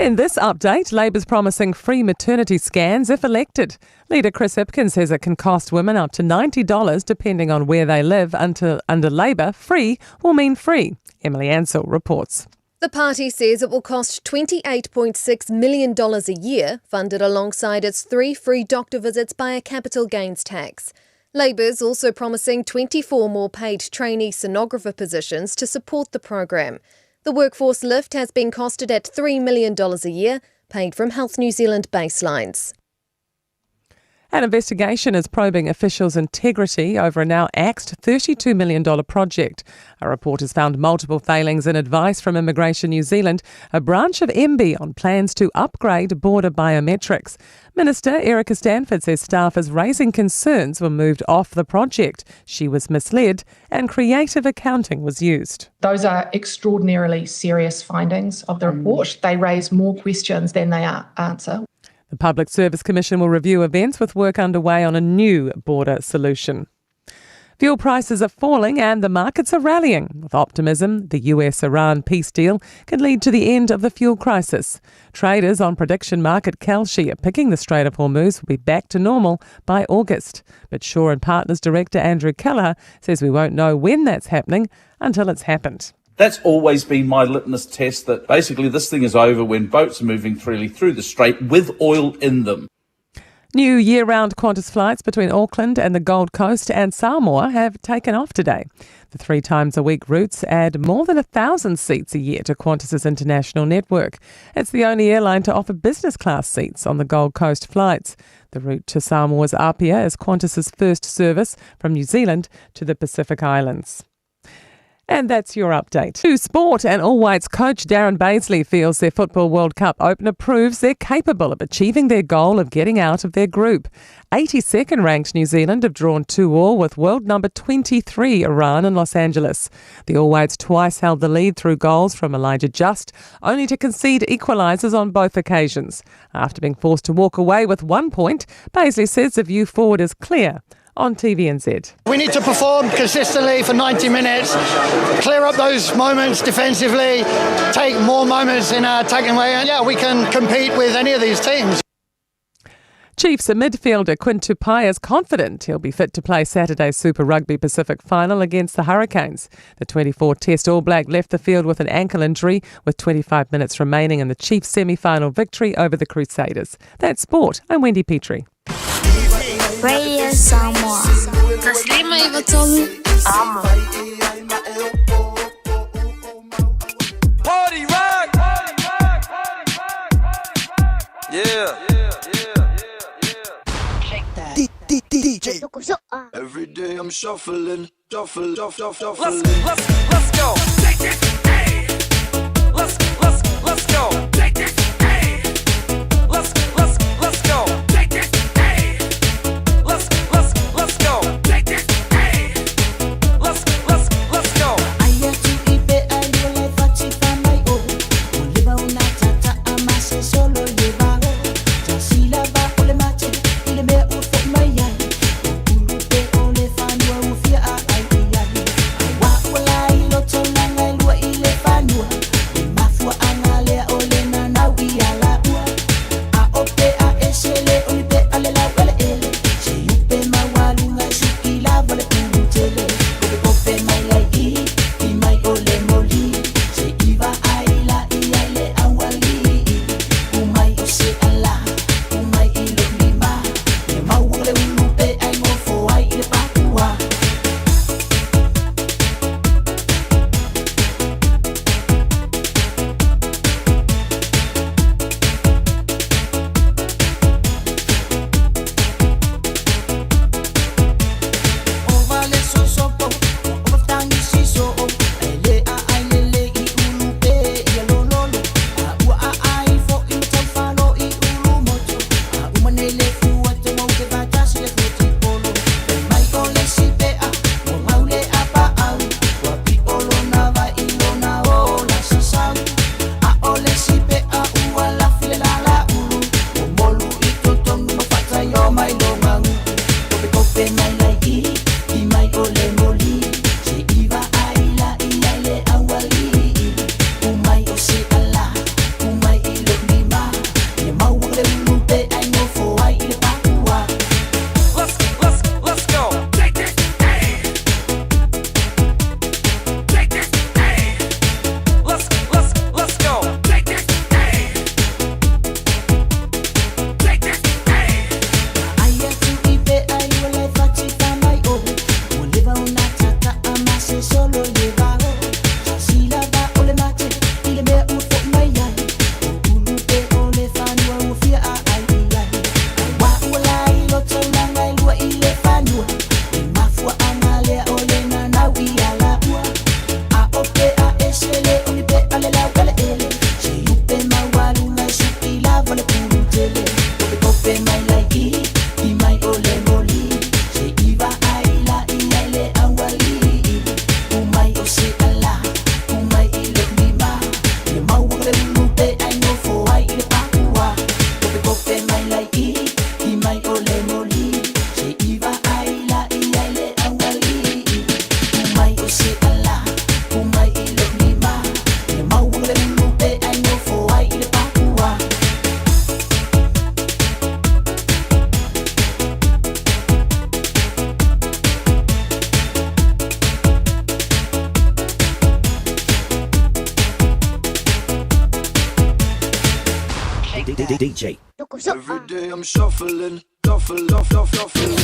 In this update, Labour's promising free maternity scans if elected. Leader Chris Hipkins says it can cost women up to $90 depending on where they live. Until under Labour, free will mean free. Emily Ansell reports. The party says it will cost $28.6 million a year, funded alongside its 3 free doctor visits by a capital gains tax. Labour's also promising 24 more paid trainee sonographer positions to support the program. The workforce lift has been costed at $3 million a year, paid from Health New Zealand baselines. An investigation is probing officials' integrity over a now axed $32 million project. A report has found multiple failings in advice from Immigration New Zealand, a branch of MB, on plans to upgrade border biometrics. Minister Erica Stanford says staffers raising concerns were moved off the project. She was misled and creative accounting was used. Those are extraordinarily serious findings of the report. They raise more questions than they answer. The Public Service Commission will review events with work underway on a new border solution. Fuel prices are falling and the markets are rallying. With optimism, the US-Iran peace deal could lead to the end of the fuel crisis. Traders on prediction market Kalshi are picking the Strait of Hormuz will be back to normal by August. But Shaw and Partners Director Andrew Kelleher says we won't know when that's happening until it's happened. That's always been my litmus test, that basically this thing is over when boats are moving freely through the strait with oil in them. New year-round Qantas flights between Auckland and the Gold Coast and Samoa have taken off today. The 3 times a week routes add more than 1,000 seats a year to Qantas's international network. It's the only airline to offer business class seats on the Gold Coast flights. The route to Samoa's Apia is Qantas's first service from New Zealand to the Pacific Islands. And that's your update. To sport, and All Whites coach Darren Bazeley feels their Football World Cup opener proves they're capable of achieving their goal of getting out of their group. 82nd ranked New Zealand have drawn 2-2 with world number 23 Iran in Los Angeles. The All Whites twice held the lead through goals from Elijah Just, only to concede equalisers on both occasions. After being forced to walk away with 1 point, Bazeley says the view forward is clear. On TVNZ. We need to perform consistently for 90 minutes, clear up those moments defensively, take more moments in our attacking way, and we can compete with any of these teams. Chiefs midfielder Quinn Tupaea is confident he'll be fit to play Saturday's Super Rugby Pacific final against the Hurricanes. The 24-test All Black left the field with an ankle injury with 25 minutes remaining in the Chiefs semi-final victory over the Crusaders. That's sport. I'm Wendy Petrie. Radio Samoa. Party rock! Yeah. Shake that. DJ. Every day I'm shuffling, shuffle, shuffle, shuffle. Let's go. Let's go. Let's go. Let's go. Let's go. DJ. Every day I'm shuffling, shuffle, shuffle, shuffling.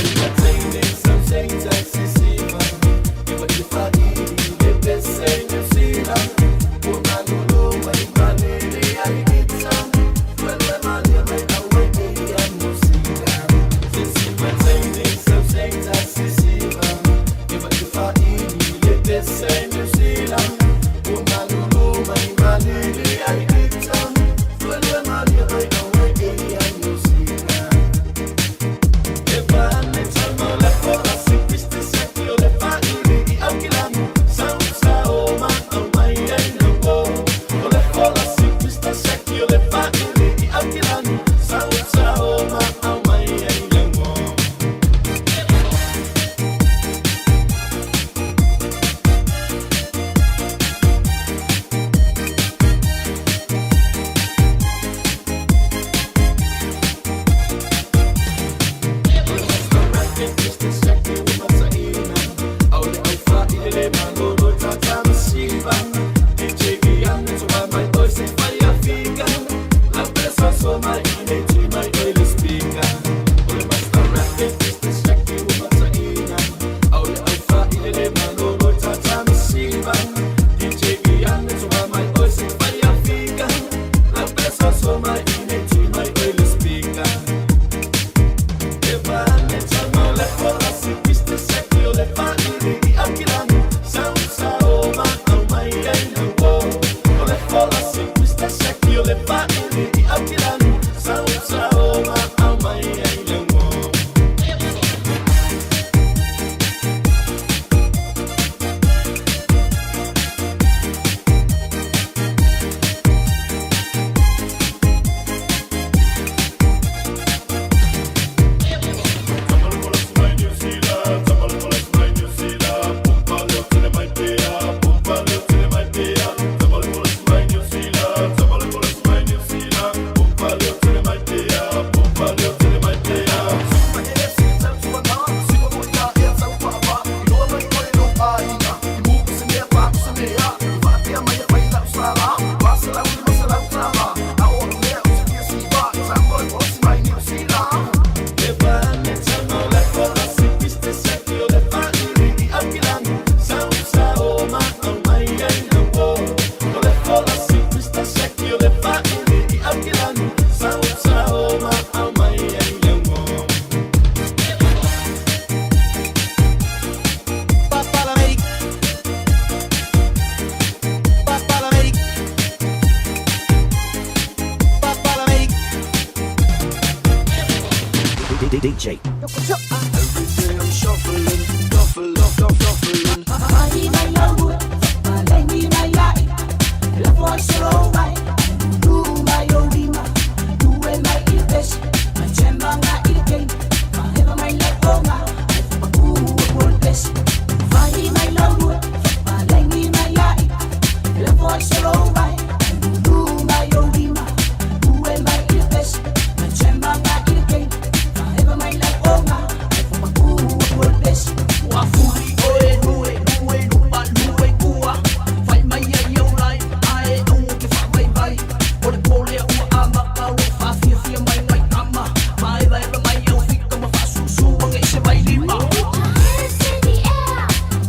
DJ. Every day I'm shuffling, shuffle, shuffle, shuffling.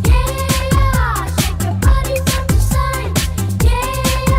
Yeah, shake your body from the side. Yeah.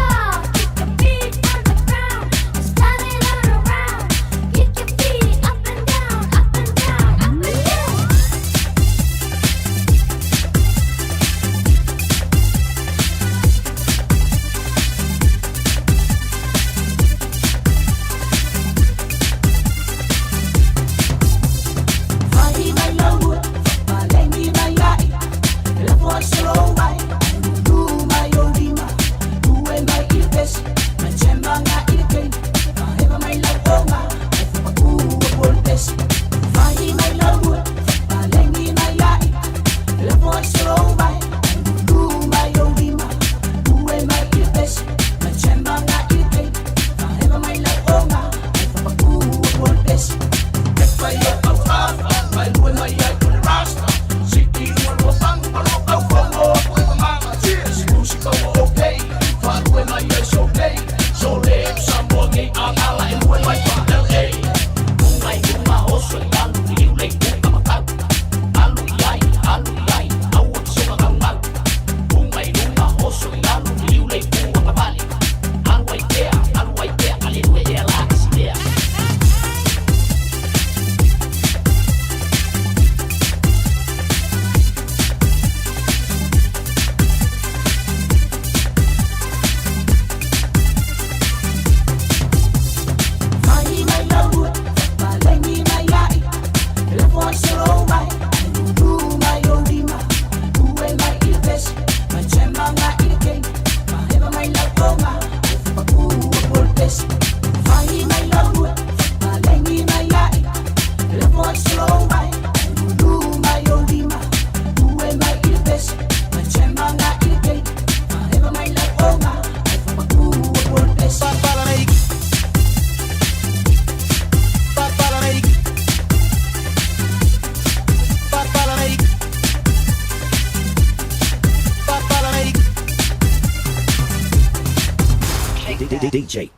DJ.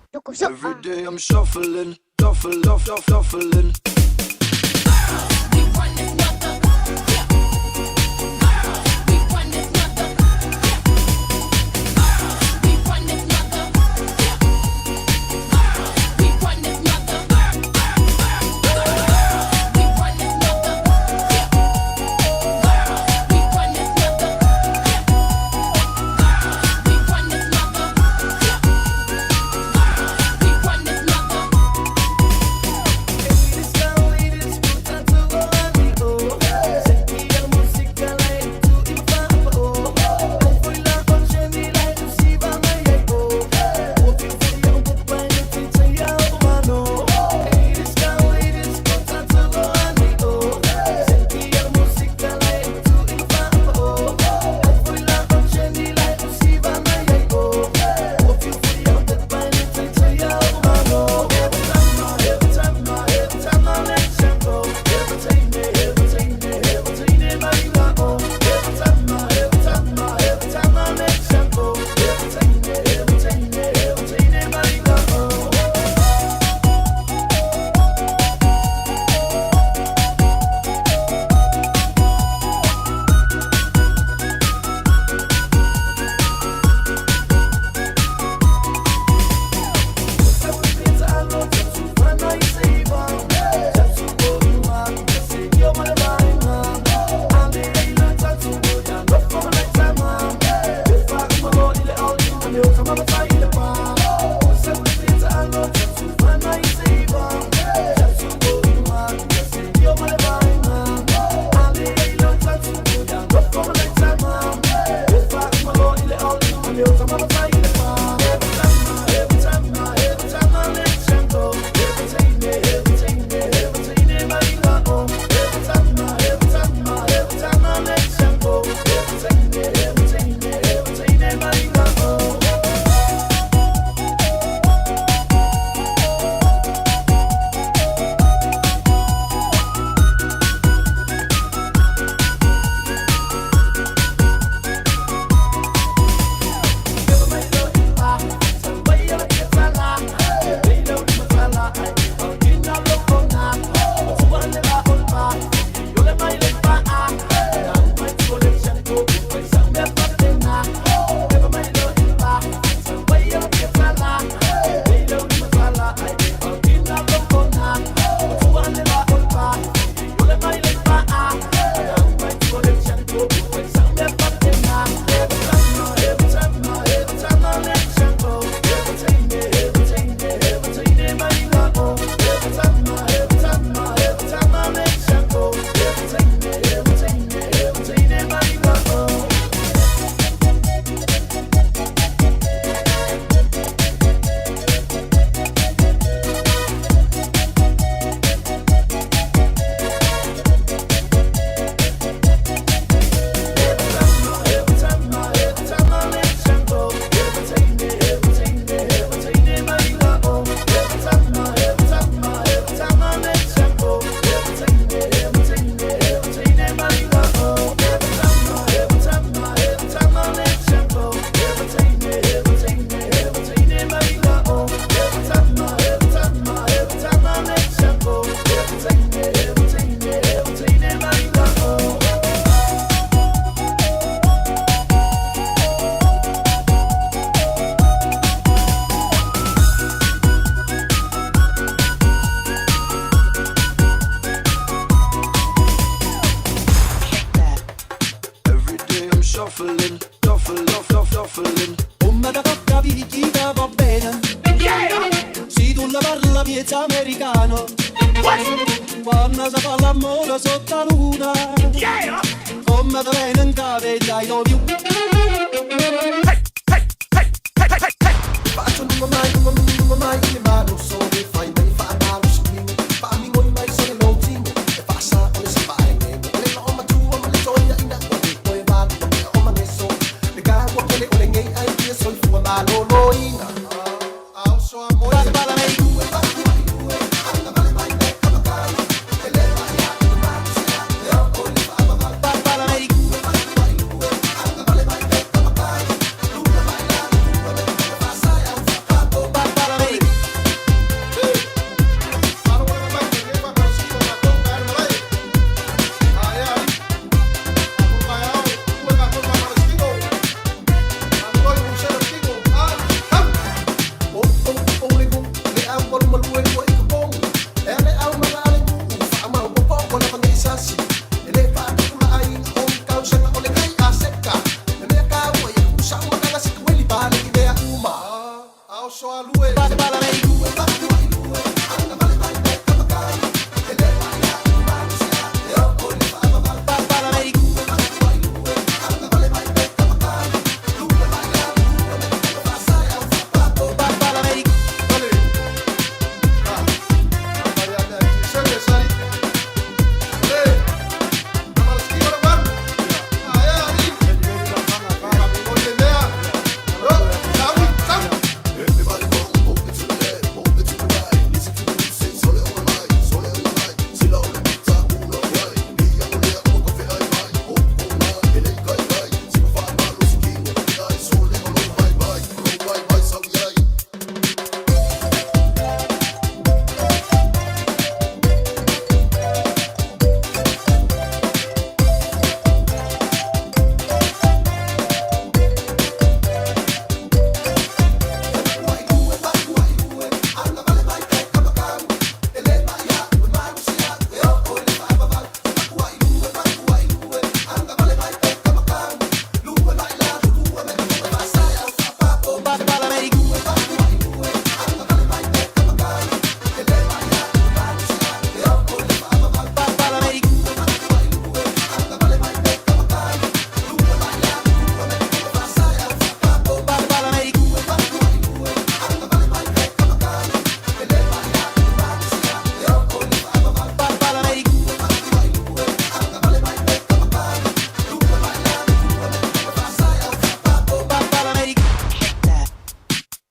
Every day I'm shuffling, shuffle, shuffle, shuffling.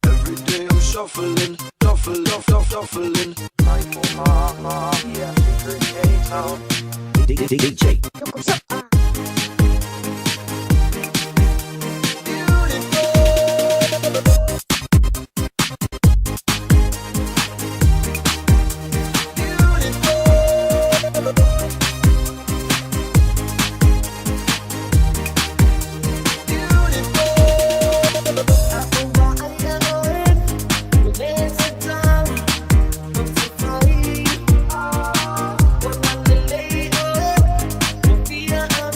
Every day I'm shuffling, shuffle, shuffle, shuffling. DJ. Yeah.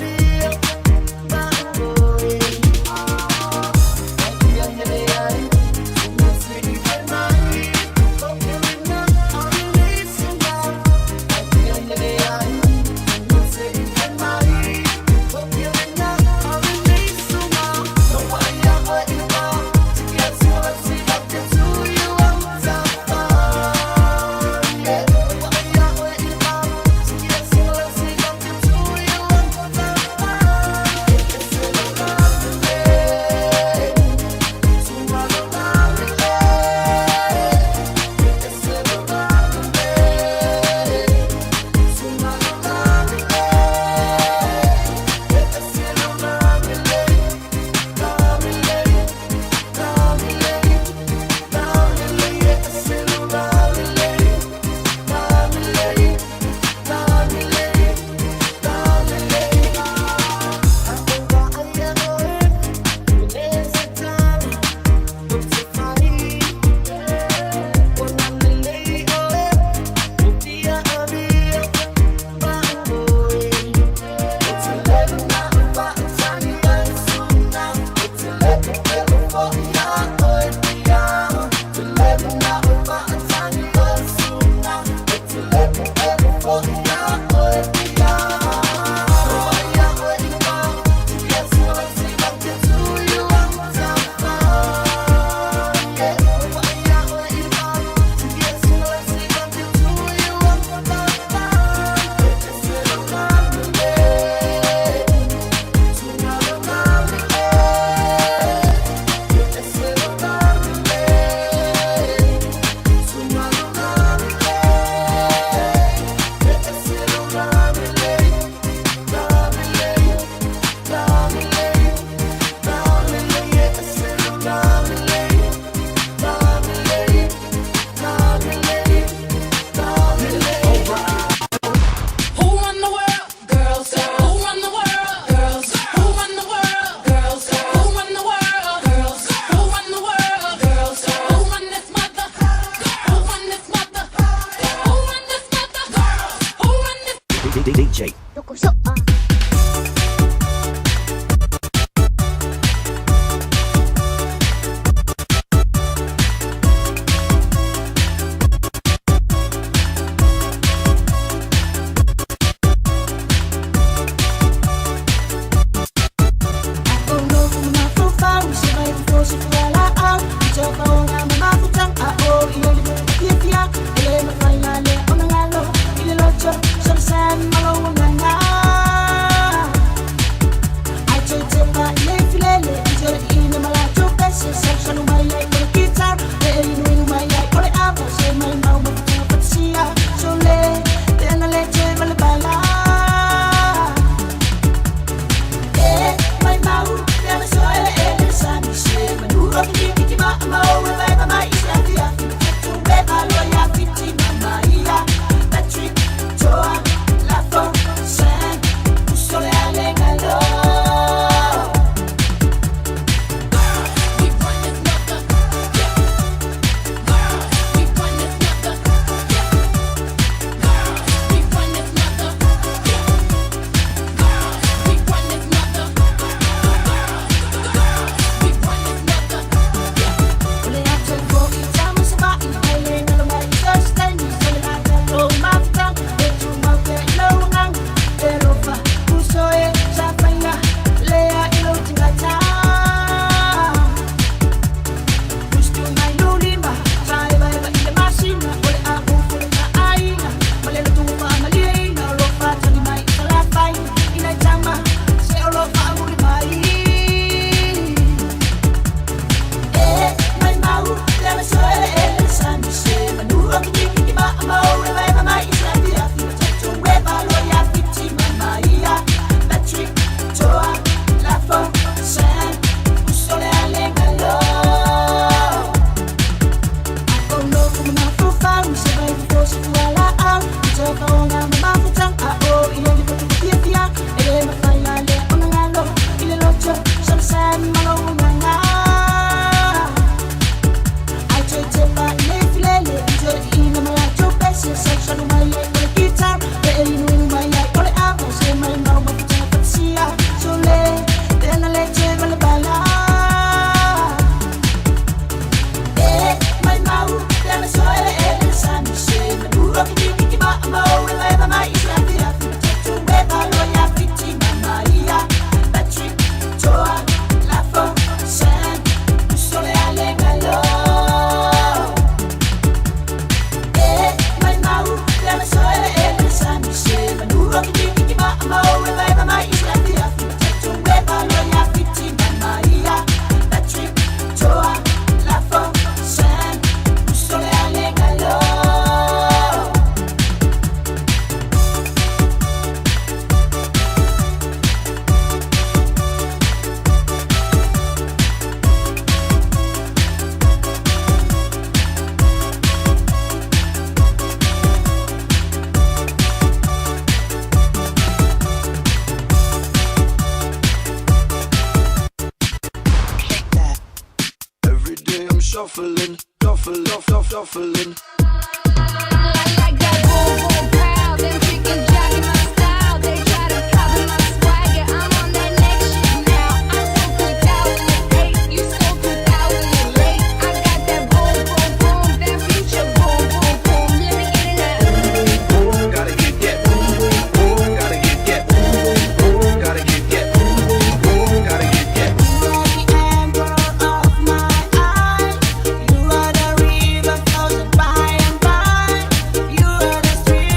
You are the river flows by and by. You are the stream.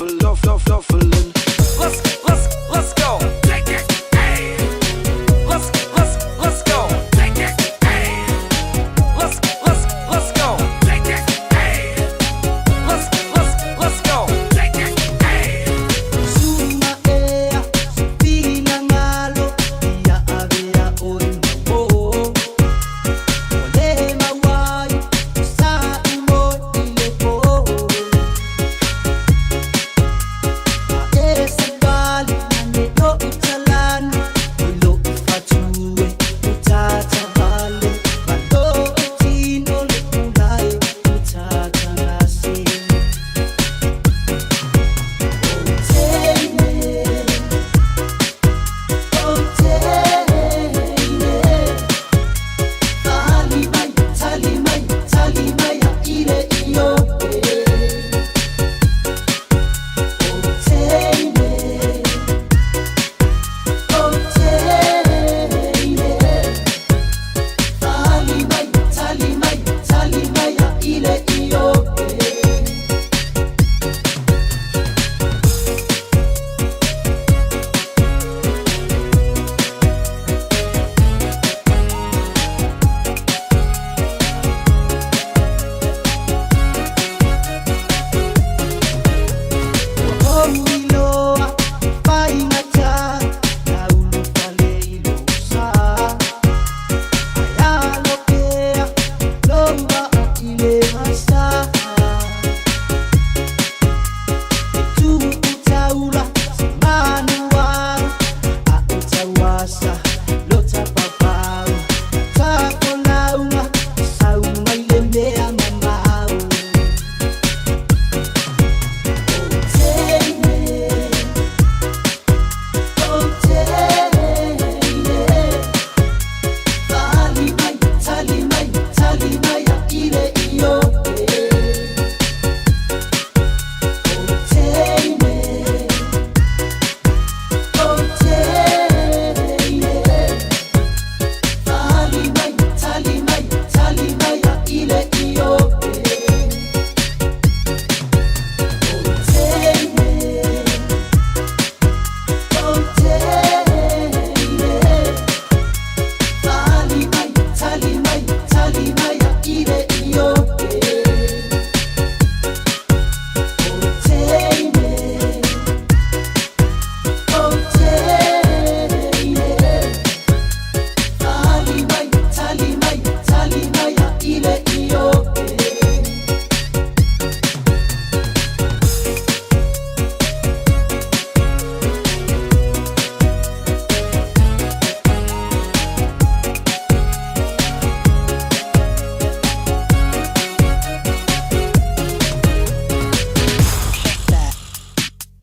shuffle, shuffle, shuffling. Let's let's let's go. Take it. Hey. Let's let's let's go. Take it. Hey. Let's let's let's go. Take it. Hey. Let's let's let's go. Take it. Hey.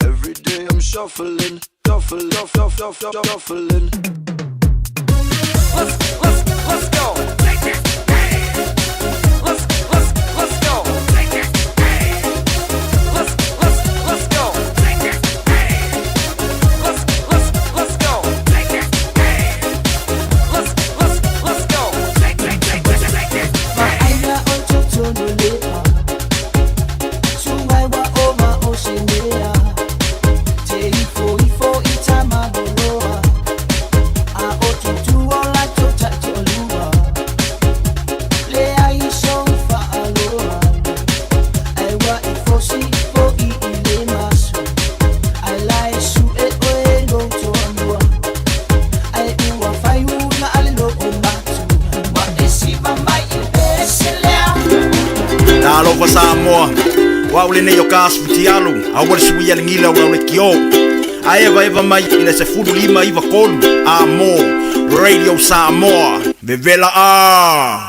Every day I'm shuffling, shuffle, shuffle, shuffle, shuffling. Let's let's let's go. Take it. Hey. Let's let's let's go. Take it. Hey. Let's let's let's go. Take it. Hey. Let's let's let's go. Take it. Hey. Let's let's let's go. Take it. Take it. Take it. Talofa Samoa, o au lenei o ka asu fitialu, aua le suia le gila o lau lekiō. Ae evaeva mai i le 15 93 a mo Radio Samoa, vevela a!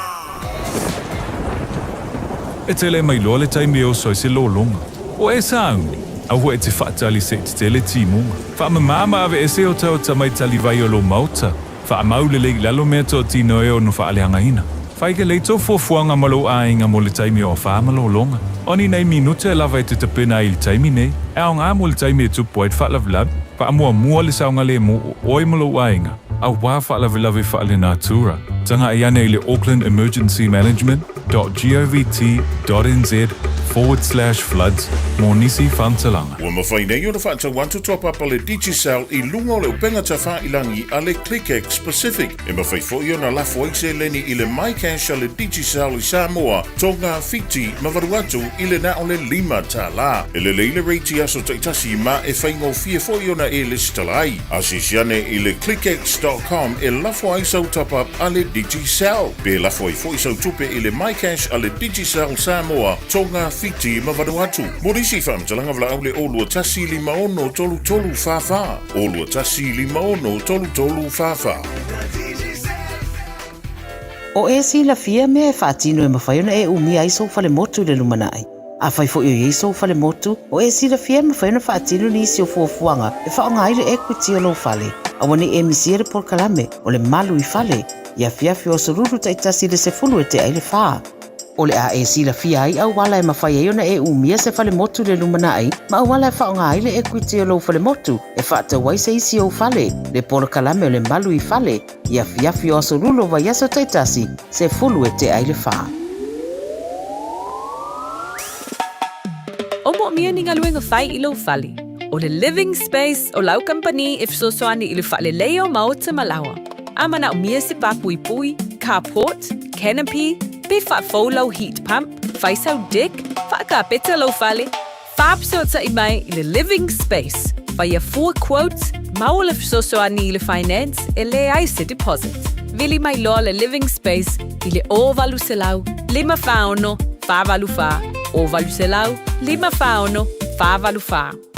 E tele mai loa le taimi e oso ai se lologa. O e sauni, aua e te faatali se i tetele timuga. Faamamā ma aveese otaota mai talivai o lou maota. Faamau lelei i lalo meatotino e ono faaleagaina. Fai lelei tou fuafuaga ma lou aiga mo le taimi o afa ma lologa. O ni nai minute e lava e te tapena ai i le taimi nei, e aoga mo le taimi e tupu ai le faalavelave. Faamuamua le saogalemu o oe ma lou aiga, auā faalavelave faalenatura. Tagai ane i le Auckland Emergency Management dot govt dot nz forward slash floods mo nisi faamatalaga. Ua mafai nei ona faatau atu top up a le Digicel i luga o le upega tafailangi a le ClickX Pacific. E mafai foi ona lafo ai seleni i le MyCash a le Digicel i Samoa, Tonga, Fiti ma Vanuatu i le na o le $5. E lelei le rate i aso taitasi ma e faigofie foi ona e lesitala ai. Asiasi ane i le clickx.com e lafo ai sau top up a le Digicel. Pe lafo ai foi sau tupe i le MyCash a le Digicel Samoa, Tonga, Fiti ma Vanuatu. Mo nisi faamatalaga valaau le 021 56 33 44, 021 56 33 44. O e silafia mea e faatino e mafai ona e umia ai sou falemotu i le lumanai. Afai foi o i ai sou falemotu, o e silafia e mafai ona faatino nisi o fuafuaga e faaaoga ai le equity o lou fale. Aua ne i e misia le polokalame o le Malu i Fale i afiafi o aso Lulu taitasi i le 10 e tea ai le fa. O le a e silafia ai auala e mafai ai ona e umia se falemotu i le lumanai ma auala e faaaoga ai le equity o lou falemotu e faatau ai se isi ou fale, le polokalame o le Malu i Fale i afiafi o aso Lulu o vaiaso taitasi, 10 e tea ai le fa. O moomia ni galuega fai i lou fale. O le Living Space o lau kamupani e fesoasoani i le faaleleia o maota ma laoa. A manaomia se pāpuipui, carport, canopy, pe faafou lau heat pump, fai sau deck, faakapeta lou fale, faafesootai mai i le Living Space, faia fua quote, maua le fesoasoani i le finance e leai se deposit. Vili mai loa le Living Space i le 0800 546 484, 0800 546 484.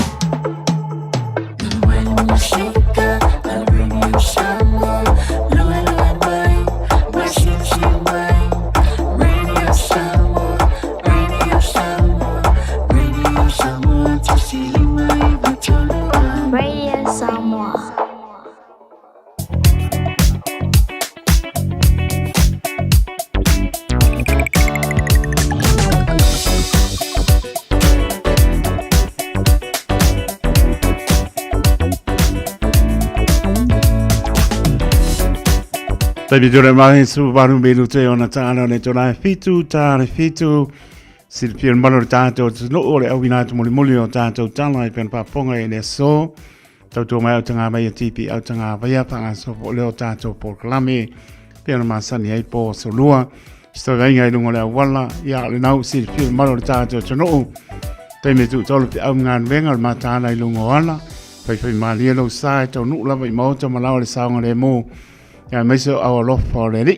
Radio Samoa. Taimi tore mahi su waru melu te ona tāna ne tōna e whitu, tāre whitu, silipia malo le tātou, te no o le au ina atu moli moli o tātou tāna i pena pāponga i le so, Tautua mai au tanga mai e tipi au tanga vaia whanga so po leo tātou po kalame pe ona masani ai po so lua sto vainga i lunga le awala ia le nau si le malo le tātou tonu te me tu tolu te au ngā venga le matana i lunga o ala fai fai malie lo sa e tau nuu lava i maota ma lao le saonga le mō ia mai so au alofa o le li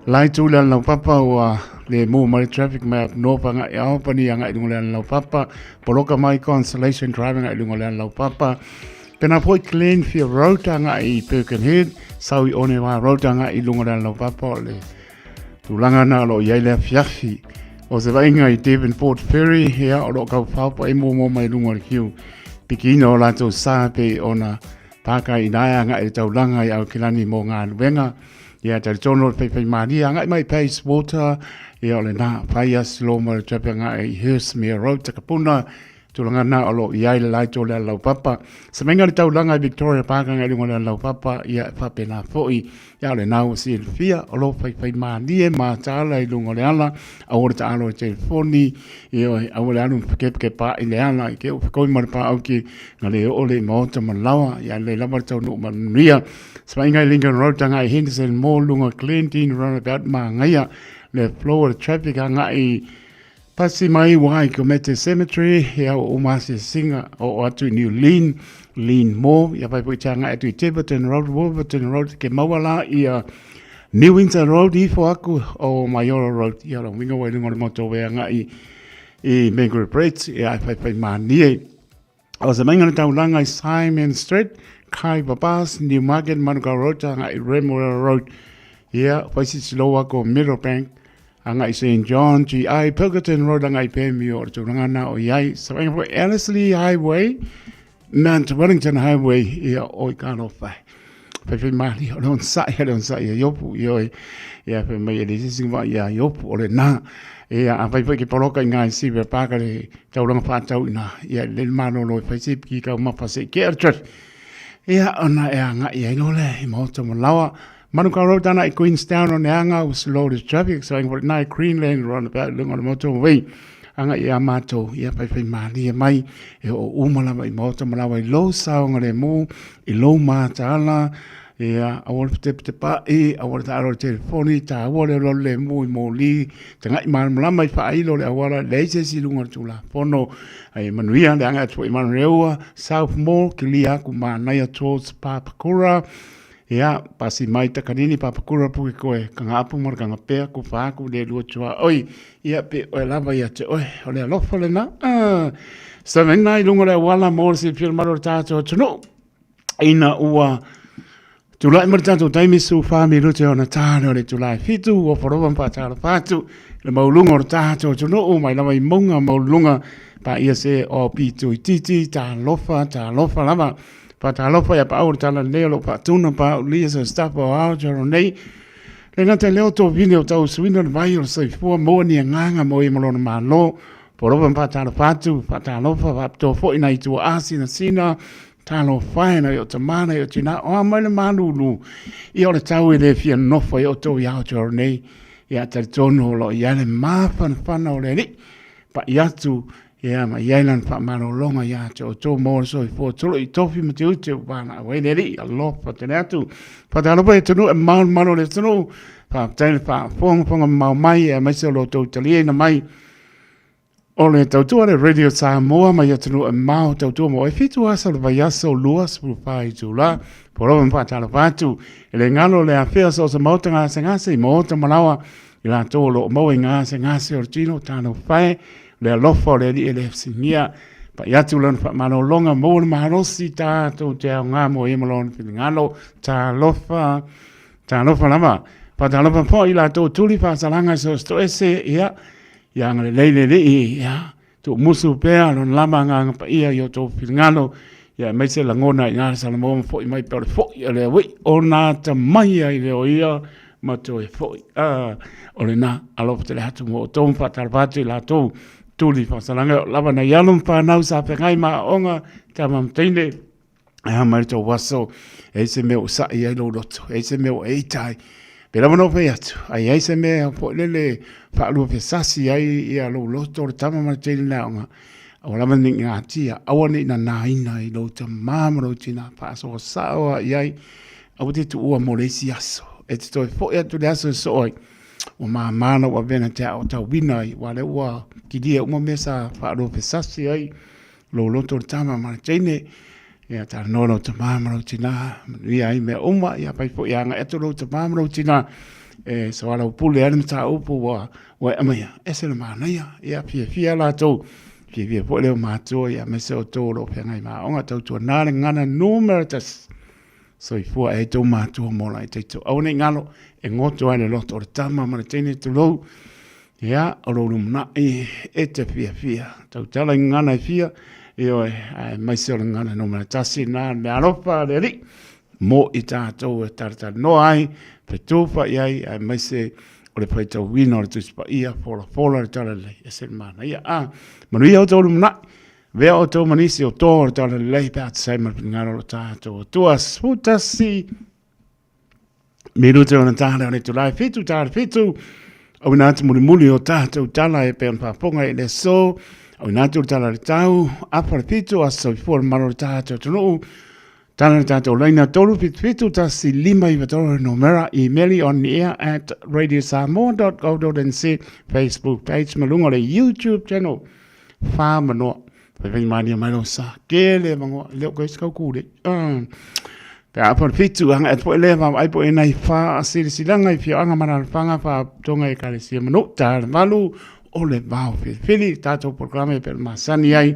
lai tu le lau papa ua le mō mai traffic mai up north anga i Albany anga i lunga le lau papa poloka mai Consolation Drive anga i lunga le lau papa pena poi Glenfield Road anga i Birkenhead sau i Onewa Road anga i lunga le lau papa o le tulaga na lo iai le afiafi o se vainga i Devonport Ferry ia o lo kau whapa i mō mai lunga le kiu pikina o lātou sa pe ona Pāka i naea nga e taulanga i Aokelani mō ngā nuenga. Ia te tono le whaiwhai mānia ngai mai Pace Water. Ia o le nā whaia slow mo le trape nga i Hurstmere Road Takapuna. Tulaga nā o lo i ai le lai tō le alau papa. Se mainga le taulanga i Victoria Park ngai lunga le alau papa. Ia e whape nā foi. Ia o le nā o si e fia o lo whaiwhai mānia mā tāla i lunga le ala. Au o le taalo i telefoni. Ioe, aua le alu whakepake pā i le ala i ke o whakoi ma le pā au ki ngā le o le maota ma lawa ia le lava le taunu ma nuia. Smainga i Lincoln Road tanga i Henderson Mall lunga Glendene roundabout ma ngaia le flow o le traffic a ngai pasi mai wai ko Mete Cemetery ia o masi singa o atu i New Lean Lean Mall ia pai pui tanga atu i Tiverton Road Wolverton Road ke maua la ia New Windsor Road ifo aku o Maioro Road ia la winga wai lunga le moto wea ngai i Mangere Bridge ia ai whai whai mānie. O se mainga le taulanga i Simon Street, Kai Babas, New Market, Manukau Road, anga i Remuera Road. Ia, whai sisi loa ko Meadowbank, anga i St. John, GI, Pilkerton Road, anga i Pemio, o le tūranga nā o iai. Sa mainga po Ellerslie Highway, Mount Wellington Highway, ia o i ka whai. Whai whai māli, o le on sai, o le on sai, ia iopu, ia oi, ia whai mai e le sisi ngwa, ia iopu, o le nā, ia a whai whai ki poroka i ngā i siwe pāka le tauranga whātau ina, ia le mālolo i whai sipi ki kau mapa se ke ar traf. Ia, ona e anga ia ino le, i mahoto mo lawa, Manukau Road ana i Queenstown o ne anga, was loaded traffic, so inga nai Greenland roundabout lunga o le moto wei. Agai ia matou, ia faifaimalie mai, e oo uma lava i maota ma lawa i lou saogalemu, i lou mataala, ia, aua le fetepetepa'i, aua le taalo i le telefoni, taua le alualu lemu i moli, tagai malamalama i faailo o le auala, leai se isi i luga o le Tulafono. Ae manuia le agai atu foi i Manureua, South Mall, kilia aku manaia towards Papakura, Ia, pasi mai Takanini, Papakura, Pukekohe, Kagaapu ma le Kagapea, kufa aku le lua tuaoi. Ia, pe oe lava ia te oe, o le alofa lena. Ah, Savena i luga o le auala mo le silafia mamalu o le tatou atunuu. Ina ua tulai mai le tatou taimi su wha minute ona tāne o le itula e fitu, ua wharova ma atu le maulunga o le tatou atunuu, mai lava i maunga maulunga, pa ia se o pitu i titi, talofa, talofa lava. Faatalofa ia Paau o le Tala Lelei o lo o faatuna paaulia sa staff o Aotearoa nei. Le gata i lea o tovine o tausuina le vai o le soifua maua ni agaga mo ia ma lona Malo. Polofa ma faatalofa atu, faatalofa faapitoa foi nai tuaa sinasina, talofa e nai o tama nai o tina, o a mai le malulu. Ia o le tau e le fia nofo i outou i Aotearoa nei. Ia talitonu o lo o i ai le mafanafana o le Alii. Pai atu Ia, ma i ai lana faamalologa ia te outou mo le soifua tolo i tofi ma tiute ua valaau ai le Alii, alofa tele atu. Faatalofa i atunuu e malumalu o le atunuu, faafetai le faafogafoga mamao mai aemaise o lo outou taliaina mai o le tautua le Radio Samoa mai atunuu e mamao tautua mo e fitu aso le vaiaso 24 itula. Polofa ma faatalofa atu e le galo le afea so o se maota gasegase i maota malaoa i latou o lo o maua i gasegase o le tino, talofa e, le alofa o le Alii e le fesiligia. Pai atu lana faamalologa, maua le malosi tatou te aoga mo ia ma lona finagalo. Talofa, talofa lava. Faatalofa foi i latou tuli faasalaga i so o se toese, ia, ia agalelei le Alii, ia, Tuumusu pea lona lava agaga paia i o outou finagalo, ia aemaise lagona i na Salamo ma foi mai pea o le foi a le auii o na atamai ai le o ia ma toe foi. Ah, o lena alofa tele atu mo outou ma faatalofa atu i latou tuli faasalaga o lava nai alo ma fanau sa feagai ma aoga tama ma teine. E a mai le tou aso, e ai se mea ua sa'i ai lou loto, e ai se mea ua e ita ai. Pe lava na fai atu, a i ai se mea foi lele faaluafesasi ai ia lou loto, le tama ma le teine i le aoga, aua lava ne i gatia, aua ne i nanaina i lou tamā ma lou tinā, faasoa sao lava i ai, aua te tuua mo le isi aso. E te toe foi atu i le aso e soo ai, ua māmā lau avega te aotauina ai, aua o lea ua kilia uma mea sa faaluafesasi ai lou loto le tama ma le teine, ia talanoa lou tama ma lou tina, manuia ai mea uma, ia fai foi agai atu lou tama ma lou tina, e soalaupule ai le mataupu ua, ua e aumaia, ese le manaia, ia fiafia latou, fiafia foi le matua, ia aemaise outou o lo o feagai ma aoga, tautuana le gagana numera tasi, soifua e ai tou matua mo la e taito. Aua ne i galo, e goto ai le loto o le tama ma le teine tulou, Ia, o lou lumanai e te fiafia. Tautala i gagana e fia, ioe, aemaise o le gagana numera tasi na le alofa a le Alii mo i tatou e talatalanoa ai, fetufa'i ai, aemaise o le faitauina o le Tusi Paia, folafola le Talalelei, ese le manaia. A, manuia outou lumanai, avea outou ma nisi o toa o le Talalelei pe a tusa ai ma le finagalo o lo tatou Atua. 11 Minute ona tāle o le itula e fitu, tāle fitu, auina atu mulimuli o tātou tala e pei ona faafofoga i le aso, auina atu le tala le tau, afa le fitu, aso soifua le malo o le tātou atunuu, tala le tātou laina, 3 7 7 1 5 9 3 le numera, email on the air at radiosamoa.co.nz, Facebook page ma luga o le YouTube channel, whamanoa. Whai mānia mai lo sa. Kele mangoa. Leo koe se kaukū le. Pe a pa fitu anga e poe le va ai poe nei fa silisilanga i fioanga mana whanga fa tonga e kalesia manu ta le malu o le vao filifili tātou programe pe masani ai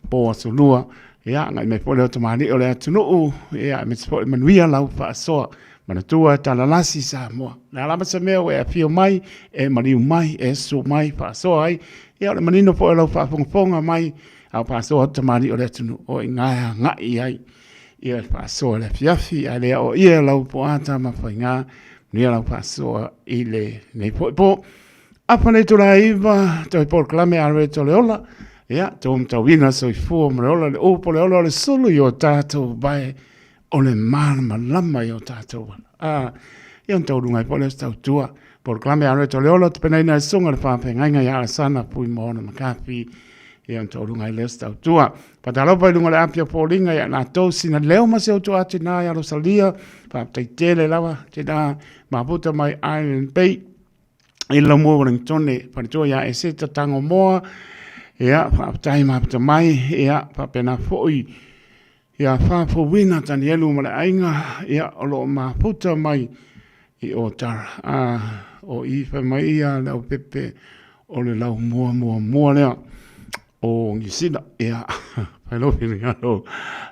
po asolua ia ngai mai poe le otomani o le atunuu ia me te poe manuia lau faasoa manatua talalasi Samoa le alama se mea ua e afio mai e maliu mai e su mai faasoa ai ia o le manino foi o lau faafogafoga mai a o faasoa atu tamalii o le atunuu o i ina e agai ai ia le faasoa i le afiafi ae le aoaia lau poata ma faiga manuia lau faasoa i lenei foi po. Apa le itula e iva, toe polokalame a Reto le Ola, ia, tō matauina soifua ma le ola, le upu o le ola o le sulu i o tātou vae o le malamalama i o tātou ala. A, ia ona tauluga ai foi lea o se tautua. Polokalame a Loto le Ola, tapenaina e le susuga i le faafeagaiga ia Alesana Fuimaono McCarthy, ia ona toaluga ai lea o se tautua. Faatalofa i luga o le api o foliga ia latou sina leo ma se utu tina ia Rosalia, faafetai tele lava tina mafuta mai Island Bay i Laumua Wellingtone, faletua ia Eseta Tangomoa, ia faafetai mafuta mai, ia faapena foi ia Faafouina Tanielu ma le aiga, ia o lo o mafuta mai i Otara. A o i fai mai ia le aupepe o le lau mua muamua lea o Niu Sila. Ia, fai lou finagalo.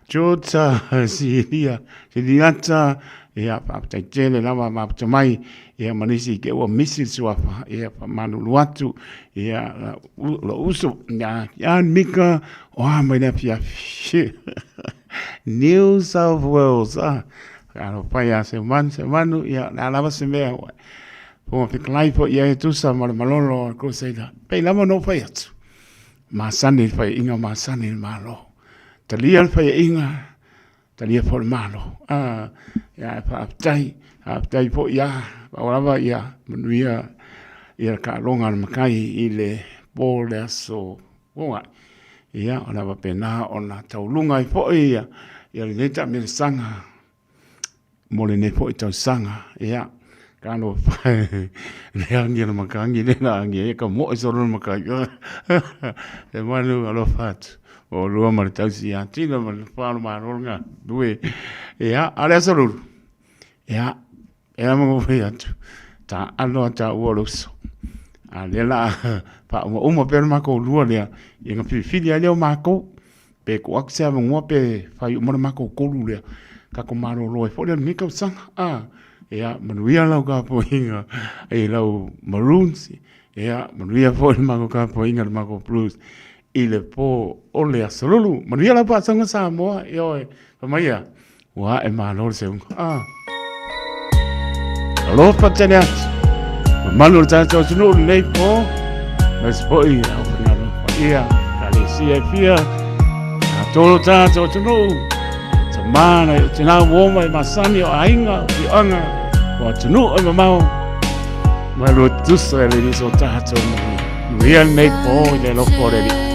George Silia, Siliata, ia, faafetai tele lava mafuta mai, ia, ma nisi i te ua misi le suafa, ia, faamalulu atu, ia, lou uso, ia, ia, Mika, o a mai le afiafi. New South Wales, ah, alofa ia se manu, se manu, ia, le a lava se mea, ua. Fofoga Fetalai foi ia e tusa ma le malolo o le Crusader. Pei lava ona ou fai atu, masani le faiaina, masani le Malo. Talia le faiaina, talia foi le Malo. Ah, ia e faafetai, faafetai foi ia, pau lava ia manuia ia le taaloga a le matai i le po le aso Foai. Ia, o le a faapena ona tauluga ai foi ia, ia lenei taamilosaga mo lenei foi tausaga. Ia, talofa e, le agi a le matagi lea na agi ai e ka moe solo le matagi. E malu alofa atu. O lua ma le tausi ia tino ma le whālo māro ngā nui. Ia, a le aso lulu. Ia, e ama ngō whai atu. Tā aloa tā ua le uso. A lea la, wha uma uma pera mākou lua lea. Ia ngā whiwhiri ai leo mākou. Pe ko aku se avanoa pe whai uma le makou kolu lea. Kako malolo ai foi lea lenei tausaga. Ah, ia, manuia lau tapuaiga i lau Maroons, ia, manuia foi le makou tapuaiga i le makou Blues i le po o le Aso Lulu. Manuia lau faasoga Samoa, ioe, fai mai ia, Ua ae malo le seuga. Ah. Alofa tele atu. Mamalu o le tatou atunuu lenei po. Aemaise foi au faigaluega paia, ekalesia e fia. Tatou lo tatou atunuu. Tama na o tina uo mai masani o aiga, o afioaga, o atunuu e mamao. Mai lua tusa e le nisi o tatou manuia. Manuia lenei po i le alofa o le Alii.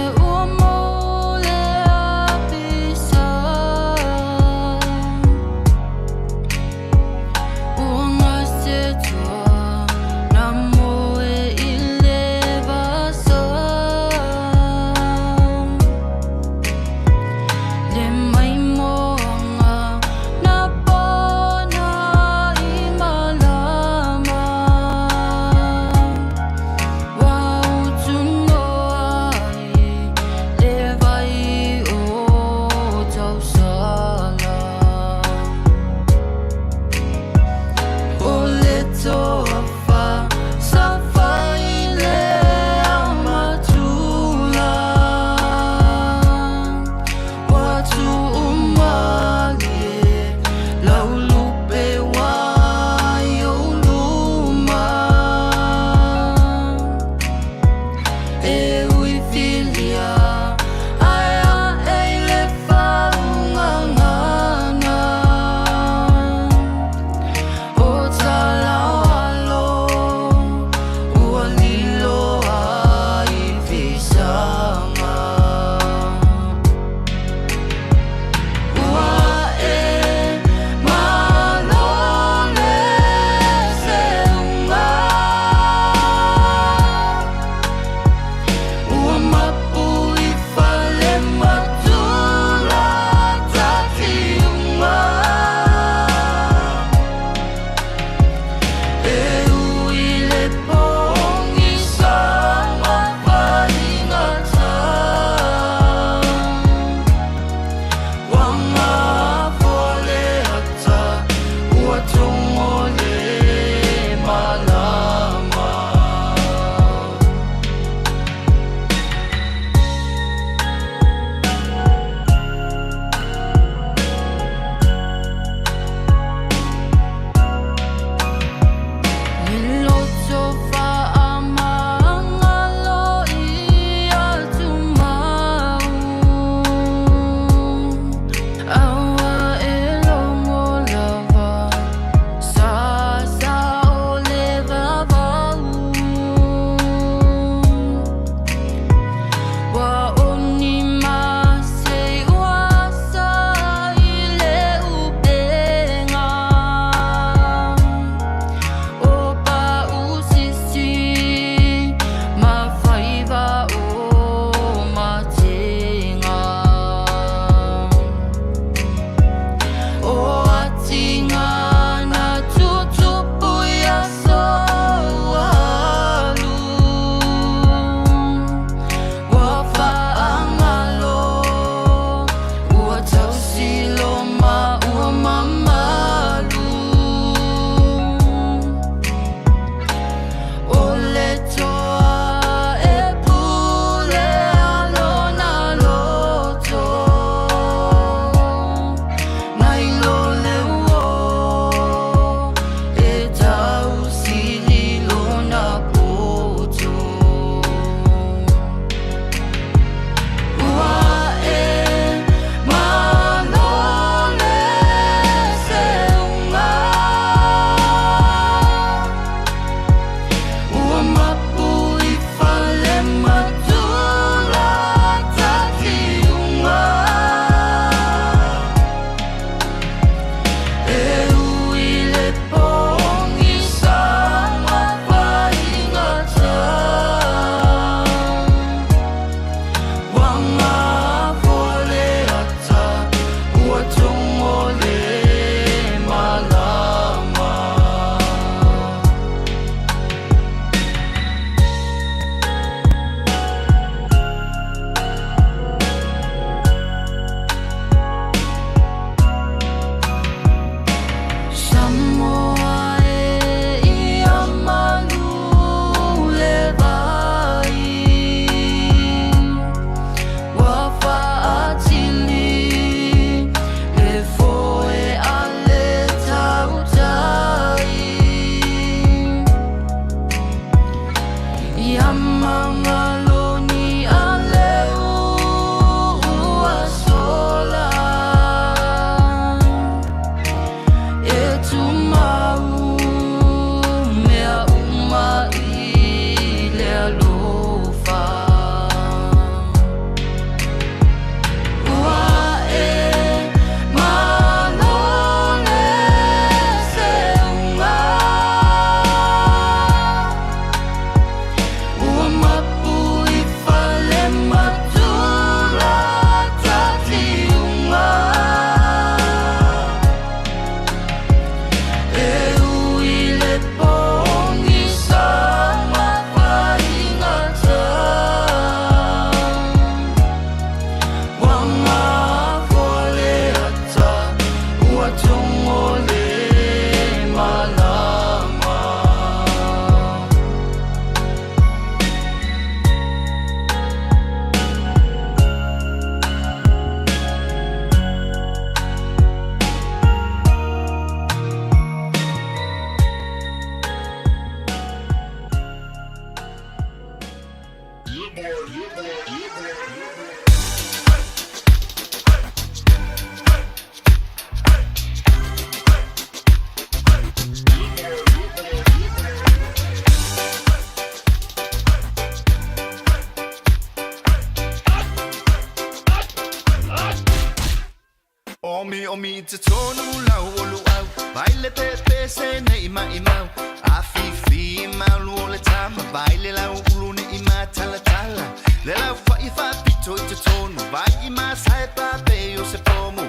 Omi omi te tonu lau o luau Vai le pepe se nei mai mau A fifi malu o le tama Vai le lau ulu ne i ma tala tala Le lau whai wha pito i te tonu Vai i ma sai pa pe o se pomu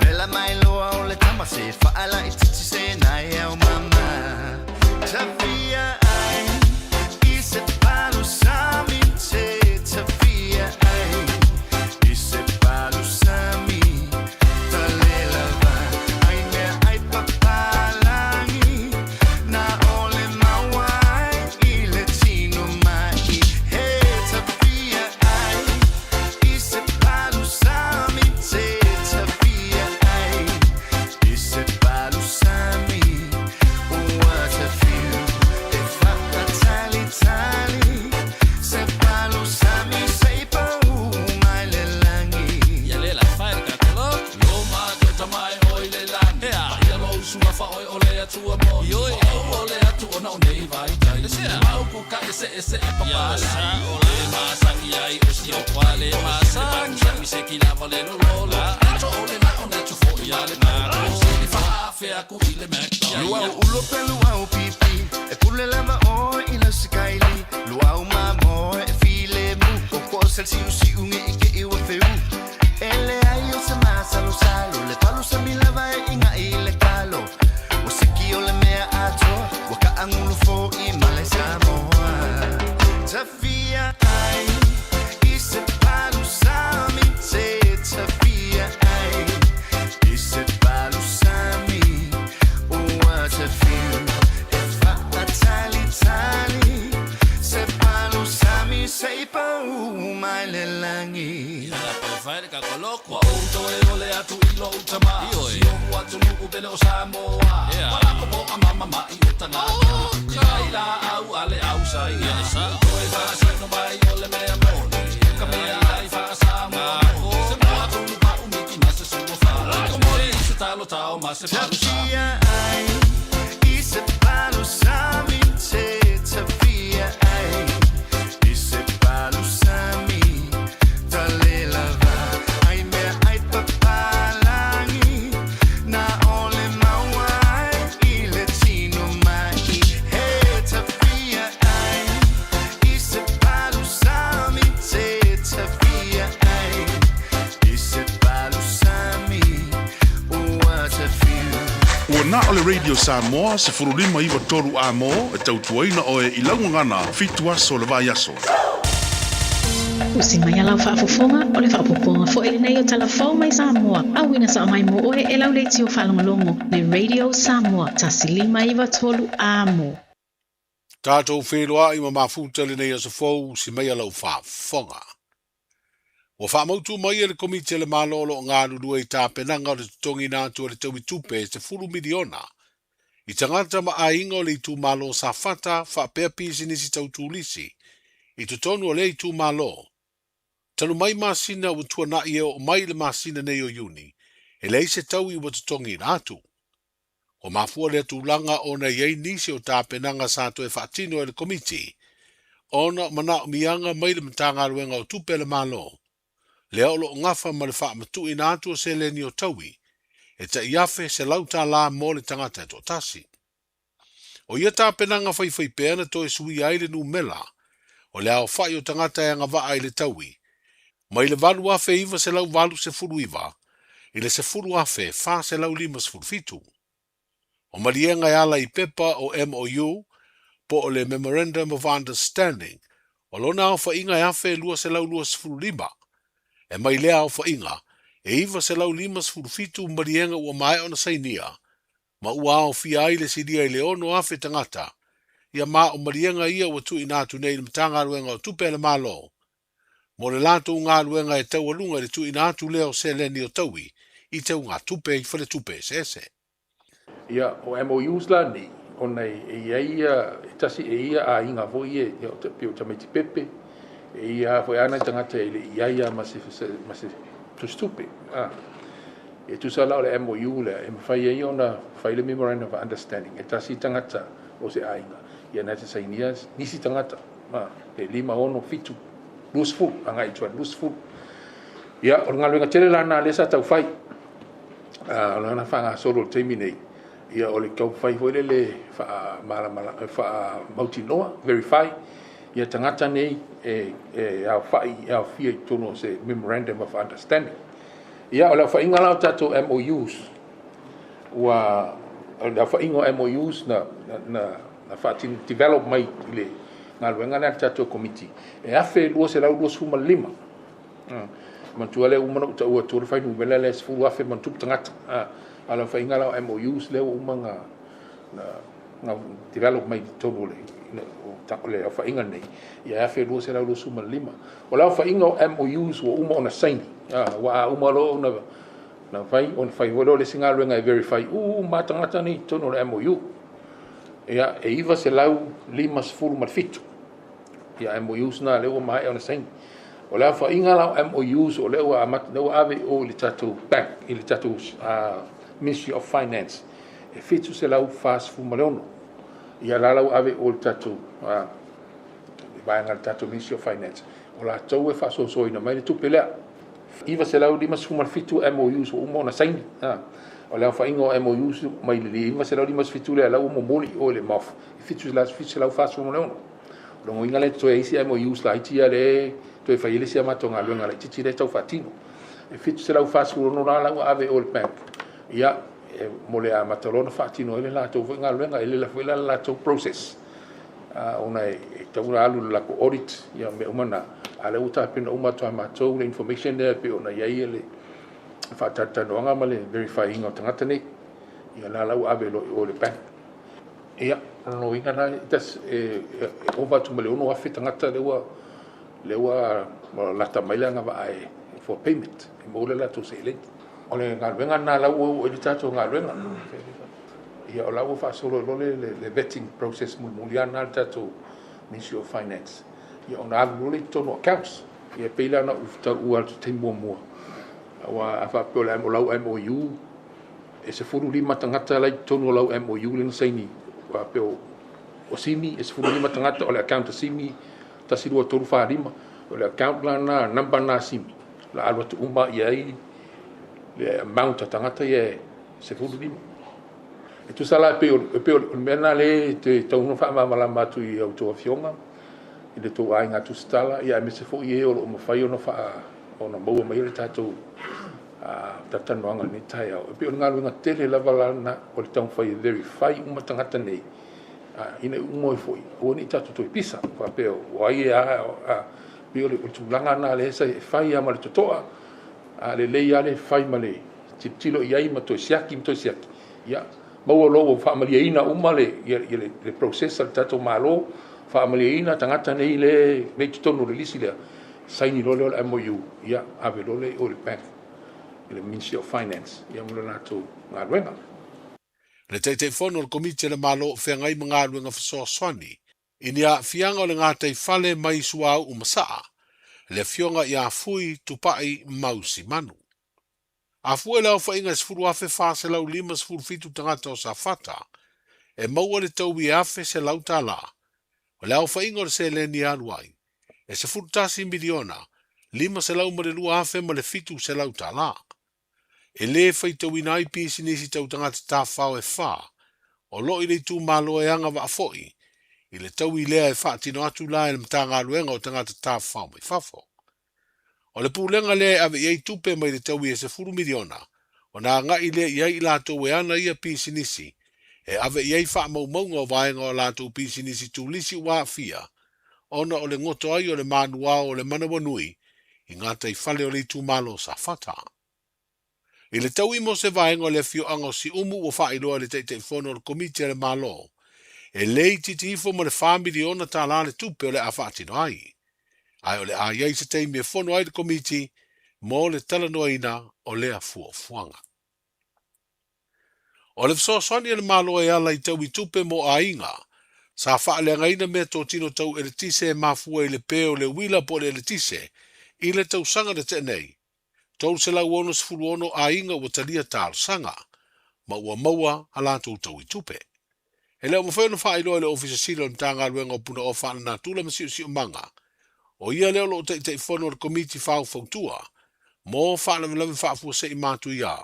Le la mai loa o le tama Se whaala i titi se nai au mama Tawhia ai I se palu sami te Tawhia ai I se palu sami Talela va Ai mea ai papalangi Na ole mauai I le tino mai He tawhia ai I se palu sami te Tawhia ai I se palu sami Ua te whiu E whakatali tali Se palu sami Se pau mai le langi Ia le la fai le kakolok Loma te mai oi le langi Ia lo usunga fa oi o le atua mo Ioi o le atu ona o nei vai tai Mau ku ka ese ese e papa sa o le masa i ai o si o kwa le masa Sa mi se ki lava le lo lo la Ato o le na o na tu fo i ale na Se le fa fea ku i le mek Luau ulo pe luau pipi E pule lava o i la sikaili Luau ma mo e file mu O ko sel siu siu nge i ke iwa feu Ele ai o se masalo salo Le palu sa milava e inga i le kalo O siki o le mea atoa Wa ka angulu fo i male Samoa Tawhia ai I se palu sami te Tawhia ai I se palu sami Ua te whiu E whakatali tali Se palu sami Se pau mai le langi Ia la pe fai le kakolok Wa o toe o le atu i lo utama Si o atu nuku pele o Samoa Wala ko po a mama mai o tanga Kai la au ale au sai Toe fa sa no mai o le mea moni Ka mea ai fa Samoa Se mo atu nu pa umiki ma se sua fa Ko mori se talo tao ma se palu sami Tawhia ai I se palu sami te Tawhia ai I se palu sami Talela va Ai mea ai papalangi Na ole mauai I le tino mai He tawhia ai I se palu sami te Tawhia ai I se palu sami Ua te whiu Ua na o le Radio Samoa se furulima iwa toru a mō e tautuaina oe i laugagana 7 aso le vai aso. Usi mai a lau faafofoga o le faaopoopoga foʻi lenei o talafou mai Samoa auina sao mai mo oe e lau leitio faalogologo le Radio Samoa 153 amo. Tātou wheloai ma mafuta le nei aso fou si mai a lau faafofoga. Ua faamautu mai e le Komiti a le Malo o lo o galulue i tapenaga o le totogiina atu o le taui tupe e 10 miliona i tagata ma aiga o le itumalo o Safata faapea pisinisi tau turisi i totonu o lea itumalo. Talu mai masina ua tuanaʻi e oo mai i le masina nei o Iuni, e leai se taui ua totogiina atu. Ua mafua lea tulaga ona e i ai nisi o tapenaga sa toe faatino e le Komiti ona o manaomiaga mai le Matagaluega o Tupe a le Malo, lea o lo o gafa ma le faamatuuina atu o seleni o taui e tai $1,100 mo le tagata e toatasi. O ia tapenaga faifaipea na toe suia ai le numera o le aofai o tagata e agavaa i le taui mai le 8,989 i le 10,457. O maliega e ala i pepa o MOU po o le Memorandum of Understanding o lona aofaiga e 1,225. E mai lea aofaiga, e 957 maliega ua maea ona sainia, ma ua aofia ai le silia i le 6,000 tagata, ia ma o maliega ia ua tuuina atu nei i le Matagaluega o Tupe a le Malo mo le latou galuega e taualuga i le tuuina atu lea o seleni o taui i teugatupe i faletupe eseese. Ia, o MOUs la nei, ona e i ai ia, e tasi e ia aiga foi e, ia, o pei o tamaiti pepe, e ia foi a nai tagata e le i ai a ma se, ma se tusitupe. A, e tusa la o le MOU lea, e mafai ai ona fai le Memorandum of Understanding, e tasi tagata o se aiga, ia na te sainia nisi tagata, a, e 5, 6, 7, 20, agai i tua i le 20. Ia, o le galuega tele la lena lea sa taufai. O lana faagasolo i le taimi nei, ia o le taumafai foi lele e faamalamalama, faamautinoa, verify ia tagata nei e e aofai, e aofia i totonu o se Memorandum of Understanding. Ia o le aofaiga la o tatou MOUs, ua o le aofaiga o MOUs na na na faatino, develop mai i le galuega lea a le tatou Komiti, e 1,225. Manatua lea ua uma ona ou taua atu le fuainumera lea e 10,000 ma ona tupu tagata. A o le aofaiga la o MOUs lea ua uma ona na develop mai i totonu o le aofaiga lenei, ia e 1,225. O le aofaiga o MOUs ua uma ona saini, aua a uma loa ona na fai, ona fai foi lea o le isi galuega e verify uma lava tagata nei i totonu o le MOU. Ia, e 957 ia MOUs na lea ua maea ona saini. O le aofaiga la o MOUs o lea ua amata, lea ua ave i o i le tatou bank, i le tatou Ministry of Finance, e 746. Ia la la ua ave i o i le tatou le vaega a le tatou Ministry of Finance, o latou e faasoasoaina mai le tupe lea. 957 MOUs ua uma ona saini. O le aofaiga o MOUs mai le 957 lea la ua momoli i o i le MOF, e 746. O lona uiga lea e totoe ai isi MOUs laiti ia lea e toe fai ai le isi a matou galuega laitiiti lea e tau faatino. E 746 la la ua ave i o i le bank, ia, e, mo le amata loa ona faatino ai le latou foi galuega, e lele foi la le latou process, ona e tatau ona alu i le latou audit, ia mea uma na, a o lea ua tapena uma atu lava e matou le information lea e pei ona i ai le faatalatalanoaga ma le verify ina o tagata nei, ia la la ua ave loa i o i le bank. Ia, o lona uiga la, e ova atu ma le 6,000 tagata lea ua lea ua lata mai le agavaa e for payment, e maua le latou seleni. O le galuega lena la ua oo i ai le tatou galuega. Ia, o la ua faasolo loa le vetting process mulimuli lava lena a le tatou Ministry of Finance. Ia, ona alu loa lea i totonu o accounts. Ia, e pei la ona ou taua atu i le taimi muamua, aua a faapea o lau MOU, e 15 tagata la i totonu o lau MOU lea na saini, faapea o Simi, e 15 tagata o le account a Simi, 1, 2, 3, 4, 5, o le account la na, number na a Simi, la alu atu uma i ai le amount a tagata ia e 15. E tusa la e pei o le mea lena lea e te tatau ona faamalamalama atu i a outou afioga, i le tou aiga tusitala, ia aemaise foi e o lo o mafai ona faa, ona maua mai le tatou talatalanoaga i lenei taeao. E pei o le galuega tele lava la lena o le taumafai e verify uma tagata nei, ina ia uma ai foi, aua ne i tatou toe pisa, faapea o ai e a, pei o le tulaga lena lea e fai lava ma le totoa, a lelei lava le fai ma le tilotilo i ai ma toe siaki ma toe siaki, ia maua loa ua faamalieina uma le, ia, ia le, le process a le tatou Malo, faamalieina tagata nei le nei totonu o le lisi lea, saini loa lea o le MOU, ia ave loa lea i o i le bank, i le Ministry of Finance, ia mo le latou galuega. Le Taitaifono o le Komiti a le Malo o Feagai ma Galuega Fesoasoani i ni aafiaga o le gataifale mai suauu ma saa, le Afioga ia Fui Tupai Mausi Manu. A fua i le aofaiga e 10,457 tagata o Safata, e maua le taui e $1,100. O le aofaiga o le seleni e alu ai, e $11,502,700. E lē faitauina ai pisinisi tau tagata tafao e fa o lo o i le itumalo e agavaa foi i le taui lea e faatino atu la e le Matagaluega o Tagata Tafafao mai Fafo. O le pulega lea e ave i ai tupe mai le taui e $10 miliona ona agai lea i ai i latou e ana ia pisinisi e ave i ai faamaumauga o vaega o a latou pisinisi turisi ua aafia ona o le goto ai o le manuao o le manawanui i gataifale o le itumalo o Safata. I le taui mo se vaega o le afioaga o Siumu ua faailoa e le Taitaifono o le Komiti a le Malo, e le itiiti ifo ma le $4 miliona le tupe o le a faatino ai. Ae o le a i ai se taimi e fono ai le Komiti mo le talanoaina o lea fuafuaga. O le fesoasoani a le Malo e ala i taui tupe mo aiga sa faaleagaina meatotino tau eletise e mafua i le pe o le uila po o le eletise i le tausaga na tea nei, 366 aiga ua talia talosaga ma ua maua a latou taui tupe. E le o mafai ona faailoa e le Ofisa Sili o le Matagaluega o Punaoa Faalenatura ma Siosiomaga, o ia lea o lo o Taitaifono o le Komiti Faufautua mo Faalavelave Faafuasei Matuia,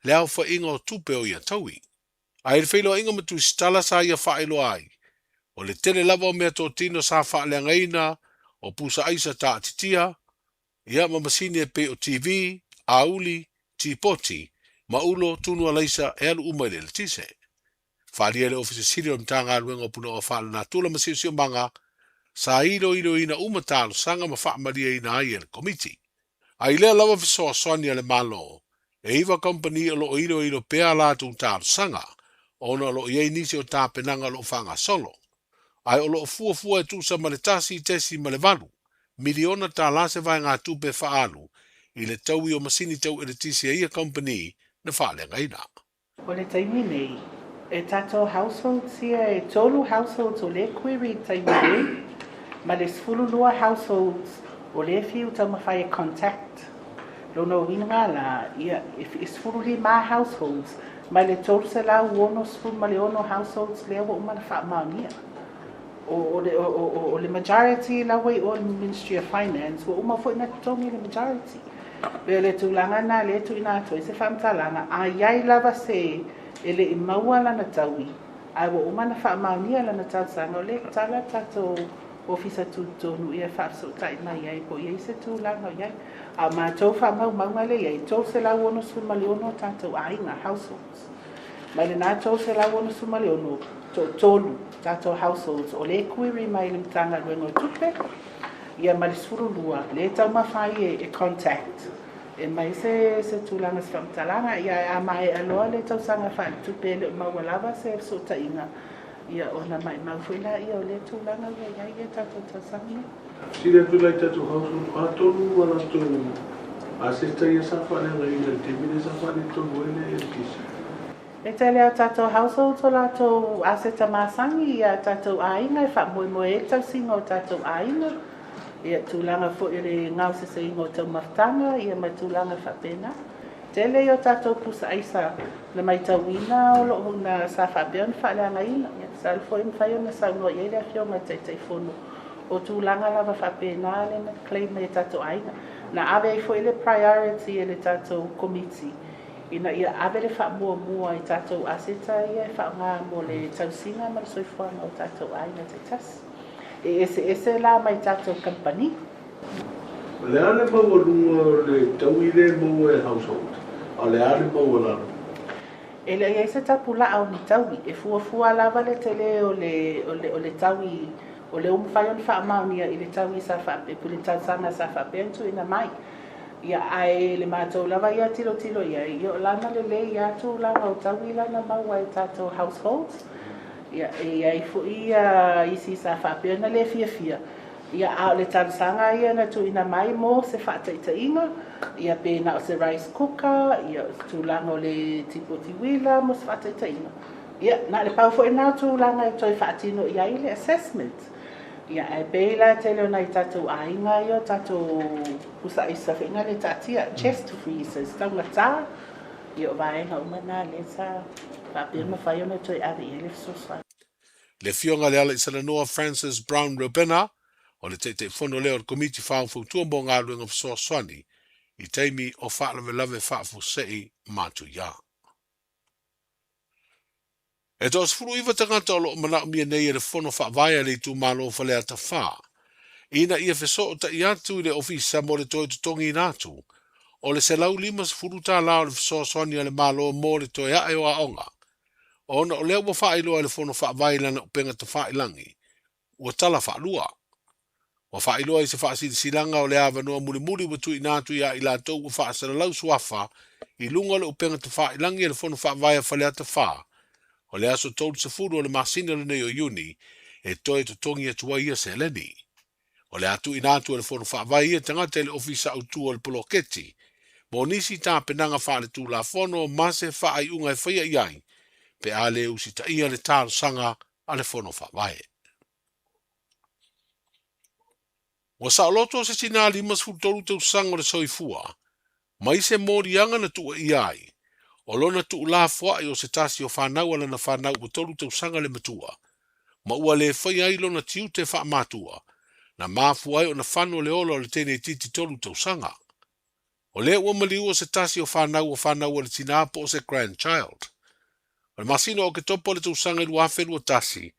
le aofaiga o tupe o ia taui. Ae i le feiloaiga ma Tusitala sa ia faailoa ai, o le tele lava o meatotino sa faaleagaina o pusa aisa taatitia, ia ma masini e pei o TV, auli, tipoti, ma ulo tunu alaisa e alu uma i le eletise. Faaalia e le Ofisa Sili o le Matagaluega o Punaoa Faalenatura ma Siosiomaga, sa iloiloina uma talosaga ma faamalieina ai e le Komiti. A i lea lava fesoasoani a le Malo, e iva kamupani o lo o iloilo pea a latou talosaga, ona o lo o i ai nisi o tapenaga o lo o faagasolo. Ae o lo o fuafua e tusa ma le $1.8 miliona tala se vaegatupe e faaalu i le taui o masini tau eletise a ia kamupani na faaleagaina. O le taimi nei, e tatou households ia e tolu households o lea query i le taimi nei, ma le 12 households o lea fiu taumafai e contact. Lona uiga la, ia, e 15 households mai le 366 households lea ua uma ona faamaonia. O, o, le, o, o, o le majority la ua i o le Ministry of Finance, ua uma foi ona totogi le majority. Pei o le tulaga lena lea e tuuina atu ai se faamatalaga, a i ai lava se e le i maua lana taui, ae ua uma ona faamaonia lana talosaga, o lea e tatala le tatou Ofisa Tutotonu ia e faafesootai mai ai po o i ai se tulaga o i ai. A o matou faamaumauga lea e i ai, 366 o tatou aiga, households. Mai lena 366, toatolu tatou households o lea e query mai i le Matagaluega o Tupe, ia ma le 12 lea e taumafai e contact e aumai se se tulaga se faamatalaga. Ia ae a maea loa le tausaga faaletupe e le o maua lava se fesootaiga, ia ona maimau foi laia o lea tulaga ua i ai ia tatou tausaga nei. Fesili atu la i tatou household, o a tonu a latou aseta ia sa faaleagaina i le taimi lea sa faaletonu ai le eletise? E tele a tatou households o latou aseta masani i a tatou aiga e faamoemoe ai le tausiga o tatou aiga, ia tulaga foi o le gaoseseina o taumafataga ia ma tulaga faapena. Tele ia o tatou pusa aisa na maitauina o lo o na sa faapea ona faaleagaina. Ia masalo foi e mafai ona saunoa i ai le Afioga i le Taitaifono o tulaga lava faapena lea na claim ai e tatou aiga. Na ave ai foi le priority e le tatou Komiti ina ia ave le faamuamua i tatou aseta ia e faaaoga mo le tausiga ma le soifuaga o tatou aiga taitasi. E eseese la mai tatou kamupani. O le a le maualuga o le taui lea e maua e household, a o le a le maualalo? E le o i ai se tapulaa o ni taui. E fuafua lava le tele o le, o le, o le taui o lea ua mafai ona faamaonia i le taui sa faapea, i le tausaga sa faapea ona tuuina mai. Ia, ae le matou lava ia tilotilo i ai, ia o lana lelei lava tulaga o taui la na maua e tatou households. Ia, e i ai foi ia isi sa faapea ona le fiafia, ia, a o le talosaga ia na tuuina mai mo se faataitaiga, ia, pe na o se rice cooker, ia, o se tulaga o le tipoti uila mo se faataitaiga. Ia, na o le pau foi lena o tulaga e toe faatino i ai le assessment. Ia, ae pei la tele o nai tatou aiga ia o tatou pusa aisa foi na le taatia, chest freezers, taugata, ia o vaega uma na lea sa faapea mafai ona toe ave i ai le fesoasoani. Le Afioga Lealaisalanoa Francis Brown Robena, o le Taitaifono lea o le Komiti Faufautua mo Galuega Fesoasoani i taimi o faalavelave faafuasei matuia. E toa-19 tagata o lo o manaomia nei e le Fono Faavae a le itumalo o Faleata 4 ina ia fesootai atu i le Ofisa mo le toe totogiina atu o le $150 o le fesoasoani a le Malo mo le toe ae o aoga ona o lea ua faailoa e le Fono Faavae i lana upega tafailagi ua tala faalua. Ua faailoa i se faasilasilaga o le avanoa mulimuli ua tuuina atu ia i latou ua faasalalau suafa i luga o le upega tafailagi a le Fono Faavae a Faleata 4 o le aso 30 o le masina lenei o Iuni e toe totogi atu ai ia seleni. O le a tuuina atu e le Fono Faavae ia tagata i le Ofisa Autu o le Poloketi mo nisi tapenaga faaletulafono ma se faaiuga e faia i ai pe a le usitaia le talosaga a le Fono Faavae. Ua saoloto se tinā 53 tausaga o le soifua mai se moliaga na tuuaia ai o lona tuulafoai o se tasi o fanau a lana fanau ua tolu tausaga le matua, ma ua le faia ai lona tiute faamatua, na mafua ai ona fano le ola o le teineitiiti tolu tausaga. O lē ua maliu o se tasi o fanau o fanau a le tinā po o se grandchild. O le masina o Oketopa o le tausaga i 2021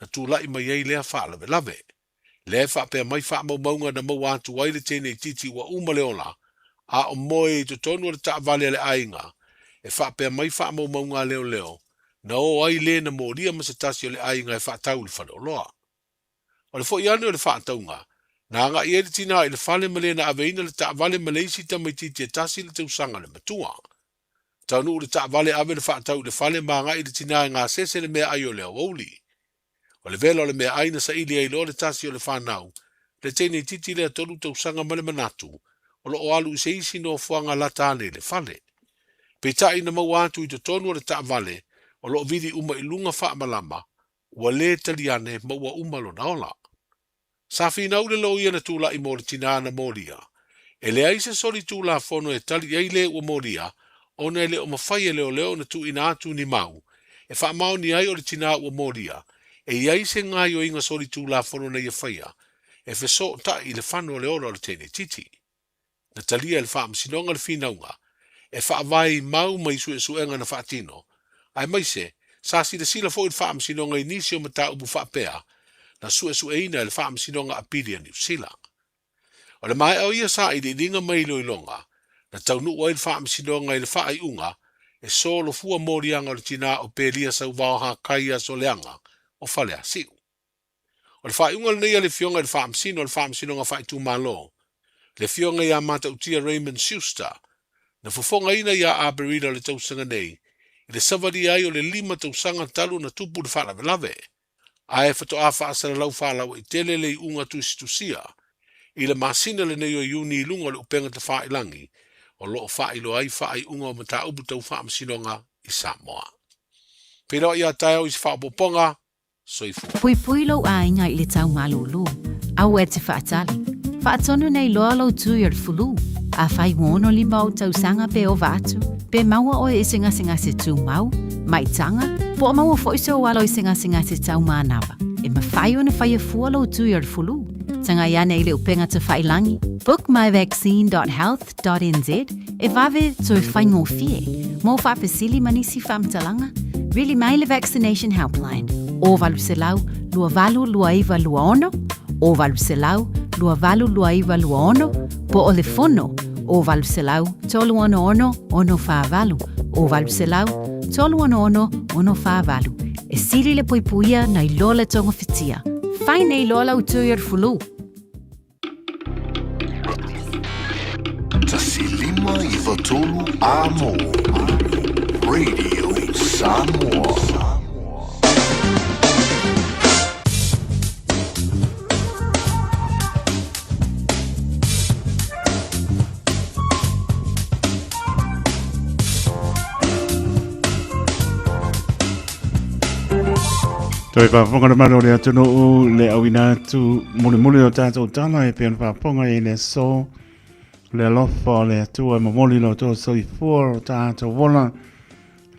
na tula'i mai ai lea faalavelave. Lea e faapea mai faamaumauga na maua atu ai le teine itiiti ua uma le ola, a o moe i totonu o le taavale a le aiga, e faapea mai faamaumauga a leoleo, na o ai le na molia ma se tasi o le aiga e faatau i le faleoloa. O le foi ane o le faatauga, na agai ai le tinā i le fale ma le na aveina le taavale ma le isi tamaitiiti e tasi le tausaga le matua. Taunuu le taavale ave le faatau i le fale ma agai le tinā e gasese le meaai o le aoauli. O le vela o le meaai na saili ai loa le tasi o le fanau, le teine itiiti lea tolu tausaga ma le manatu o lo o alu i se isi nofoaga lata ane i le fale. Peitai na maua atu i totonu o le taavale o lo o vili uma i luga faamalama ua lē tali ane ma ua uma lona ola. Sa finau le loia na tula'i mo le tinā na molia. E leai se soli tulafono e tali ai lē ua molia ona e le o mafai e leoleo ona tuuina atu ni mau e faamaonia ai o le tinā ua molia e i ai se gaoioiga soli tulafono na ia faia e fesoota'i i le fano o le ola o le teine itiiti. Na talia e le Faamasinoga le finauga e faavae i mau ma i suesuega na faatino, aemaise, sa silasila foi le Faamasinoga i nisi o mataupu faapea na suesueina e le Faamasinoga Apili a Niu Sila. O le maea o ia sailiiliga ma iloiloga, na taunuu ai le Faamasinoga i le faaiuga e solofua moliaga o le tinā o Pelia Sauvao Hakai i aso leaga o Faleasiu. O le faaiuga lenei a le Afioga i le Faamasino o le Faamasinoga Faaitumalo, le Afioga ia Matautia Raymond Schuster, na fofogaina ia Aperila o le tausaga nei i le savalia ai o le lima tausaga talu ona tupu le faalavelave, ae faatoa faasalalau faalauaitele le iuga tusitusia i le masina lenei o Iuni i luga o le upega tafailangi o lo o faailoa ai faaiuga o mataupu tau faamasinoga i Samoa. Feiloai ia taeao i se faaopoopoga. Soifua. Puipui lou aiga i le tau malūlū. Aua e te faatali. Faatonu nei loa lou tui o le fulu. Afai ua 65 ou tausaga pe ova atu, pe maua oe i se gasegase tumau, maitaga, po o maua foi sou alo i se gasegase tau manava, e mafai ona faia fua lou tui o le fulu. Tagai ane i le upega tafailangi, bookmyvaccine.health .nz e vave toe faigofie mo faafesili ma nisi faamatalaga, vili mai le Vaccination Helpline o 800 282926 o 800 282926 po o le fono o 800 366 648 o 800 366 648. E sili le puipuia nai lo le togafitia. Fai nei loa lau tui o le fulu. 153 Amo Radio Samoa. Toi whaafonga le mano le atunuu le auina atu mulimuli o tātou tala e pea whaafonga i le so le alofa o le Atua e momoli lo tō soifua o tātou wola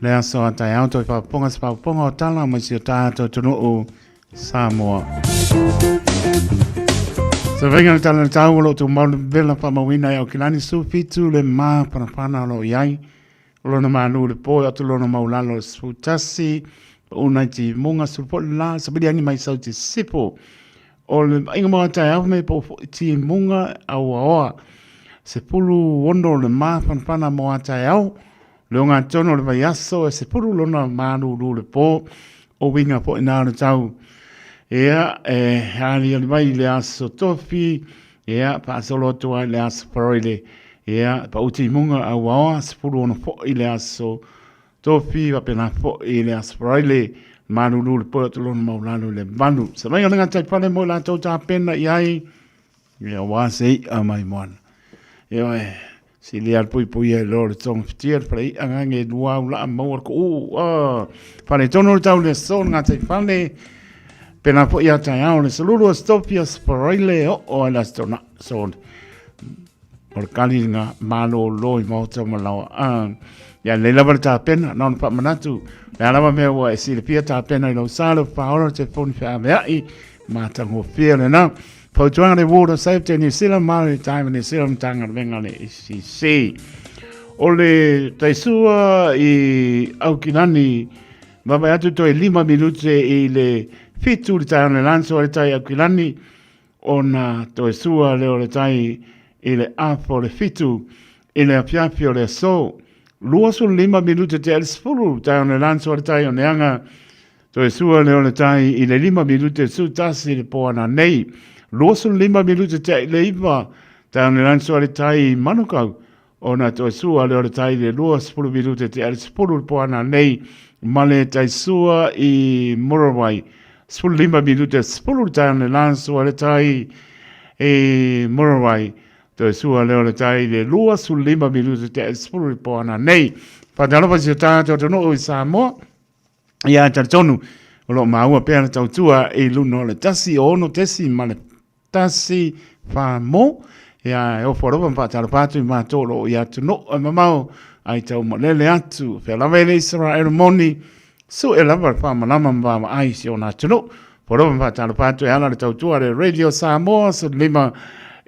le aso a tai au toi whaafonga se whaafonga o tala mai si o tātou atunuu Samoa. Sa venga le tala le tau o lo tō maunu vela whamawina e au kilani su fitu le mā panapana o lo iai O lona manu le po atu lona maulalo le sefutasi o nai ti munga su po la sa bili angi mai sau ti sipo o le inga mo tai au me po ti munga au aoa se pulu ono le ma panapana mo atai au le onga tono le vai aso e se pulu lona manu lu le po o winga po ina le tau ia e ali ali mai le aso tofi Ia, faasolo atu ai le aso Faraile. Ia, pauti i munga a uaoa, 16 fo'i le aso Tofi, faapena fo'i le aso Faraile, malulu le poe o tolona maulalo le valu. Sa mai o le ngatai pale mo i latou tapena i ai, ia, ua se i'a mai moana. Ia, oe, si le al pui pui e lo le tonga fitia le fale i'a ngange lua au laa maua le ko uu, ah, fale tono le tau le aso le ngatai pale, Pena foi ia taeao le solulu o Stofia Sparaile o o ai la stona so o le kali nga malo lo i maota ma lawa a ia le lava le tapena na ona faamanatu le a lava mea ua e silafia tapena i lau sa le whaora te foni whaamea i matangofie lena. Fautuaga le Water Safety New Zealand Maritime New Zealand Matagaluega a le ACC. O le taisua i Aukilani, vaavaai atu toe 5 minute i le 7 le taeao le lanso a le tai Aukilani, ona toe sua lea o le tai i le afa o le 7 i le afiafi o le aso. 25 minute te le 10 le taeao le lanso a le tai o Neaga, Toe sua lea o le tai i le 5 minute su tasi le po ana nei. 25 minute te i le 9, tai o le lanso a le tai i Manukau, ona toe sua lea o le tai i le 20 minute te i le 10 le po ana nei, ma le tai sua i Murarewai. 15 minute 10 le tai o le lanso a le tai i Murarewai. Toe sua lea o le tai i le 25 minute te i le 10 le po ana nei. Whātalofa si o tātou atunuu i Samoa. Ia, talitonu, o lo o maua pea le tautua i luna o le 1 6 ma le 1 wha mo. Ia, e ofo alofa ma whaatalofa atu i mātou o lo o i atunuu e mamao ai tau malele atu. Whea lava e le Israel moni, su e lava le whaamalama ma vaavaai si ona atunuu. Ofo alofa ma whaatalofa atu e ala le tautua le Radio Samoa, 15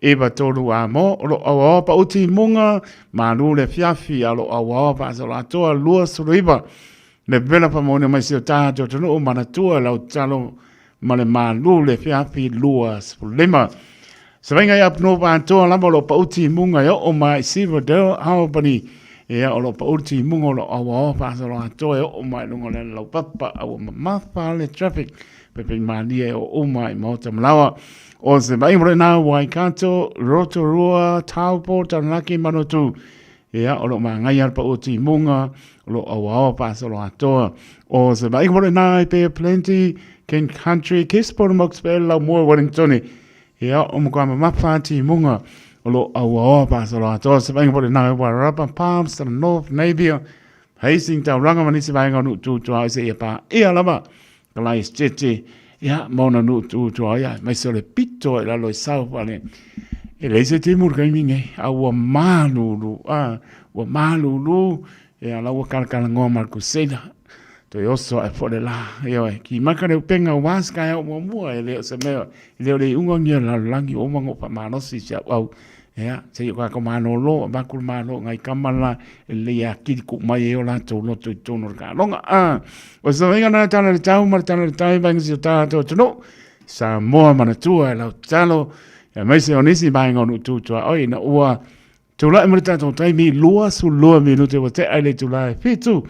9 3 a mo, o lo auaoa pa uti munga, malu le fiafi, a lo auaoa pa asola atoa, 29. Le pepela whamone mai si o tātou atunuu manatua lau tatalo ma le malu le fiafi 25. Savaiga i Up North atoa lava o lo pauti i munga e oo mai i Silverdale, Albany. Ia o lo pauti i munga o lo auaoa whaasalo atoa e oo mai lunga le laupapa a ua mamafa le traffic. Pepe malie e oo mai maota malawa. O se vai mo nā Waikato, Rotorua, Taupo, Taranaki, Manukau. Ia, o lo māngai ala pa o timunga, o lo auaoa paasolo atoa. O se vai mo nā i Bay of Plenty, King Country, Gisborne, Moxburgh, Laumua, Wellington. Ia, o mo kwa mamafa timunga, o lo auaoa paasolo atoa. Se vai mo nā i Wairarapa, Palmerston, North, Napier, Hastings, Tauranga, manisi vaenga o nuu tūtua o se ia pā. Ia lava, ka lai tete, ia, maona nuu tūtua ia, mai se o le pito e lalo i South ale. E lei se timu le kaimi nei, a ua malulu, a, ua malulu, ia la ua kalakala ngoa ma le kusela. Toe oso ae fo le la, ia oe, ki maka le upenga o waska e au muamua, e le o se mea, e le o le iuga ngia lalolangi o mango pa malosi si au au. Ia, se i o kako malolo, a makulu malo ngai kamala, e le ia kiri ku mai e o latou loto i tonu o le kaloga. A, o se vainga na tala le tau ma le tala le tai, vainga si o tātou atunuu, Samoa manatua e lau tatalo, ia maise o nisi vaenga o nuu tutua oi, ina ua tulai mo le tatou taimi 22 minute ua tea i le itula e 7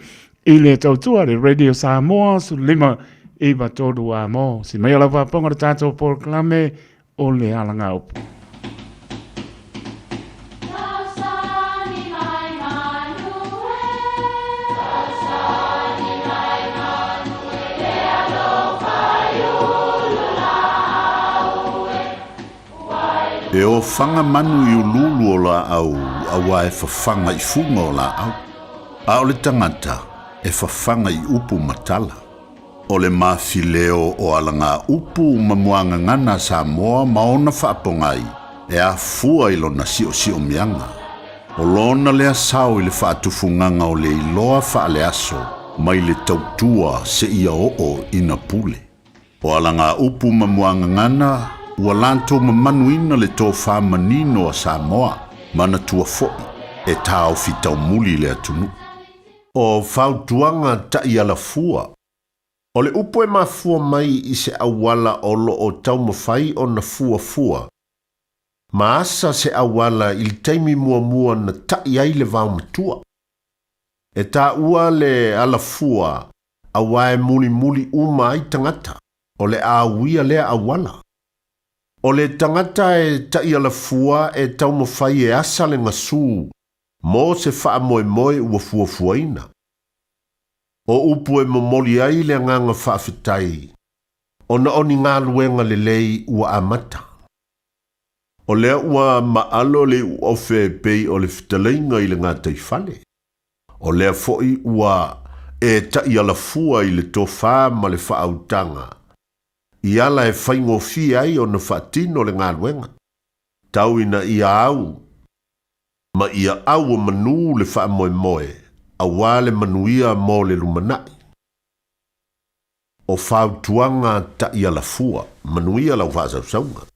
i le tautua le Radio Samoa 15 9 3 a mo. Si mai o lau faafofoga le tatou polokalame o le alagaupu. E ofaga manu i uluulu o laau auā e fafaga i fuga o laau, a o le tagata e fafaga i upu ma tala. O le mafileo o alagaupu ma muagagana a Samoa ma ona faapogai e afua i lona siosiomiaga. O lona lea sao i le faatufugaga o le iloa faaleaso mai le tautua seia oo ina pule. O alagaupu ma muagagana ua latou mamanuina le tofā manino a Samoa manatua foʻi e taofi taumuli le atunuu. O fautuaga taʻialafua. O le upu e mafua mai i se auala o loo taumafai ona fuafua ma asa se auala i le taimi muamua na taʻi ai le vaomatua. E taua le alafua auā e mulimuli uma ai tagata o le a uia lea auala. O le tagata e taʻialafua e taumafai e asa le gasū mo se faamoemoe ua fuafuaina. O upu e momoli ai le agaga faafetai ona o ni galuega lelei ua amata. O lea ua maalo le iuofe pei o le fetalaiga i le gataifale. O lea foʻi ua e taʻialafua i le tofā ma le faautaga i ala e faigofie ai ona faatino le galuega. Tau ina ia au ma ia au o manū le faamoemoe auā le manuia mo le lumanaʻi. O fautuaga taʻialafua manuia lau faasausauga.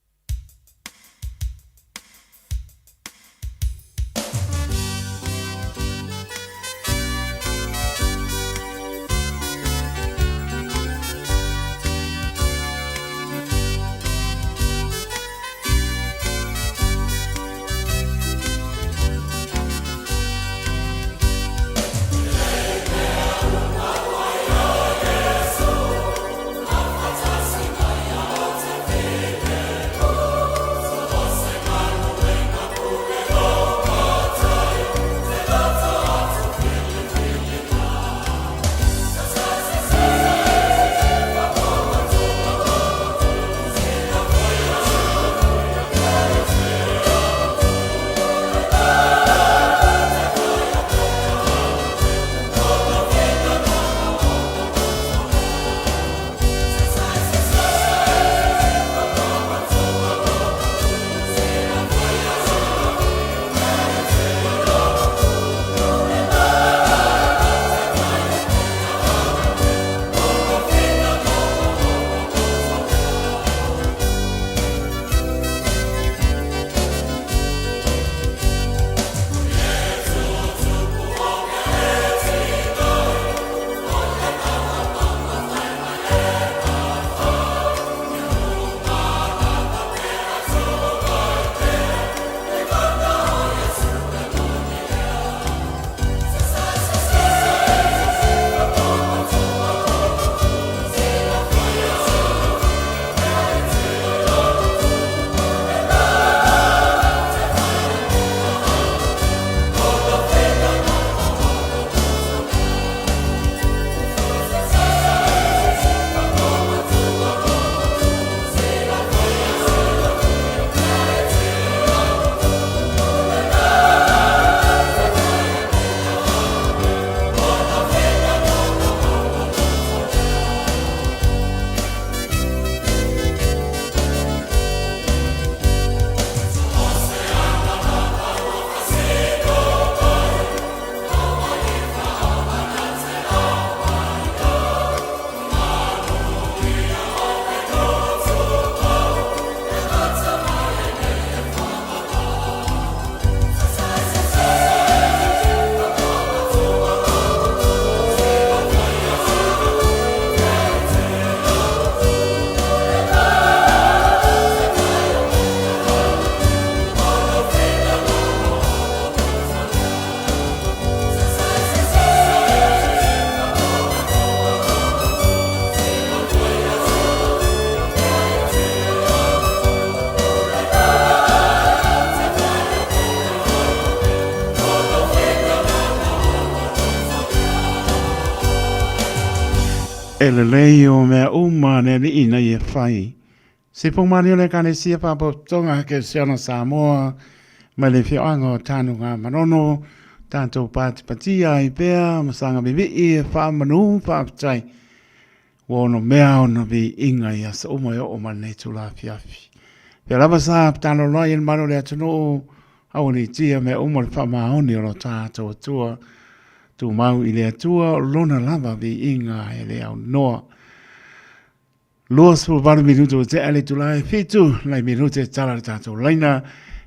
E lelei o mea uma le Alii ina ia fai. Se pōmalie o le Ekalesia Faapotopotoga Kerisiano Samoa mai le afioaga o Tanuga Manono, tatou patipatia ai pea ma saga vivii e faamanu faafetai ua ono mea ona viiga i aso uma e oo mai lenei itula afiafi. Pea lava sa tatalo ai e le mamalu o le atunuu, aualiitia mea uma o le faamaoni o lo tatou Atua. Tumau i le Atua o lona lava viiga e le aunoa. 28 minute ua tea le itula e 7, nai minute e tala le tatou laina,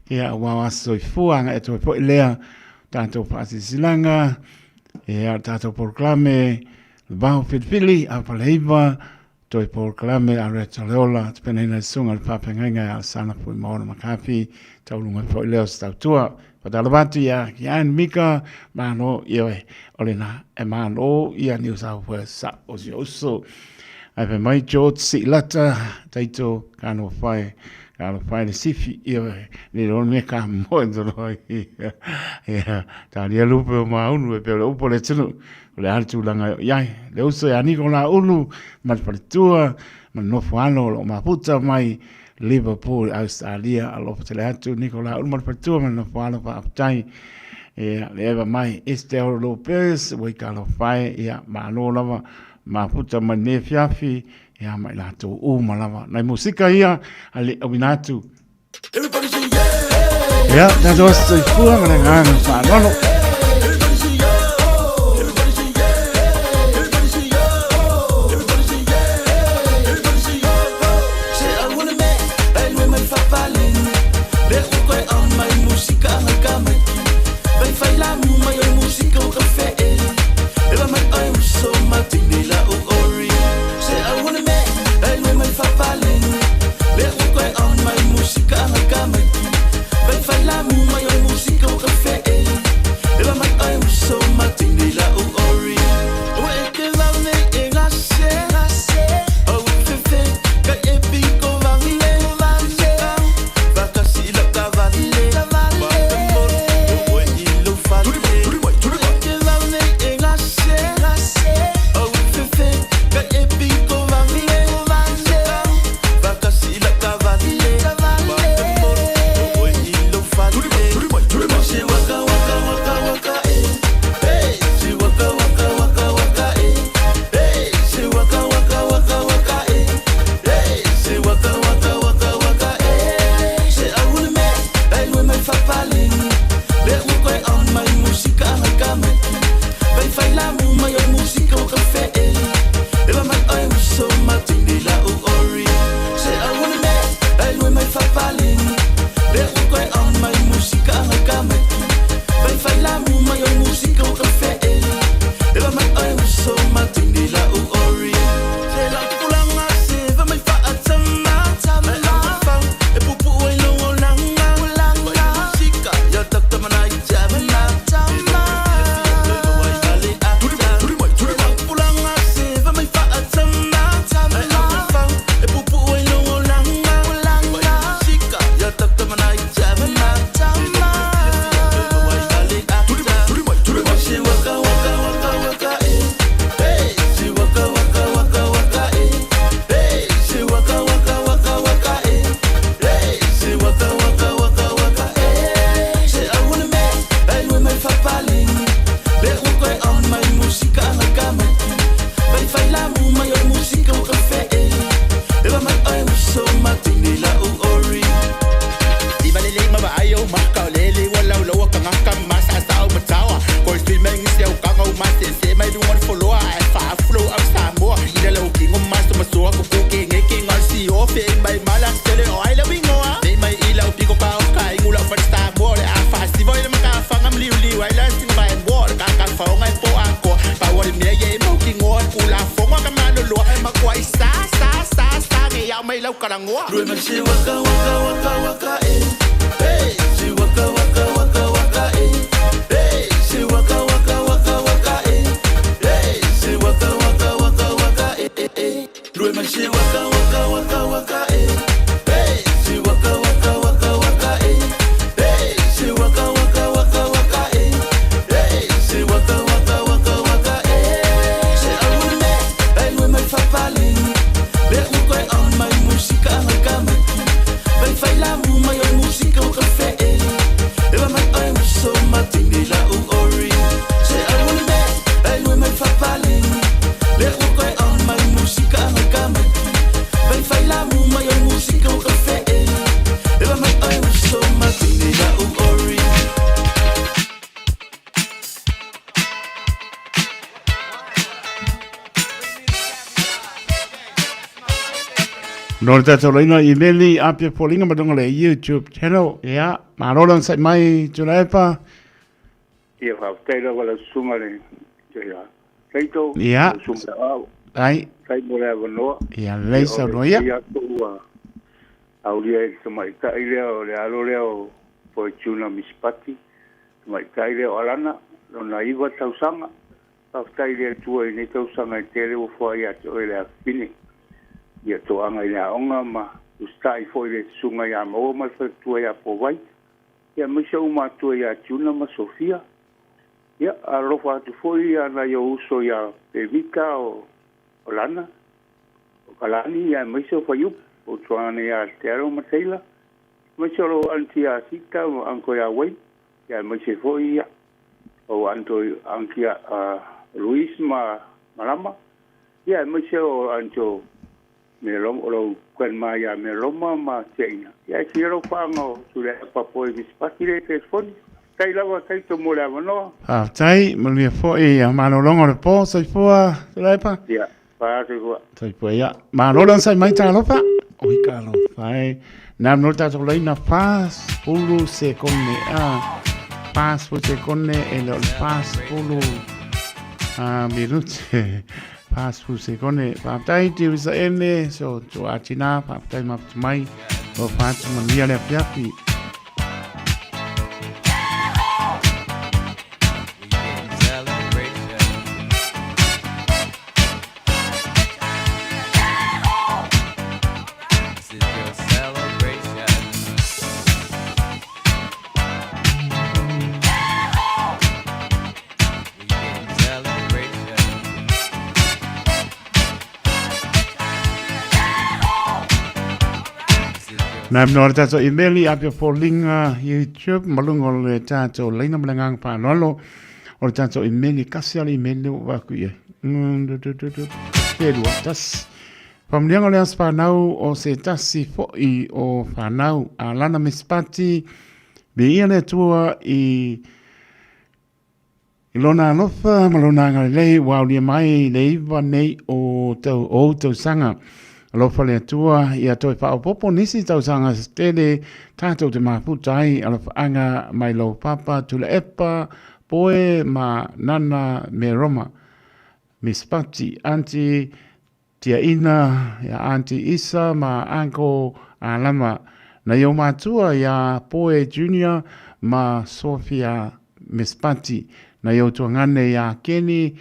ia aua o aso soifua agai atu ai foi lea tatou faasilasilaga, ia o tatou polokalame, le vao filifili, a Faleiva, toe polokalame a Reta Leola, tapenaina e susuga i le faafeagaiga ia Alesana Fuimaono McCarthy, tauluga foi lea o se tautua. Faatalofa atu ia Kian Mika, malo ioe, o lena e malo ia New South Wales sa o si uso. Ai fai mai George Siilata, taito ka no whai, ka no whai le sifi, ioe, le rona me ka moe toro ai. Ia, tā ria lupe o maunu e peo le upo le tunu, o le hale tūlanga i ai. Le uso ia Niko la ulu, ma le faletua, ma le nofo alo o lo maputa mai, Liverpool, Australia, alofa tele atu Niko la ulu ma le faletua ma le nofo alo faafetai. Ia, le eva mai Estelle Lopez, ua i ka alofa e, ia, malo lava, maputa mai nei afiafi, ia, ma i latou uma lava. Nai musika ia, a le awina atu. Ia, tatou aso soifua ma le agaga faaaloalo. paleni Le ua koe on mai musika anga ka maiki Vai fai la mu mai o musika o ka fe e Ewa mai oi uso ma tine ya u ori. No le tātou laina i meli Apia Foliga ma luga o le YouTube channel. Ia, malo le onosai mai Tuilaepa. Ia faafetai lava lau susuga le ia Taito, Ia. lau susuga Au. Ai. Faafetai mo le avanoa. Ia, lelei Ia, o le saunoa ia. atu ua aulia i le tamaitai lea o le alo lea o Fortuna Mispati, tamaitai lea o Alana, lona 9 tausaga. Faafetai i le Atua i nei tausaga e tele ua foai ia te oe le afafine. Ia toaga i le aoga ma usitai foi i le susuga ia Maua ma le faletua ia Povai. Ia aemaise ou matua ia Tiuna ma Sofia. Ia, alofa atu foi ia nai ou uso ia Pevita o Lana, o Kalani, ia aemaise o Faiupu, o tuaga ia Tearo ma Taylor, aemaise o lou aunty ia Sita ma uncle ia Wayne, ia aemaise foi ia ou aunty ia Louise ma Malama, ia aemaise o aunty o Meloma, o lou grandma ia Meloma ma Tiaina. Ia e fia lou faaga o Tuilaepa po i Misipati le telefoni. Faafetai lava Taito mo le avanoa. Faafetai, manuia foi ia malologa o le po, soifua Tuilaepa. Ia, fa soifua. Soifua ia. Malo le onosai mai talofa. Oi ka alofa e. Nā no tātou leina fas pulu sekone a. Fas pulu sekone e le o le fas pulu a minute. 40 sekone. Faafetai te uisa ene, so to atina, faafetai mafuta mai. O whātu manuia le afiafi. Nā mnoa le tātou email i Apia Foliga YouTube, ma lunga o le tātou leina ma le nganga whānoalo o le tātou email i kasi ale email o waku ia. Whenua, tas. Whamunianga o le aso whanau o se tasi fo'i o whanau a Lana Mispati, me ia le atua i I lona alofa ma lona agalelei ua aulia mai le 9 nei o tau, ou tausaga. Alofa le Atua ia toe faaopoopo nisi tausaga se tele tatou te mafuta ai alofaaga mai lou papa Tuilaepa Poe ma Nana me Roma Mispati Aunty Tiaina ia Aunty Isa ma Uncle Alama. Nei o matua ia Poe Junior ma Sophia Mispati. Nei o tuagane ia Kenny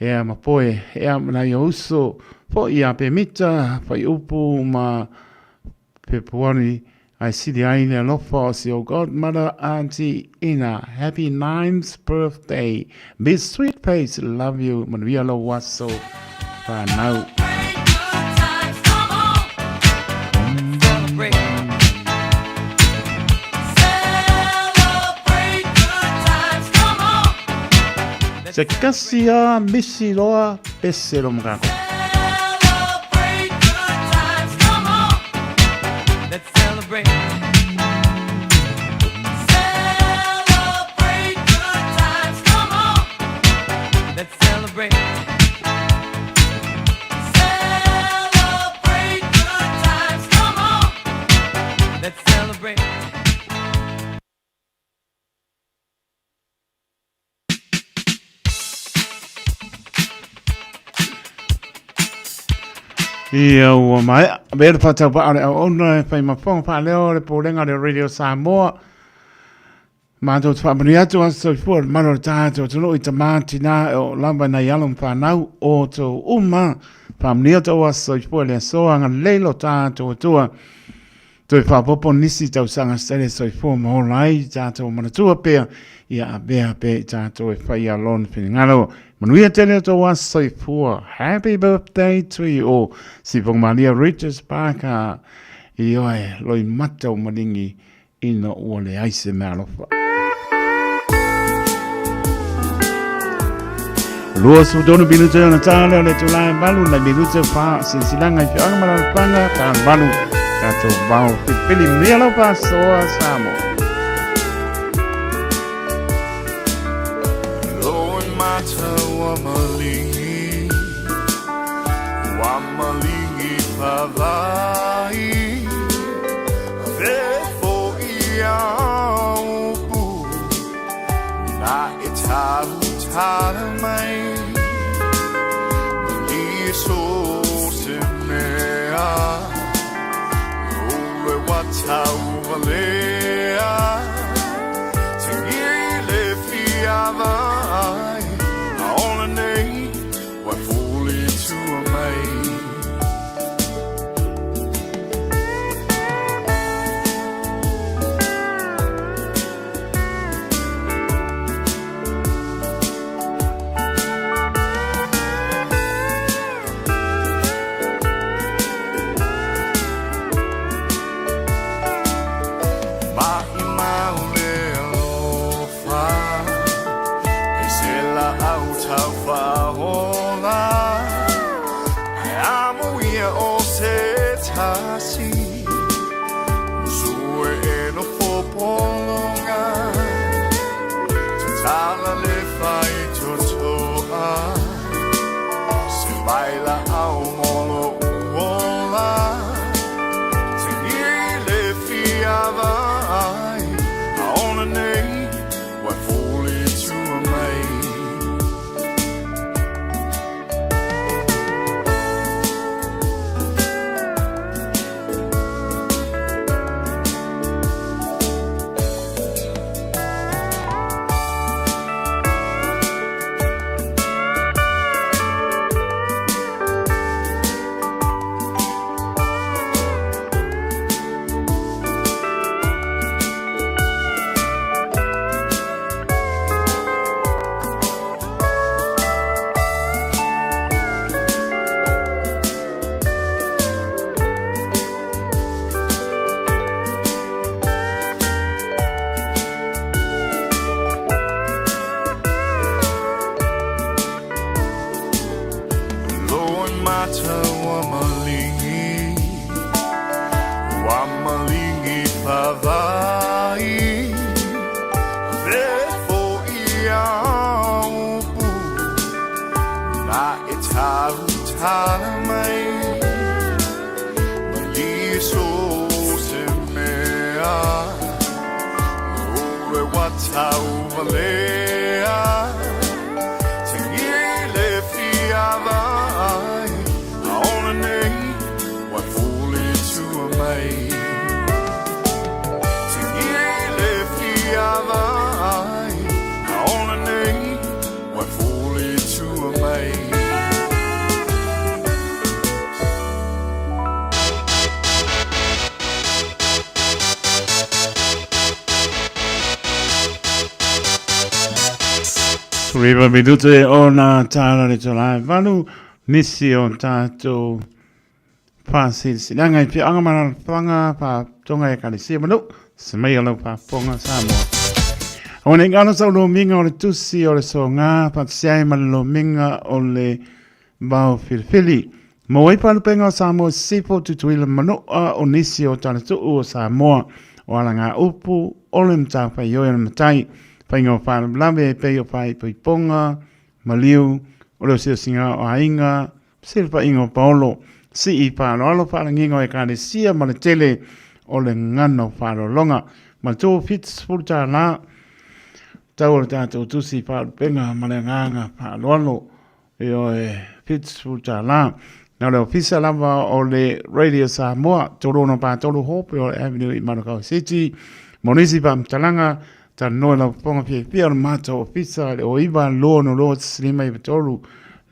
ea ma Poe ea nei o uso foi ia Pemita, Whaiupu ma Pepuari. I sili ai le alofa o si o godmother Aunty Ina. Happy 9th birthday Miss Sweet Face, love you. Manuia lou aso whanau. Se kasi a misi loa pese lo mokako. Ia ua maea, me le whātau paa o le auauna e whai mafonga whaaleo le pōlenga le Radio Samoa. Mātou te whaamanu atu a soifua le mano le tātou tunu i ta mātina o lava nei alo whanau o tō uma. Whaamanu atu a soifua le asoa ngā leilo tātou atua. Toe faaopoopo nisi tausaga sele soifua ma ola ai i tatou manatua pea ia avea pea i tatou e fai a lona finagalo. Manuia tele o tou aso soifua. Happy birthday to you all. Sifonga Malia Regis Parker i oe loimata o malingi ina ua leai se mea alofa. 23 minute ona tā leo le tūlā e malu, nei minute whā silasilaga i feoaga ma lalopaga tā malu tatou vao filifili mea lau faasoa Samoa. Lo e mata ua maligi, ua maligi pavai, Fe fo'i a upu, na e tautala mai. Malie so se mea, lo le wa tauvalea. Tingi le fiavai, a ona nei, wa fuli tua mai. Ma'i mau le alofa, e se la au tau whahola. Ai amo ia o se tasi, musue e no fopolonga. Tatala le whai totoa, se vaila au molo uola. Tingi le fiavai, a ona nei, wai fuli tua mai. Lo e mata ua maligi, ua maligi pavai. Fe fo'i a upu, na e tautala mai. Malie so se mea, lo le wa tauvalea. Tingi le fiavai, a ona nei, wai fuli tua mai. Tingi le fiavai, a ona nei, wai fuli tua mai. Riva minute ona tāla le tō lai valu, nisi o tātou whāsilasilaga i whianga mana whanga wha tonga e kalesia manu, se mai o lau whāponga Samoa. O nei ngalo sau lo minga o le tusi o le so ngā, whātisiai ma le lo minga o le vao filifili. Mo ai palupenga o Samoa sifo tutuila manoa o nisi o talatu'u o Samoa o ala ngā upu o le matawhaioi o le matai whainga o whalavelave e pei o whaipoiponga, maliu, o le osiosiga o aiga, selefaiga o paolo, sii faaaloalo faalagiga o ekalesia ma le tele o le gano faalologa. Ma le $70 tau o le tatou tusi faalupenga ma le agaga faaaloalo Ioe, $70. Na o le ofisa lava o le Radio Samoa, 363 Hope o le Avenue i Manukau City. Mo nisi faamatalaga, talanoa i lau fofoga fiafia o le matou ofisa i le 09 262 1593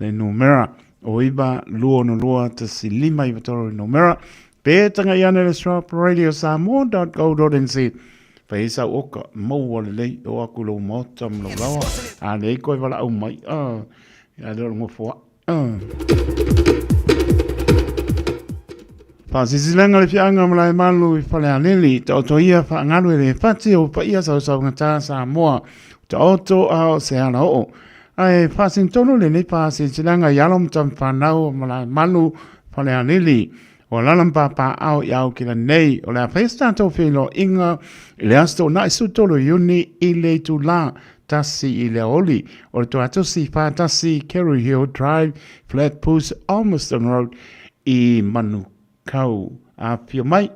le numera. 09 262 1593 le numera. Pe tagai ane le shop radiosamoa.co.nz. Fai ai sau oka, maua lelei o aku lou maota ma lou laoa. A leai koe valaau mai, a le o le gofoaʻa. Faasisilanga le fiaga o Malaemalu i Falealili, taoto ia faagalu e le fati o paia sausaugatā Samoa, taoto a o se ala oo. Ae faasino tonu lenei faasilasilaga i alo ma tama fanau o Malaemanu Falealili o alaala ma papaaao i Aukila nei. O le a faia se tatou feiloaiga i le Aso Toonai 13 Iuni i le itulā 1 i le aoauli. O le toatusi 41 Kerry Hill Drive, Flatbush, Ormiston Road i Manukau. Afifio mai.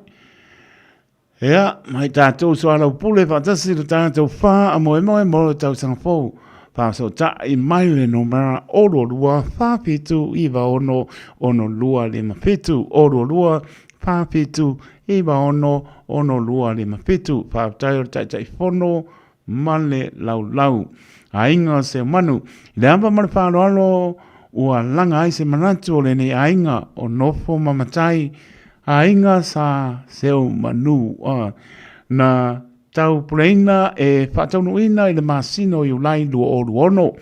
Ea, mai tatou soalaupule faatasi lo tatou faamoemoe mo le tausaga fou. Faafesootai mai le numera 02 47 96 62 57, 02 47 96 62 57. Faafetai o le Taitaifono ma le laulau. Aiga o Seumanu, i le ava ma le faaaloalo ua laga ai se manatu o lenei aiga o nofo ma matai, aiga sa Seumanu na taupuleina e faataunuuina i le masina o Iulai 2026.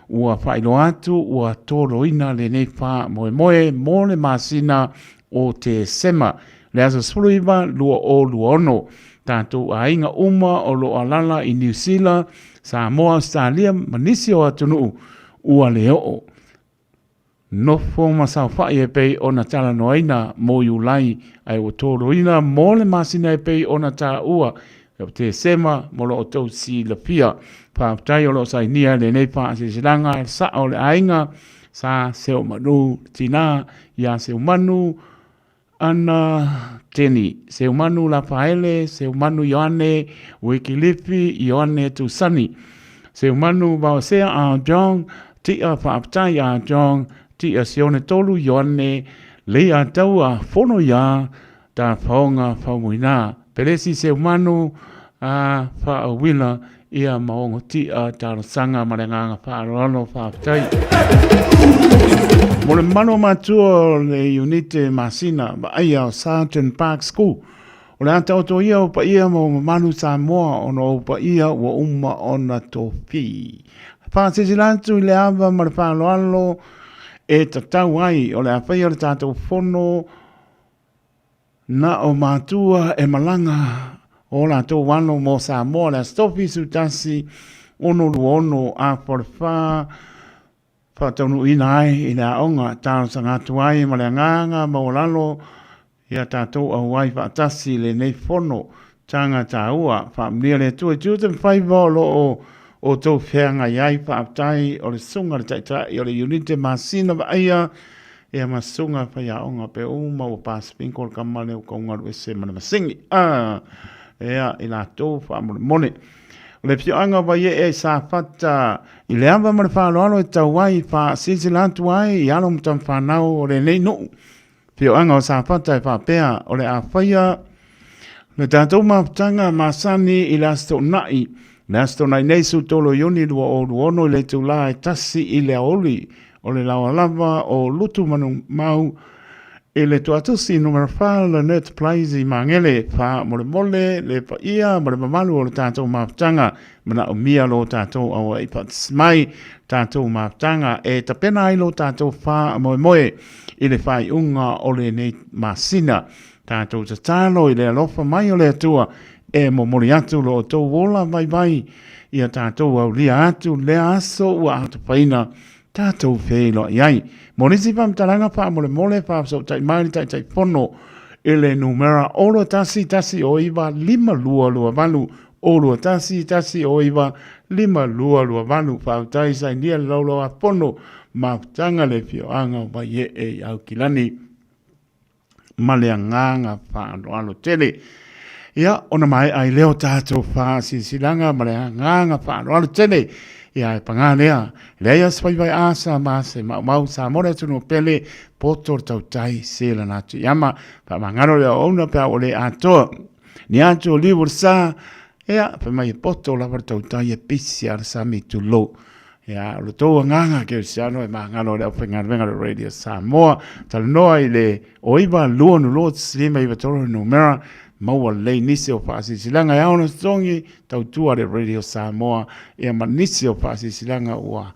Ua faailoa atu ua toloina lenei faamoemoe mo le masina o Tesema le aso 19 2026. Tatou aiga uma o lo o alaala i Niu Sila, Samoa, Ausetalia ma nisi o atunuu ua le oo. Nofo ma saofai e pei ona talanoaina mo Iulai ae ua toloina mo le masina e pei ona taua o Tesema mo lo outou silafia. Faafetai o lo o sainia lenei faasilasilaga e le sao o le aiga sa Seumanu, tina ia Seumanu, Ana Teni, Seumanu Lafaele, Seumanu Ioane, Wikilifi, Ioane Tusani, Seumanu Vaosea a John, Tia Faafetai a John, Tia Sione Tolu Ioane, Lei Taua Fono ia Tafaoga Faumuina, Pelesi Seumanu a Faauila ia ma tia talosaga ma le agaga faaaloalo faafetai. Mo le mamalu o matua o le Iunite Masina Vaaia o Sargent Park School, o le a taoto ia o paia ma o mamalu Samoa ona o paia ua uma ona tofi. Faasilasila atu i le ava ma le faaaloalo e tatau ai o le a faia le tatou fono Na o matua e malaga o latou alo mo Samoa le Aso Tofi 11 6 26 afa o le 4 faataunuuina ai i le aoga talosaga atu ai ma le agaga maualalo ia tatou auai faatasi i lenei fono taga taua. Faamanuia le Atua i tiute ma faiva o lo o outou feagai ai. Faafetai o le susuga i le Taitai o le Iunite Masina Vaaia ia ma susuga faiaoga pe uma ua pasipinko le kama lea ua tau ese ma le masini. Ah, ia i latou faamolemole. O le afioaga o Vaiee i Safata i le ava ma le faaaloalo e tau ai faasilasila atu ai i alo ma tama fanau o lenei nuu. Afioaga o Safata e faapea o le a faia le tatou mafutaga masani i le Aso Toonai, le Aso Toonai nei 13 o Iuni 2026 i le itulā e 1 i le aoauli o le laoa lava o Lutumanumau i le Tuatusi Numera 4 Lynette Place i Magele. Faamolemole le paia ma le mamalu o le tatou mafutaga, manaomia lo tatou aua'i faatasi mai tatou mafutaga e tapena ai lo tatou faamoemoe i le faaiuga o lenei masina. Tatou tatalo i le alofa mai o le Atua e momoli atu lo outou ola vaivai ia tatou aulia atu lea aso ua atofaina tatou feiloai ai. Mo nisi faamatalaga faamolemole faafesootai mai le Taitaifono i le numera 011 09 5228 011 09 5228. Faafetai sainia le Laulau-a-Fono mafutaga le afioaga o Vaiee i Aukilani ma le agaga faaaloalo tele. Ia, ona maea ai lea o tatou faasilasilaga ma le agaga faaaloalo tele. Ia, e pagā lea, leai lava se faivai asa ma se maumau, Samoa le atunuu pele, poto le tautai, se lana atu i ama, faamagalo le auauna pe a ua le atoa. Ni atu o liu o le sa, ia, fai mai e poto lava le tautai e pisi a le sami tulou. Ia, o le tou agaga kerisiano e magalo le aufaigaluega le Radio Samoa. Talanoa i le 09 2 5 9 3 numera maua lelei nisi o faasilasilaga e ao ona totogi tautua le Radio Samoa ia ma nisi o faasilasilaga ua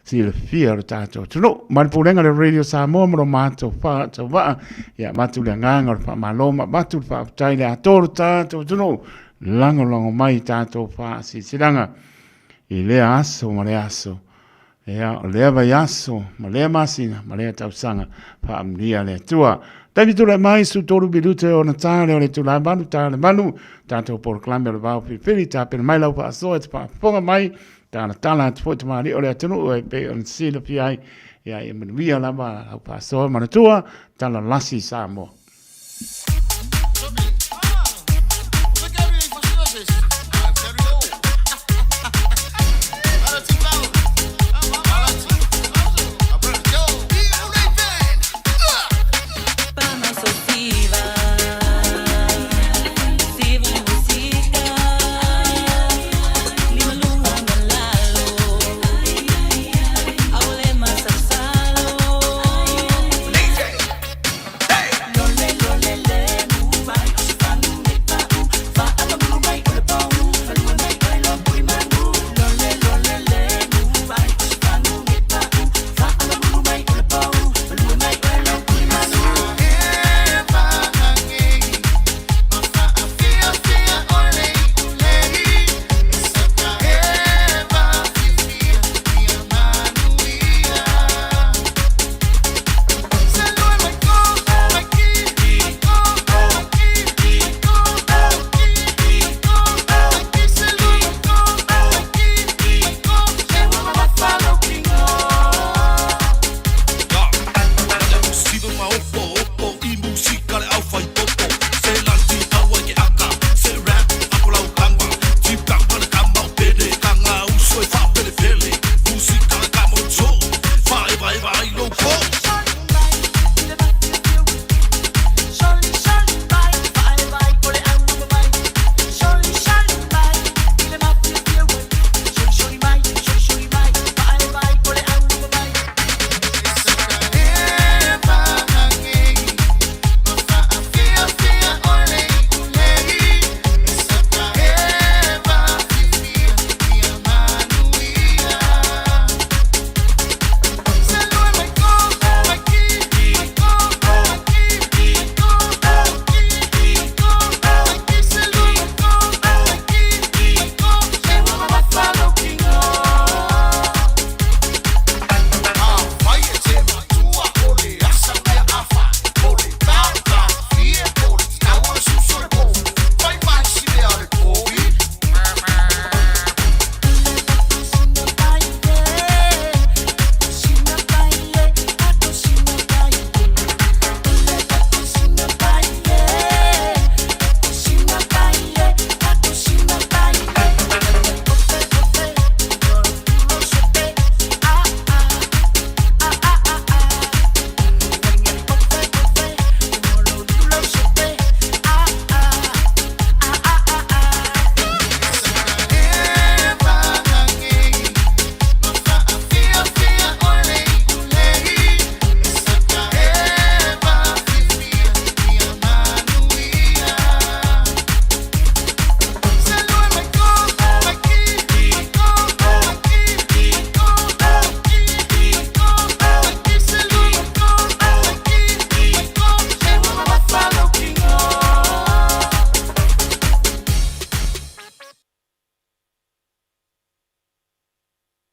silafia o le tatou atunuu. Ma le pulega le Radio Samoa ma lo matou faatauvaa, ia avatu le agaga o le faamalo ma avatu le faafetai le atoa o le tatou atunuu lagolago mai i tatou faasilasilaga i lea aso ma lea aso. Ia, o lea vaiaso, ma lea masina, ma lea tausaga, faamanuia le Atua. Taimi tulai mai, 13 minute ona ta lea o le itula e 8, ta le 8, tatou polokalame o le Vao Filifili, tapena mai lau faasoa e te faafofoga mai, talatala atu foi tamalii o le atunuu e pei ona silafia ai, ia, ia manuia lava lau faasoa, manatua, talalasi Samoa.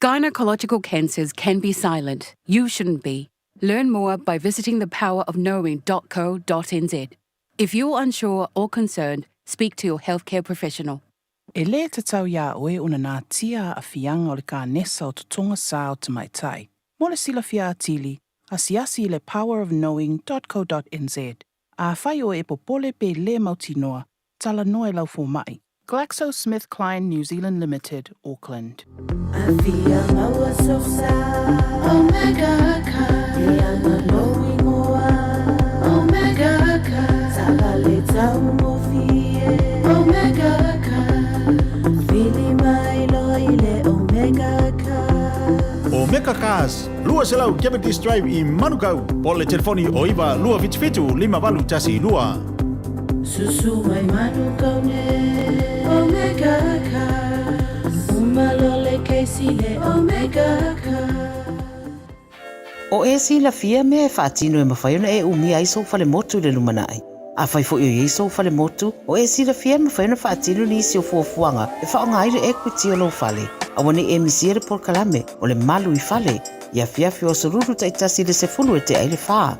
Gynecological cancers can be silent. You shouldn't be. Learn more by visiting thepowerofknowing.co.nz. If you're unsure or concerned, speak to your healthcare professional. E lē tatau iā oe ona natia aafiaga o le kanesa o totoga sa o tamaitai. Mo le silafia atili, asiasi i le powerofknowing.co.nz. Afai oe e popole pe lē mautinoa, talanoa i lau fomaʻi. GlaxoSmithKline New Zealand Limited, Auckland. Omega Cars, 200 Cavendish Drive i Manukau. Po le telefoni o 9 277 5812. Susu mai Manukau ne Omega Cars Uma lole Casey le Omega Cars. O e silafia mea e faatino e mafai ona e umia ai sou falemotu i le lumanai. Afai foi o i ai sou falemotu, o e silafia e mafai ona faatino nisi o fuafuaga e faaaoga ai le equity o lou fale. Aua ne i e misia le polokalame o le Malu i Fale i afiafi o Aso Lulu taitasi i le 10 e tea i le 4.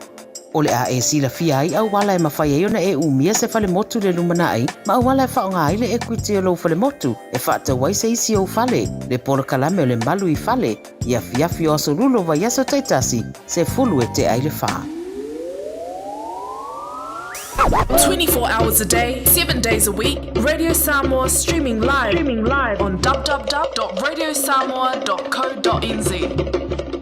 O le a e silafia ai auala e mafai ai ona e umia se falemotu i le lumanai ma auala e faaaoga ai le ekuiti o lou falemotu e faatau ai se isi ou fale, le polokalame o le Malu i Fale i afiafi o Aso Lulu o vaiaso taitasi, 10 e tea i le 4. 24 hours a day, 7 days a week, Radio Samoa streaming live, streaming live on www.radiosamoa.co.nz.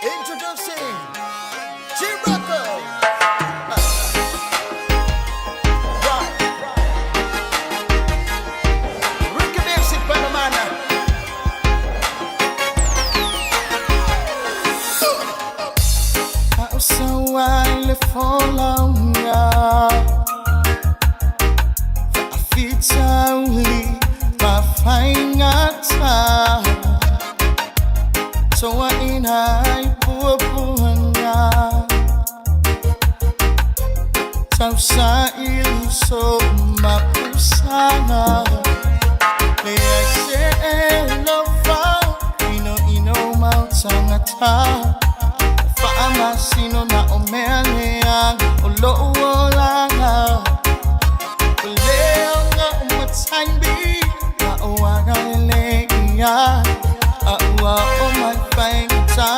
Introducing G-Rocco. Right. Ricky Music Panamana. Ausawa le folauga Faafitauli mafaigata Toaina i puapuaga Tausaili so mapusaga Leai se e lofa Inoino mau tagata Faamasino na o mea lea O lou olaga O lea nga o mataimbi Ma o aga lele ia A ua o mai faigata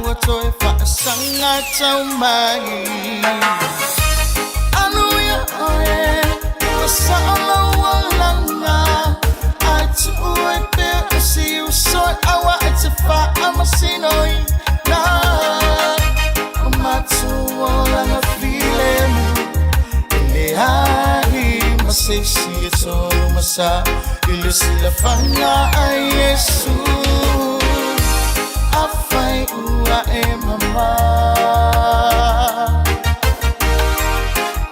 Ua toe faasaga tau mai Anu ia oe Ua sao lau olaga Ai tuu e pea o si uso e aua e te faamasino i na O matou olaga filemu E leai ma se isi e tolomasa I le silafaga a Iesu Afai ua e mamā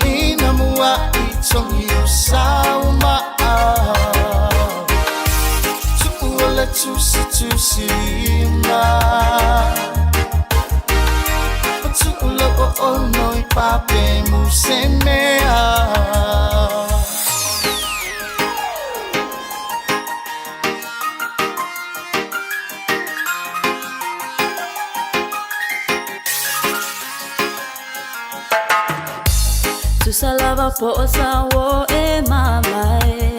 Ina muaʻi togi o saumaa Tuua le tusitusi lima O tuu lau o'ono i papemu se mea. Tusa lava po o sa o e mamae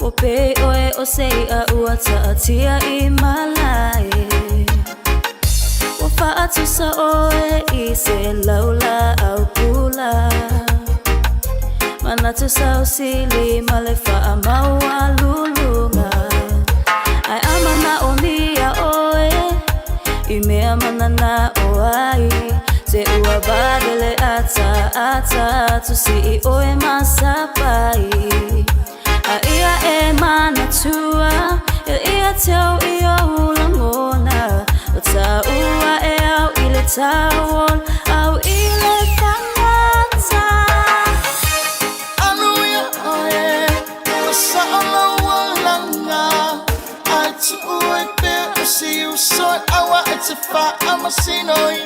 O pe oe o sei a ua taatia i malae Ua faatusa oe i se laula au pula Manatu sausili ma le faamaua luluga Ai amana o mia oe I mea manana o ai Te ua vavele ata ata Tusi i oe masapai A ia e manatua Ia ia teu i o lagona O taua e au i le tauol Au i le fagata Anu ia oe Ua sao lau olaga Ai tuu e pea o si uso e aua e te faamasino i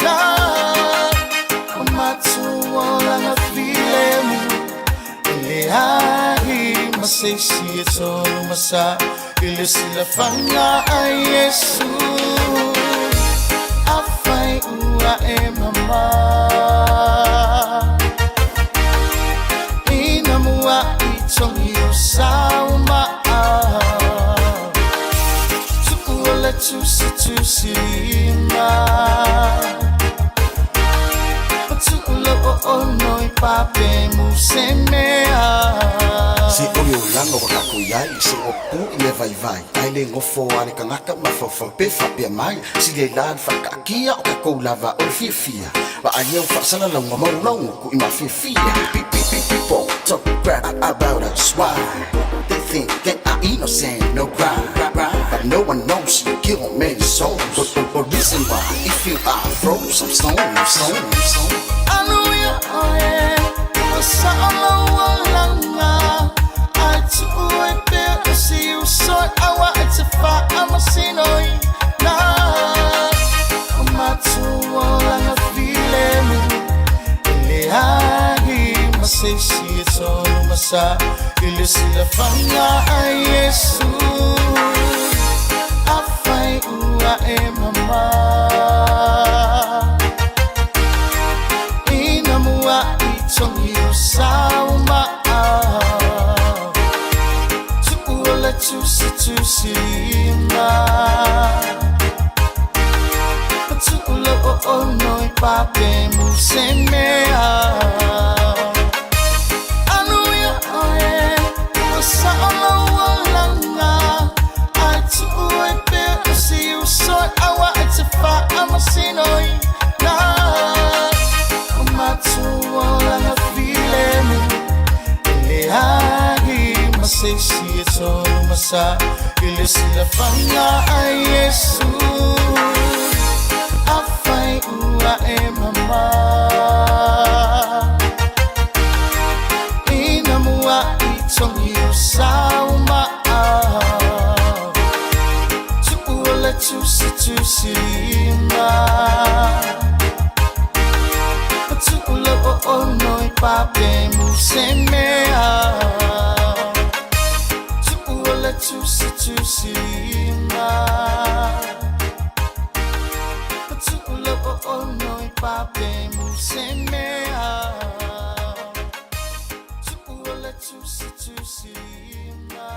na O matou olaga filemu E leai ma se isi e tolomasa I le silafaga a Iesu Afai ua e mamā Ina muaʻi togi o saumaa Tuua le tusitusi lima O tuu lau o'ono i papemu se mea. Se o le olaga ua tatou iai se o pu i mea vaivai ae le gofo a le tagata mafaufau pe faapea mai silia le faakaakia o takou lava o le fiafia vaaia ua faasalalauga maulaugu kuʻi mafiafia. People talk crap about us, why? They think that I innocent, no crime. But no one knows you kill many souls. But reason why, if you are throw some stone, stone, stone. Anu ia oe Ua sao lau olaga Ai tuu e pea o si uso e aua e te faamasino i na O matou olaga masa I le silafaga a Iesu Afai ua e mamā Ina mua i togi o saumaa Tuua le tusitusi lima Tuula o ono i pape musemea Anu ia oe ua saolo ua langa Ai tuu e pea o si usoi awa e te faamasino i na O matua langa filemu E leai ma se isi e tonu masa I le silafaga a Iesu Afai ua e mamā Ina mua i togi o saumaa Tuua le tusitusi lima Tuula o ono i pape musemea Tuua le tusitusi lima Tuula o ono i pape musemea Tuua le tusitusi lima.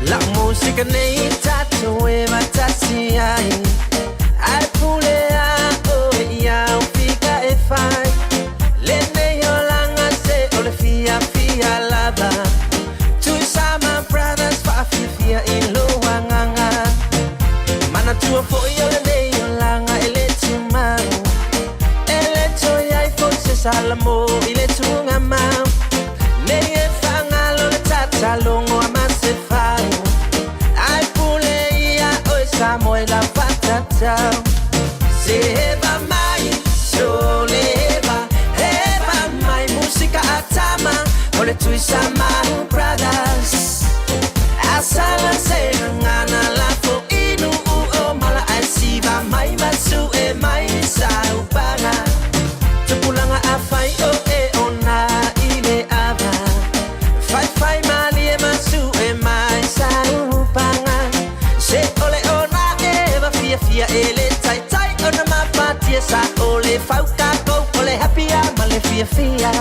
La musika nei tatou e matasi ai Ai pule a oe ia o fika e fai Lenei olaga se o le fiafia lava Tuisama Brothers faafiafia i lou agaga Manatua foʻi o lenei olaga e le tumau E le toe ai foʻi se salamo i le tugamau Nei e faagalo le tatalogo a Masefau Ai pule ia oe Samoa i lau faatatau Se eva mai sole eva eva mai musika a tama o le Tuisama Brothers Asala se gagana lafo inu o mala ai siva mai masu e mai saupaga Tupulaga afai o e ona i le ava Faifai malie masu e mai saupaga Se ole ona eva fiafia e le taitai ona mafatia sa o le faukakou o le happy a ma le fiafia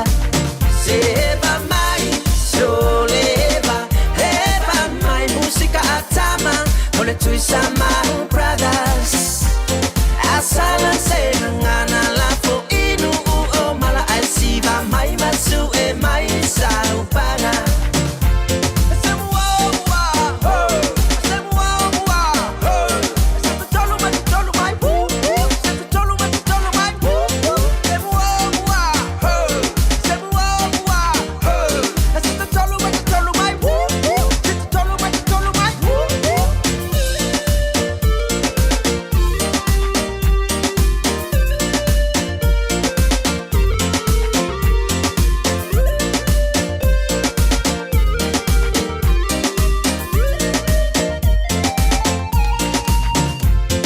Se eva mai sole eva eva mai musika a tama o le Tuisama Brothers Asala se gagana lafo inu o mala ai siva mai masu e mai saupaga.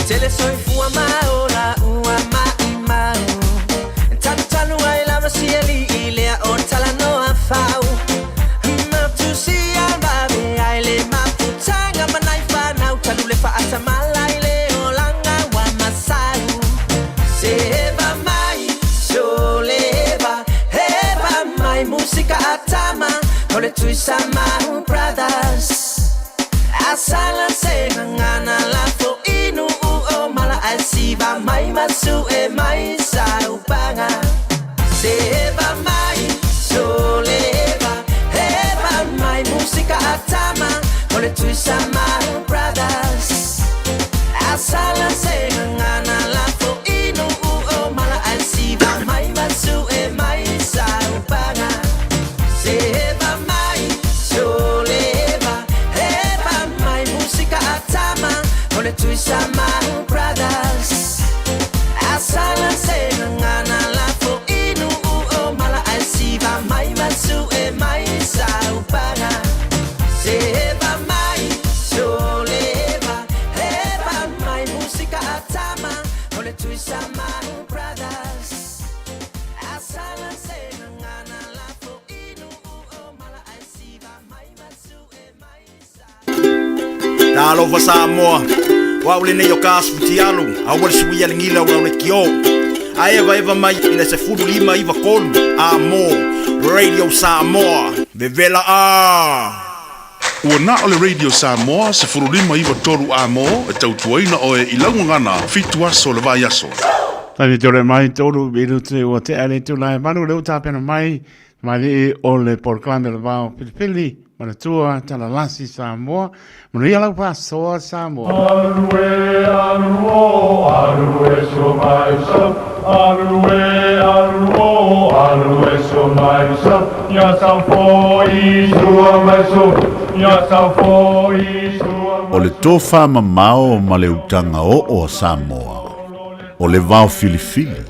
Tele soifua ma ola ua maʻimau Talutalu ai lava sialiʻi lea o talanoa fau Matusia vave ai le mafutaga ma nai fanau Talu le faatamala i le olaga ua masau Se eva mai sole eva eva mai musika a tama o le Tuisama Brothers Asala se gagana lafo inu o mala ai siva mai masu e mai saupaga Se eva mai sole eva eva mai musika a tama o le Tuisama Brothers Asala se gagana lafo inu o mala ai siva mai masu e mai saupaga Se eva mai sole eva eva mai musika a tama o le Tuisama Brothers Asala se gagana lafo Talofa Samoa, o au lenei o ka asu futialu, aua le suia le gila o lau leitio. Ae evaeva mai i le 15 93 A mo Radio Samoa, vevela a! Ua na o le Radio Samoa 1593 Amo e tautuaina oe i laugagana 7 aso le vai aso. Taimi tole mai tolu minute ua tea le itula e 8 le ua tapena mai tamalii o le polokalame o le vao filifili manatua talalasi Samoa. Manuia lau faasoa Samoa. Alue, aluo, alue so mai so. Alue, aluo, alue so mai so. Ia sau foi sua mai so. Ia sau foi sua O le tofa mamao ma le utaga oo a Samoa, o le vao filifili,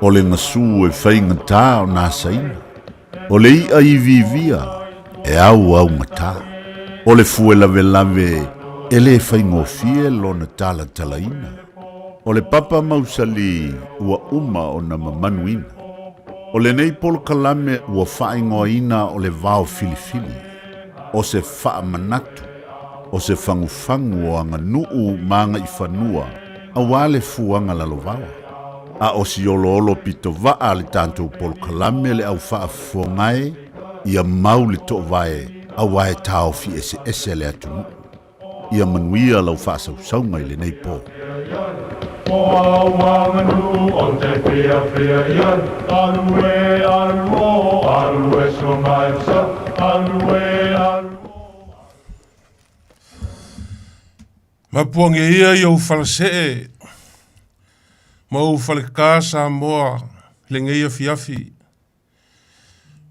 o le gasu e faigatā ona asaina, o le i'a iviivia e auaugatā, o le fue lavelave e lē faigofie lona talatalaina, o le papa mausali ua uma ona mamanuina. O lenei polokalame ua faaigoaina o le vao filifili, o se faamanatu, o se fagufagu o aganuu ma agaifanua auā le fuaga lalovaoa. A o si oloolo pitovaa le tatou polokalame le au faafofogae ia mau le toovae auā e taofi eseese le atunuu. Ia manuia lau faasausauga i lenei pō. O au aganu o te pia pia ia. Alue, aluo, alue so mai so. Alue, aluo. Mapuage ia i ou falasee ma ou falekā Samoa lenei afiafi.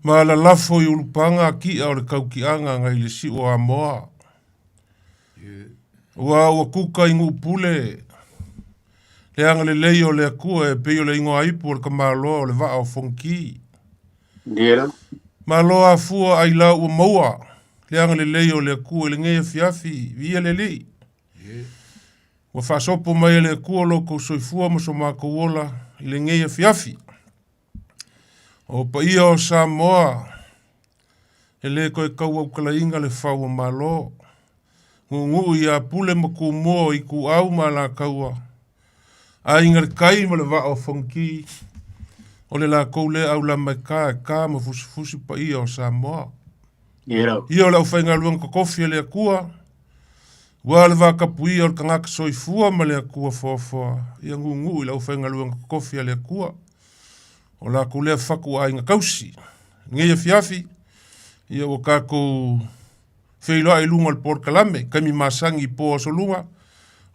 Ma lalafo i ulupaga ki'a o le kauki'aga gai le si'u o Amoa. Ua ua kuka i nu'upule le agalelei o le Atua e pei o le igoa ipu o le kamaloa o le vaa o Fonoti. Malo afua ai la ua maua le agalelei o le Atua i lenei afiafi, viia le Alii. Ua faasopo mai e le Atua lo outou soifua ma so matou ola i lenei afiafi. O paia o Samoa, e lē toe tauaukalaina le fau o Malo. Nuunuu iā Pule ma Tumua o Ituau ma Alataua, aiga i le tai ma le vaa o Fonoti, o le latou lea aulama e ta e ta ma fusifusi paia o Samoa. Ia o le aufaigaluega totofi a le Atua, ua le vatapuia o le tagata soifua ma le Atua foafoa, ia nuunuu i le aufaigaluega totofi a le Atua. O latou lea fatu aiga tausi. Lenei afiafi, ia ua tatou feiloai i luga o le polokalame, taimi masani i po aso lua,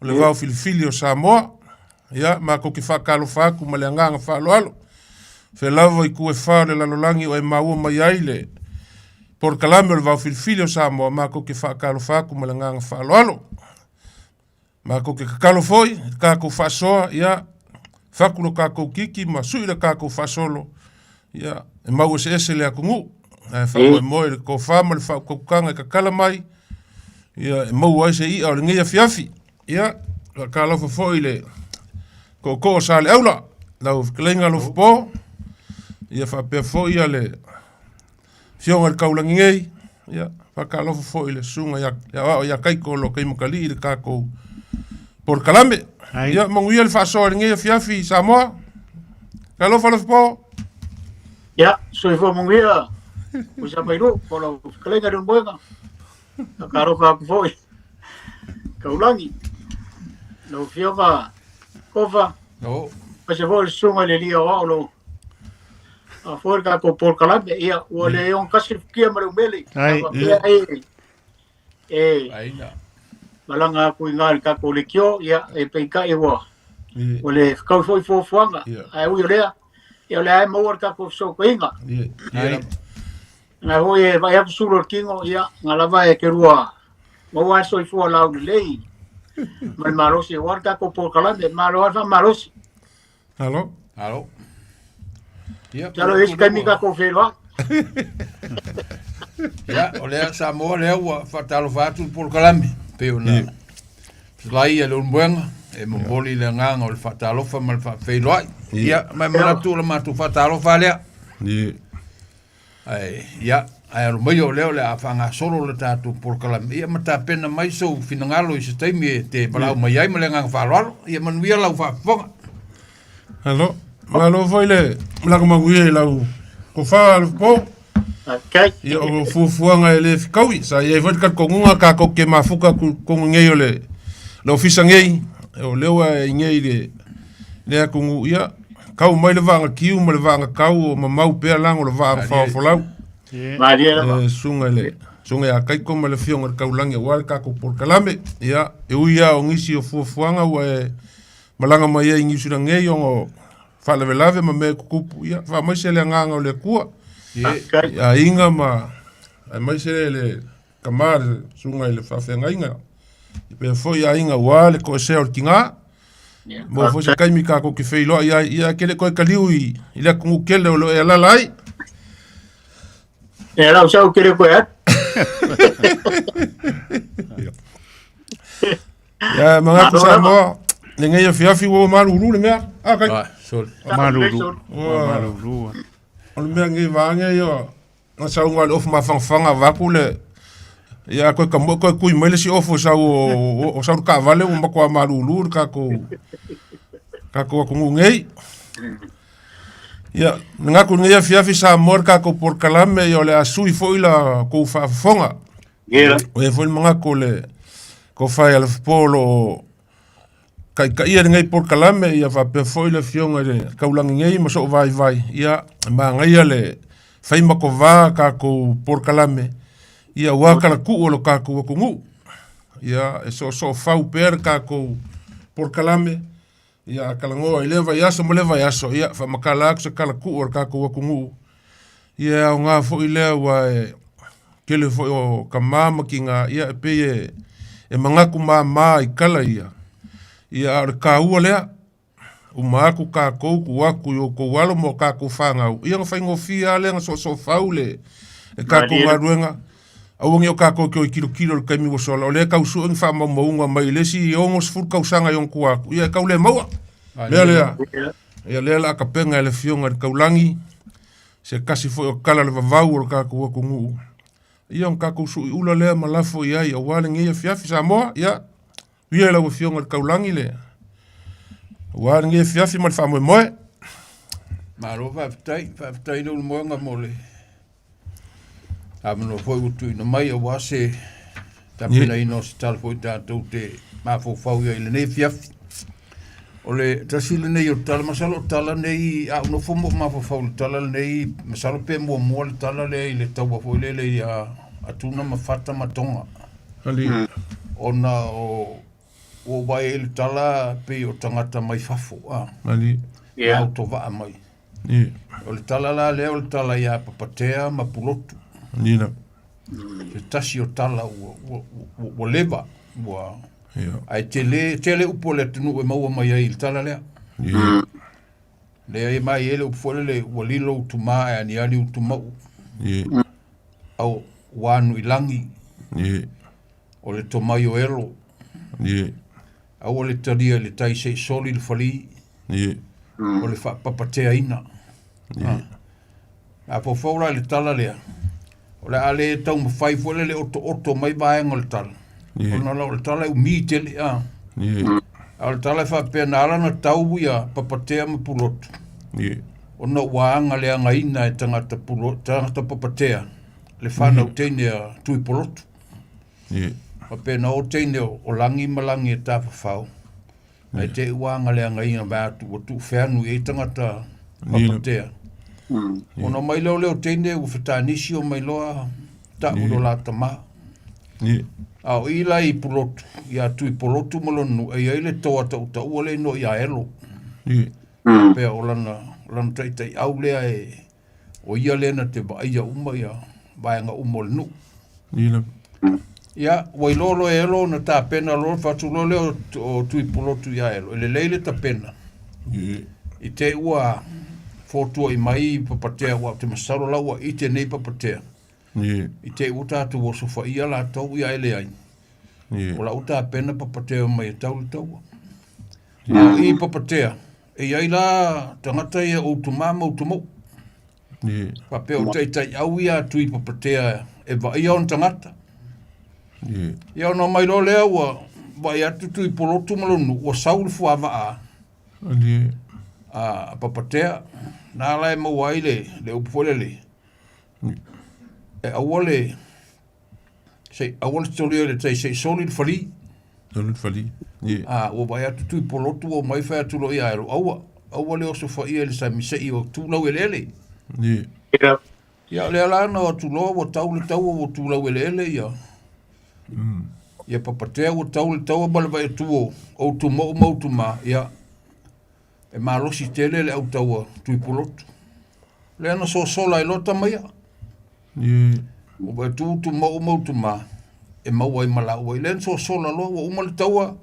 o le vao filifili o Samoa. Ia, matou te faatalofa atu ma le agaga faaaloalo. Fea lava i tu e fa o le lalolagi o e maua mai ai le polokalame o le vao filifili o Samoa, matou te faatalofa atu ma le agaga faaaloalo. Matou te tatalo foi i le tatou faasoa, ia, fatu lo tatou kiki ma sui le tatou faasolo, ia, e mau eseese le atunuu. Ae faamoemoe i le tofa ma le faautautaga e tatala mai, ia, e maua ai se i'a o lenei afiafi. Ia, faatalofa foi i le tootoo o Saleaula, lau fetalaiga Alofapo, ia faapea foi ia le afioga i le Taulagi nei, ia, faatalofa foi i le susuga ia le aoao ia Taito o lo o taimatalii le tatou polokalame. Ia, manuia le faasoa i lenei afiafi i Samoa. Talofa Alofapo. Ia, soifua manuia, Uisa Mailu, po lau fetalaiga i le moega. Faatalofa atu foi, Taulagi, lau Afioga Kofa, aemaise foi le susuga i le alii aoao o lo o foi le tatou polokalame. Ia, ua le ogatasi le futia ma le umele. Ai. A faapea e e malaga atu i ina i le tatou leitio, ia, e peitai ua ua le fetaui foi fuafuaga. Ae ui o lea, ia o lea e maua le tatou fesootaiga. Na foi e vaai atu sulu o le tino, ia, na lava e te lua maua ai le soifua laulelei ma le malosi aua le tatou polokalame. Malo lava le faamalosi. Alo. Alo. Ia, Masalo e i ai se taimi tatou feiloai. Ia, o lea Samoa lea ua faatalofa atu le polokalame, pei ona fetalai ia le Ulumoega, e momoli le agaga o le faatalofa ma le faafeiloai. Ia, ma e manatu o le matou faatalofa lea. Ae, ia, Ae alo maia o lea o le a faagasolo le tatou polokalame, ia ma tapena mai sou finagalo i se taimi e te valaau mai ai ma le agaga faaaloalo. Ia manuia lau faafofoga. Malo, malo foi le malaga manuia i lau tofa Alofapo. Okay. Ia o fuafuaga e le fekaui. Sa i ai foi le talitonuga tatou te mafuta atu i totonu nei o le le ofisa nei, o lea ua i nei i le le atunuu, ia kau mai le vaaga tiu ma le vaaga tau o mamau pea lago o le vaaga faofolau. Malie lava. E susuga i le susuga ia Kaiko ma le Afioga i le Taulagi aua le tatou polokalame. Ia, e ui lava o nisi o fuafuaga ua e malaga mai ai i Niu Sila nei ona o faalavelave ma mea e tutupu, ia faamaise le agaga o le Atua i aiga ma aemaise le tama le susuga i le faafeagaiga i pea foi aiga aua le toesea o le tiga. Mo foi se taimi tatou te feiloai ai, ia ke le toe taliu i le atunuu tele o lo o e alala ai. E lau sau ke le koe atu. Ia, manatu Samoa, lenei afiafi ua malulu le mea. Ah, kai. Ah, sorry. Malulu. Ua Malulu. O le mea nei vaange ia, na sau le ofu mafangafaga vaku le ia koe ka mo koe kui mai le si ofu sau o o sau le taavale ua matua malulu le tatou tatou atunuu nei. Ia, manatu lenei afiafi Samoa le tatou polokalame ia o le a sui foi la kou faafofoga. O ia foi le manatu o le tofa ia Alofapo o lo o taitaia lenei polokalame ia faapea foi le afioga i le Taulagi nei ma soo vaivai, ia e manaia le fai ma kovā tatou polokalame ia aua talatuu o lo tatou atunuu. Ia e soosoofau pea le tatou polokalame ia a talanoa i lea vaiaso ma lea vaiaso, ia faamatala atu se talatuu o le tatou atunuu. Ia e aoga foi lea aua e tele foi o tama ma tina, ia e pei e, e manatu māmā i tala ia. Ia a o le taua lea, uma atu tatou tuu atu i outou alo ma o tatou fanau, ia ona faigofie lava lea ona soosoofau le, le tatou galuega. Aua ne i o tatou toe tilotilo i le taimi ua sola, o lea e tau sue ni faamaumauga mai le isi 60 tausaga i ona tua atu, ia e tau le maua. Mea lea, ia lea o le a tapena e le Afioga i le Taulagi, se tasi foi o tala o le vavau o le tatou atunuu, ia ona tatou suiula lea ma lafo i ai aua lenei afiafi Samoa. Ia, ia i lau Afioga i le Taulagi le, aua lenei afiafi ma le faamoemoe. Malo faafetai, faafetai i Leulumoega mo le avanoa foi ua tuuina mai aua se tapenaina o se tala foi tatou te mafaufau i ai i lenei afiafi. O le tasi lenei o tala, masalo o tala nei, a ou nofo ma ou mafaufau i le tala lenei, masalo pe muamua le tala lea i le taua foi lele ia Atuna ma Fata ma Tonga. Ona o ua ou vaai ai i le tala pei o tagata mai fafo, a. Yeah. Autovaa mai. O le tala la lea o le tala ia Papatea ma Pulotu. Nina. Se tasi o tala ua, ua, ua, ua leva, ua, ae tele, tele upu o le atunuu e maua mai ai i le tala lea. Lea e mai ai le upu foi lele, ua lilo utumā ae aniani utumau. Au, ua anu i lagi. O le tomai o Elo. Aua le talia i le tai se i soli le falī. O le faapapateaina. A faufau la i le tala lea, o le a le taumafai foi lele otooto mai vaega o le tala, ona la o le tala e umi tele, a. A o le tala e faapea na ala ona tau ia Papatea ma Pulotu, ona ua agaleagaina e tagata pulo, tagata Papatea le fanau teine a Tuipolotu. Faapea na o teine o Lagi ma Lagi e tafafao, ae te i ua agaleagaina vae atu ua tuufeanu i ai tagata Papatea. Ona omai lea o lea o teine ua fetanisi omai loa tau i lo la tama. A o i la i Pulotu, ia Tuipolotu ma lona nuu, e i ai le toa tautaua le igoa ia Elo. Faapea o lana, lana taitaiau lea e, o ia lea na te vaaia uma ia vaega uma o le nuu. Ia, ua iloa loa e Elo ona tapena loa, fatu loa lea o Tuipulotu ia Elo, e lelei le tapena. I te i ua fotuai mai Papatea, aua ou te masalo la ua ite nei Papatea. I te i ua tatou osofaia latou, ia e leai. O la ua tapena Papatea mai e tau le taua. A o i Papatea, e i ai la tagata ia o Utumaa ma Utumou. Faapea o taitaiau ia a Tui Papatea e vaaia ona tagata. Ia ona omai loa lea ua vaai atu Tuipolotu ma lona nuu ua sau le fuavaa a Papatea. Na la e maua ai le, le upu foi lele, e aua le, se aua le solia i le tai se i soli le fali. Soli le fali. A, ua vaai atu Tuipolotu ua omai fai atu loa ia Elo, aua, aua le osofaia i le sami se i o tu lau eleele. Ia o lea la na o atu loa ua tau le taua ua tu laueleele ia. Ia Papatea ua tau le taua ma le vaai atu o Utumauu ma Utumaa, ia e malosi tele le autaua Tuipolotu. Lea na sosola ai loa tama ia. Ua vaai atu Utumauu ma Utumaa e maua ai ma laua. Lea na sosola loa ua uma le taua,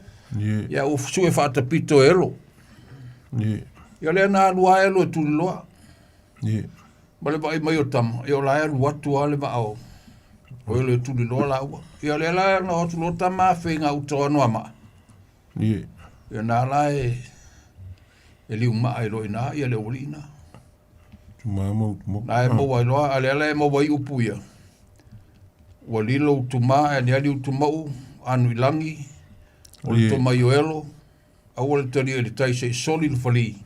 ia ua sue faatapito e Elo. Ia lea na alu lava Elo e tuliloa. Ma le vaai mai o tama, ia o la e alu atu lava le vaa o Elo e tuliloa laua. Ia lea la na o atu loa tama afe i gauta o Anoamaa. Ia na la e liumaa ai loa i ina ia le aualii na. Na e maua ai loa, a lea la e maua ai upu ia. Ua lilo Utumaa e aliali Utumauu, anu i lagi, o le tomai o Elo, aua le talia i le tai se i soli le fali.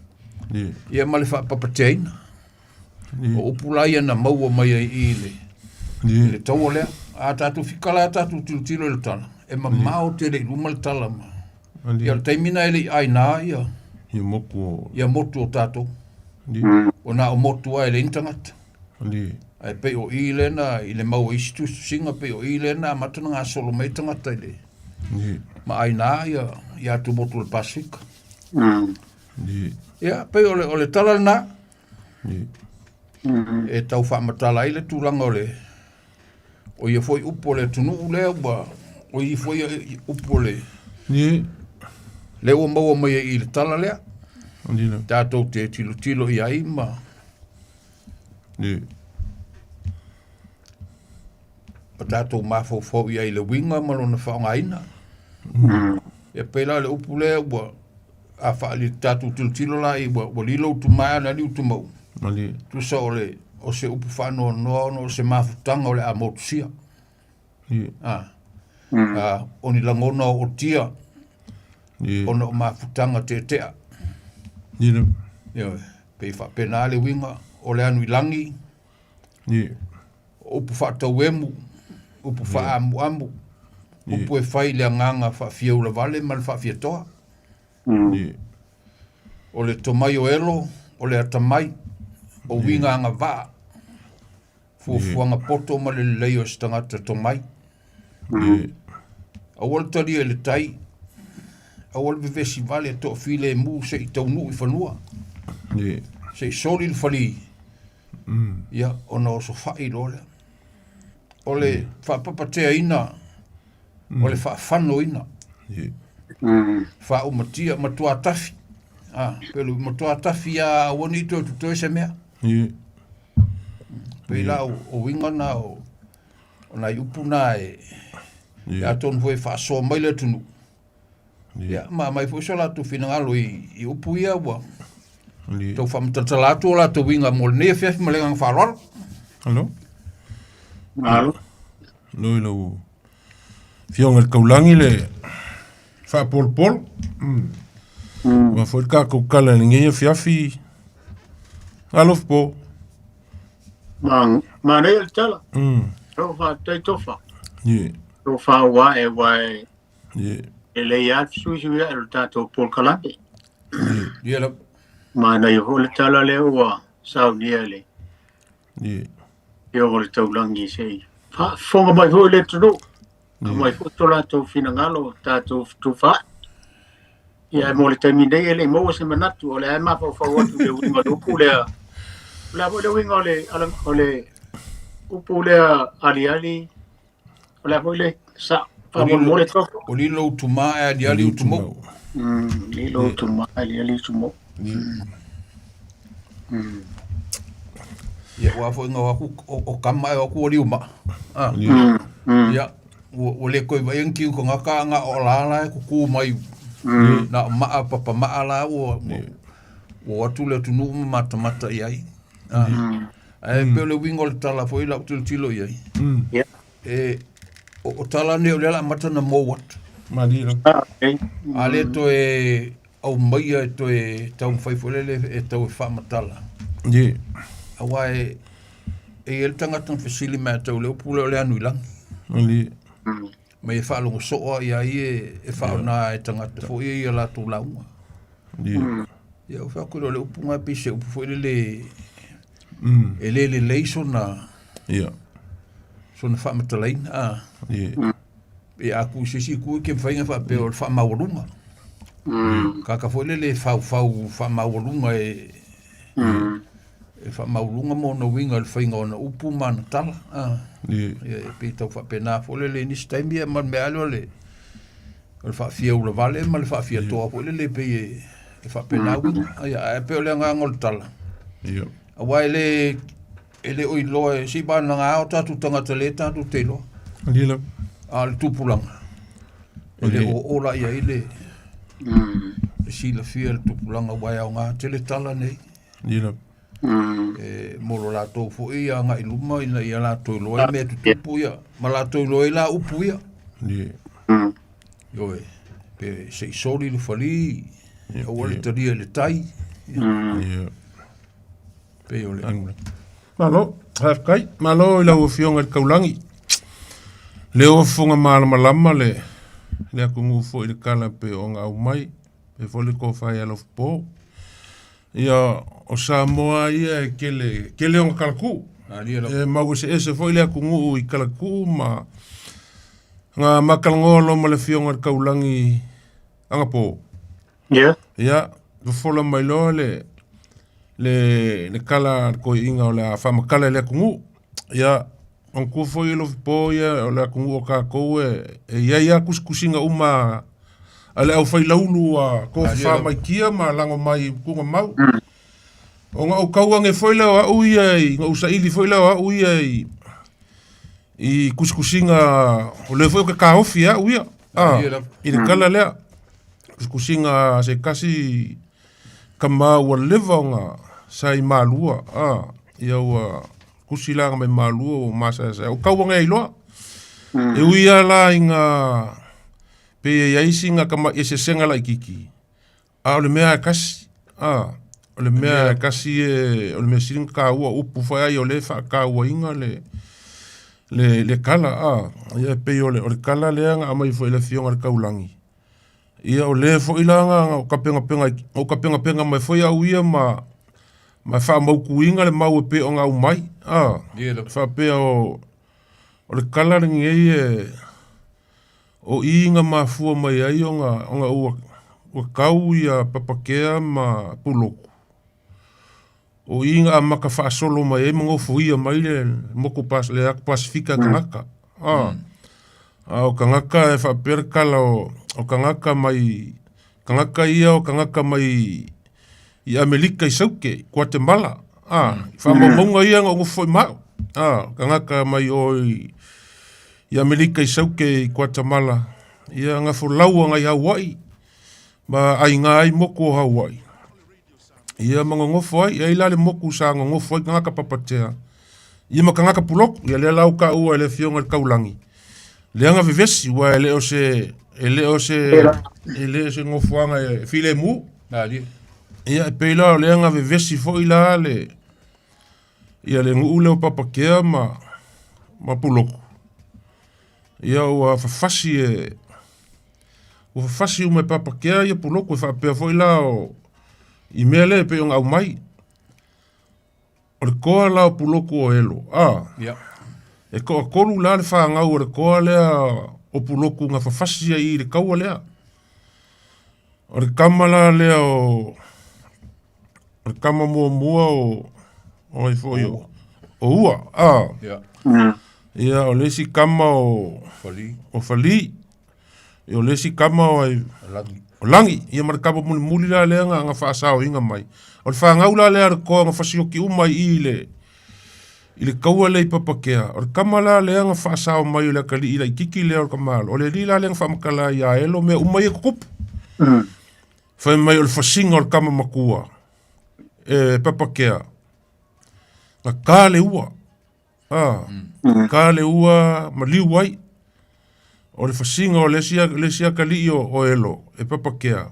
Ia ma le faapapateaina. O upu la ia na maua mai ai i le, i le taua lea. A tatou fika la tatou tilotilo i le tala, e mamao tele i luma le tala ma. Ia o le taimi na e le i aina ia Ia motu o ia motu o tatou. O na o motu lava e leai ni tagata. Ae pei o i lea na i le mau o isi tusitusiga pei o i lea na amata ona gasolo mai tagata i le ma aina ia ia atumotu o le Pasefika. Ia pei o le o le tala lena. E tau faamatala ai le tulaga o le o ia foi upu o le atunuu lea ua o ia foi upu o le lea ua maua mai ai i le tala lea. Tatou te tilotilo i ai ma ma tatou mafaufau i ai i le uiga ma lona faaaogaina. Ia pei la o le upu lea ua a faali tatou tilotilo la i ua, ua lilo utumaea na ali utumau. Tusa o le o se upu faanoanoa ona o se mafutaga o le a motusia. A, a, o ni lagona o otia ona o mafutaga tetea. Ioe, pei faapena le uiga o le anu i lagi, o upu faatauemu, upu faaamuamu, upu e fai i le agaga faafia-ulavale ma le faafiatoa. O le tomai o Elo, o le atamai, o uiga agavaa, fuafuaga poto ma le lelei o se tagata tomai. Aua le talia i le tai, aua le vevesi vale toafilemu se i taunuu i fanua, se i soli le fali, ia ona osofai loa lea. O le faapapateaina, o le faafanoina, faaumatia, matua tafi, pelu, matua tafi lava aua ne i toe totoe se mea. Pei la o uiga na o nai upu na e atonu foi e faasoa mai le atunuu. Ia, ma aumai foi so latou finagalo i upu ia ua tau faamatalatala atu o latou uiga mo lenei afiafi ma le agaga faaaloalo. Alo. Alo. Alo i lau Afioga i le Taulagi le faapolopolo. Ua foi le tatou tala i lenei afiafi. Alo po. Ma manaia le tala. Alo faafetai Tofa. Tofa ua e ua e e lelei lava le fesuisui ae o le tatou polokalame. Ia lava. Manaia foi le tala lea ua saunia e le Afioga o le Taulagi se i faafofoga mai foi le atunuu. Aumai foi to latou finagalo, tatou fetufaai. Ia ae mo le taimi nei e le i maua se manatu, o lea e mafaufau atu i le uiga o le upu lea. O le a foi le uiga o le, o le upu lea aliali, o le a foi le sa, faamolemole Tofa. O lilo utumaa e aliali utumou. Lilo utumaa e aliali utumou. Ia ua foi ngau aku o kama e aku o liuma. Ah. Ia ua le koe vai ang kiu ko ngaka nga o la la e kuku mai. Na o maa papa maa la ua ua atu le atunuu ma matamata i ai. Ah. Ae pei o le uiga o le tala foi lau tilotilo i ai. E, o tala nei o lea o le a amata ona mou atu. Malie lava. Ah, okay. A le toe aumaia e toe taumafai foi lele e tau e faamatala. Ie. Aua e, e i ai le tagata na fesili mai ia te au i le upu lea o le anu i lagi. Malie. Ma e faalogo soo lava i ai e, e faaoga e tagata foi ia i a latou lauga. Ie. Ia, ou fai atu lea o le upu lena pei se upu foi lele e le lelei sona, Ia. sona faamatalaina. A. Ie. E a tu i se isi itu e te mafai ona faapea o le faamaualuga. Tagata foi lele e faufau faamaualuga e e faamaualuga ma ona uiga i le faiga o ana upu ma ana tala. A. Ie. Ia, e pei tau faapena foi lele i nisi taimi ia ma le mea lava lea o le o le faafia ulavale ma le faafia toa foi lele pei e e faapena uiga. Ia, ae pei o le agaga o le tala. Ia. Aua e le e le o iloa e se vanaga o tatou tagata lea tatou te iloa. Malie lava. A o le tupulaga, e le o oo la i ai le le silafia i le tupulaga aua e aoga tele tala nei. Malie lava. E mo lo latou foi agai i luma ina ia latou iloa ai mea tutupu ia, ma latou iloa ai la upu ia. Ie. Ioe, pe se i soli le fali, aua le talia i le tai. Ie. Pei o le... Malo, faafetai. Malo i lau Afioga i le Taulagi. Lea ua fofoga malamalama le, le atunuu foi i le tala pei ona aumai, pei foi le tofa ia Alofapo. Ia, o Samoa ia e tele, tele ona talatuu. E mau eseese foi le atunuu i talatuu ma na ma talanoa loa ma le Afioga i le Taulagi anapo. Ia. Ia, fofola mai loa le, le, le tala a le toeaina o le a faamatala i le atunuu. Ia, manatua foi e Lofipo ia o le atunuu o tatou e, e i ai lava tusitusiga uma a le aufailaulu a tofafa mai tia ma lago mai i Tugamau. Ona ou tau ane foi lea o au ia i, ona ou saili foi lea o au ia i, i tusitusiga o lea foi ou te taofi e au ia, a, i le tala lea. Tusitusiga a se tasi tama ua leva ona sa i Malua, a, ia ua tusi la mai Malua ua masaesae. O tau ane ai loa. E ui lava la ina pei e i ai sina tamai eseesega laitiiti, a o le mea lava e tasi, a, o le mea lava e tasi e, o le mea sili ona taua, o upu foi ai o lea e faatauaina le, le, le tala, a. Ia e pei o le, o le tala lea na aumai foi e le Afioga i le Taulagi, ia o lea foi la na ou tapenapena, na ou tapenapena mai foi au ia ma, ma faamautuina le mau e pei ona aumai, a. Faapea o, o le tala lenei e, O i na mafua mai ai ona, ona ua, ua tau ia Papakea ma Puloku. O i na amata faasolo mai ai ma nofoia mai le motu pas, le atu Pasifika e tagata. A, a o tagata e faapea le tala o, o tagata mai, tagata ia o tagata mai i Amelika i Sauke, Kuatemala. A, i faamaumauga ia na ou nofo foi ma au. A, tagata mai o i, i Amelika i Sauke i Kuatamala, ia na folau agai Hauaʻi ma aiga ai motu o Hauaʻi. Ia ma nonofo ai, e ai la le motu sa nonofo ai tagata papatea, ia ma tagata puloku, ia lea la ua taua e le Afioga i le Taulagi, lea na vevesi, aua e le o se, e le o se, e le o se nofoaga e filemu. Ia e pei la o lea na vevesi foi la le, ia le nuu lea o Papakea ma, ma Puloku, ia ua fafasi e, ua fafasi uma e Papakea ia Puloku e faapea foi la o, i mea lea e pei ona aumai. O le toa la o Puloku o Elo, a, yeah. E toatolu la le fanau o le toa lea o Puloku na fafasi ai i le taua lea. O le tama la lea o, o le tama muamua o, o ai foi o, o Ua, a. Yeah. Ia, o le isi tama o, Fali. o Fali. Ia, o le isi tama o ai, Lagi. o Lagi. Ia ma le tama mulimuli la lea na, na faasaoina mai. O le fanau la lea a le toa na fasioki uma i i le, i le taua lea i Papakea, o le tama la lea na faasao mai o le atalii laitiiti lea o le tamalo, o le alii la lea na faamatala ai ia Elo mea uma ia e tutupu. Fai mai o le fasiga o le tama matua e Papakea. Ga ka le ua. A, ka le ua ma liu ai. O le fasiga o le isi le isi akalii o Elo e Papakea,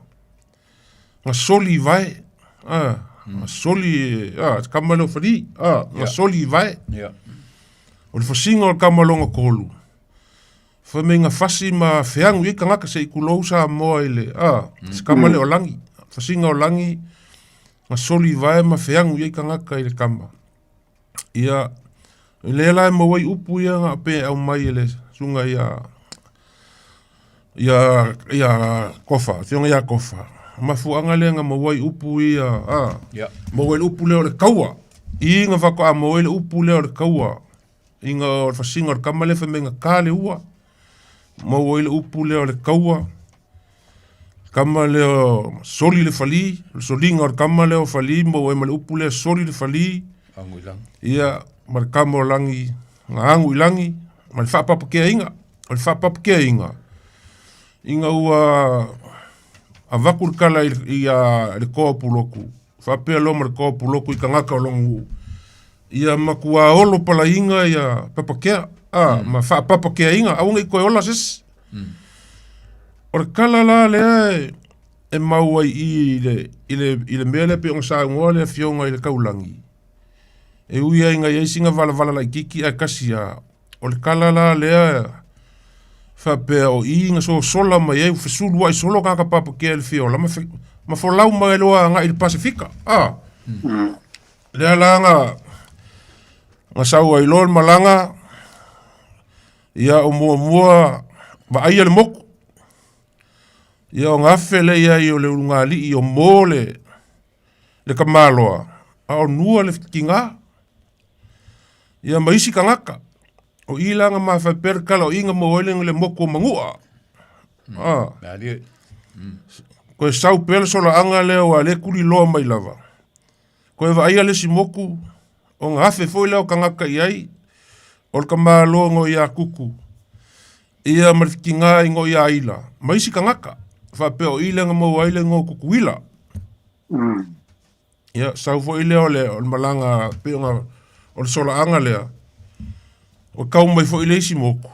ga soli i vae. A, ga soli, a, kama lea o Falī, a, ga soli i vae. O le fasiga o le kama longa tolu, fai mai ga fasi ma feagu i ai tagata se i tulou Samoa i le, a, se kama lea o Lagi. Fasiga o Lagi, ga soli i vae ma feagu i ai tagata i le kama. Ia, i lea la e maua ai upu ia ga pe aumai e le susuga ia ia ia Kofa, afioga ia Kofa. Mafuaaga lea na maua ai upu ia, a, maua ai le upu lea o le kaua. I na faatoa maua ai le upu lea o le kaua. I na o le fasiga o le kama lea fai mai na ka le ua. Maua ai le upu lea o le kaua. Kama lea o soli le falī, o le soliga o le kama lea o falī maua ai ma le upu lea soli le falī. Agu i lagi. Ia, ma le kama o lagi, ga agu i lagi, ma le faapapakeaina. O le faapapakeaina, ina ua avatu le tala i, i, a, le toa o Pulotu, faapea loa ma le toa o Pulotu i tagata o lona nuu, ia matuā olo palaina ia Papakea, a, ma faapapakeaina, aua ne i toe ola se isi. O le tala la lea e, e mau ai i i le, i le, i le mea lea pei ona saunoa le afioga i le Taulagi, e ui ai ina i ai sina valavala laitiiti ae tasi lava, o le tala la lea faapea o i na sosola mai ai ua fesulua'i solo tagata papakea i le fia ola ma, fe, ma folau mai loa agai i le Pasefika. A, lea la na, na sau ai loa le malaga, ia o muamua vaaia le moku. Ia o gafe lea i ai o le ulugalii o mo le, le tamaloa, a o nua le tiga. Ia ma isi tagata, o i la na mafae pea le tala o i na maua ai le, le motu o Manua. Ah. Koe sau pea le solaaga lea ua le tuliloa mai lava. Koe vaaia le isi motu, o gafe foi lea o tagata i ai, o le tamaloa no ia Kuku. Ia ma le tiga i no ia Ila, ma isi tagata. Faapea o i lea na maua ai le igoa o Tutuila. Ia, sau foi lea o le, o le malaga pei ona o le solaaga lea, ua tau mai foi le isi motu.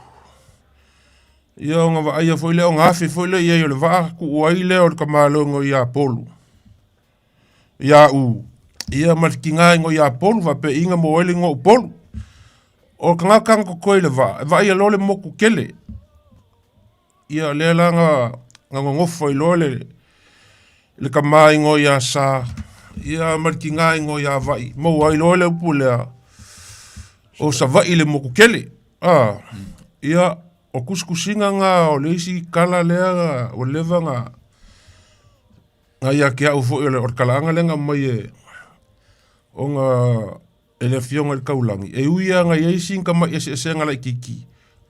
Ia ona vaaia foi lea, ona afe foi lea i ai o le vaa, tuu ai lea o le tamaloa ia Polu. Ia u. Ia ma le tiga i ia Polu, faapea i na maua ai le igoa o Upolu. O le tagata na totoe i le vaa, e vaaia loa le motu tele. Ia lea la na, na nonofo ai loa le, le tama igoa ia Sa, ia ma le tiga igoa ia Va'i, maua ai loa le upu lea, o Savaii le motu tele. A, ia, o tusitusiga na o le isi tala lea ua leva na, na ia te au foi o le, o le talaaga lea na aumai e, ona e le afioga i le Taulagi, e ui lava na i ai sina tamai eseesega laitiiti,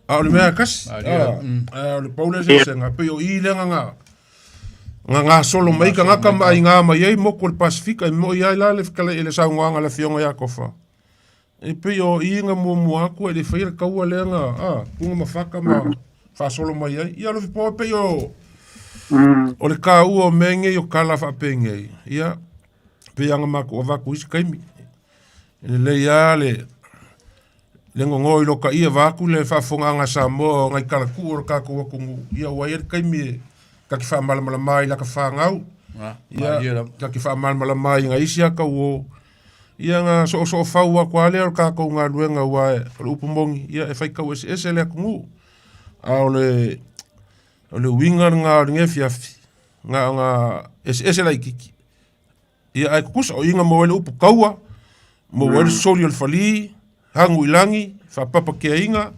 a o le mea lava e tasi. A, o le pau le eseesega, pei o i lea na na na gasolo mai tagata ma aiga mai ai motu o le Pasefika, e moi ai la le fetalai le saunoaga a le afioga ia Kofa. E pei o i na muamua atu e le faia le taua lea na, a, Puna ma Faka ma faasolo mai ai. Ia Alofi Po, e pei o o le taua o mea nei o tala faapenei, ia, pei lava ona matou avatu i isi taimi. E lelei lava le le gogo i lota ia vaeatu le faafofogaaga a Samoa o nai talatuu o le tatou atunuu, ia ua i ai le taimi e ta te faamalamalama ai i lata fanau, ia ta te faamalamalama ai i nai isi ata uo, ia na soosoofau atu lava lea o le tatou galuega aua o le upu moni, ia e faitau eseese le atunuu. A o le o le uiga lena o lenei afiafi, na ona eseese laitiiti. Ia ae tutusa, o i na maua ai le upu kaua, maua ai le soli o le falī, hagu i lagi, faapapakeaina,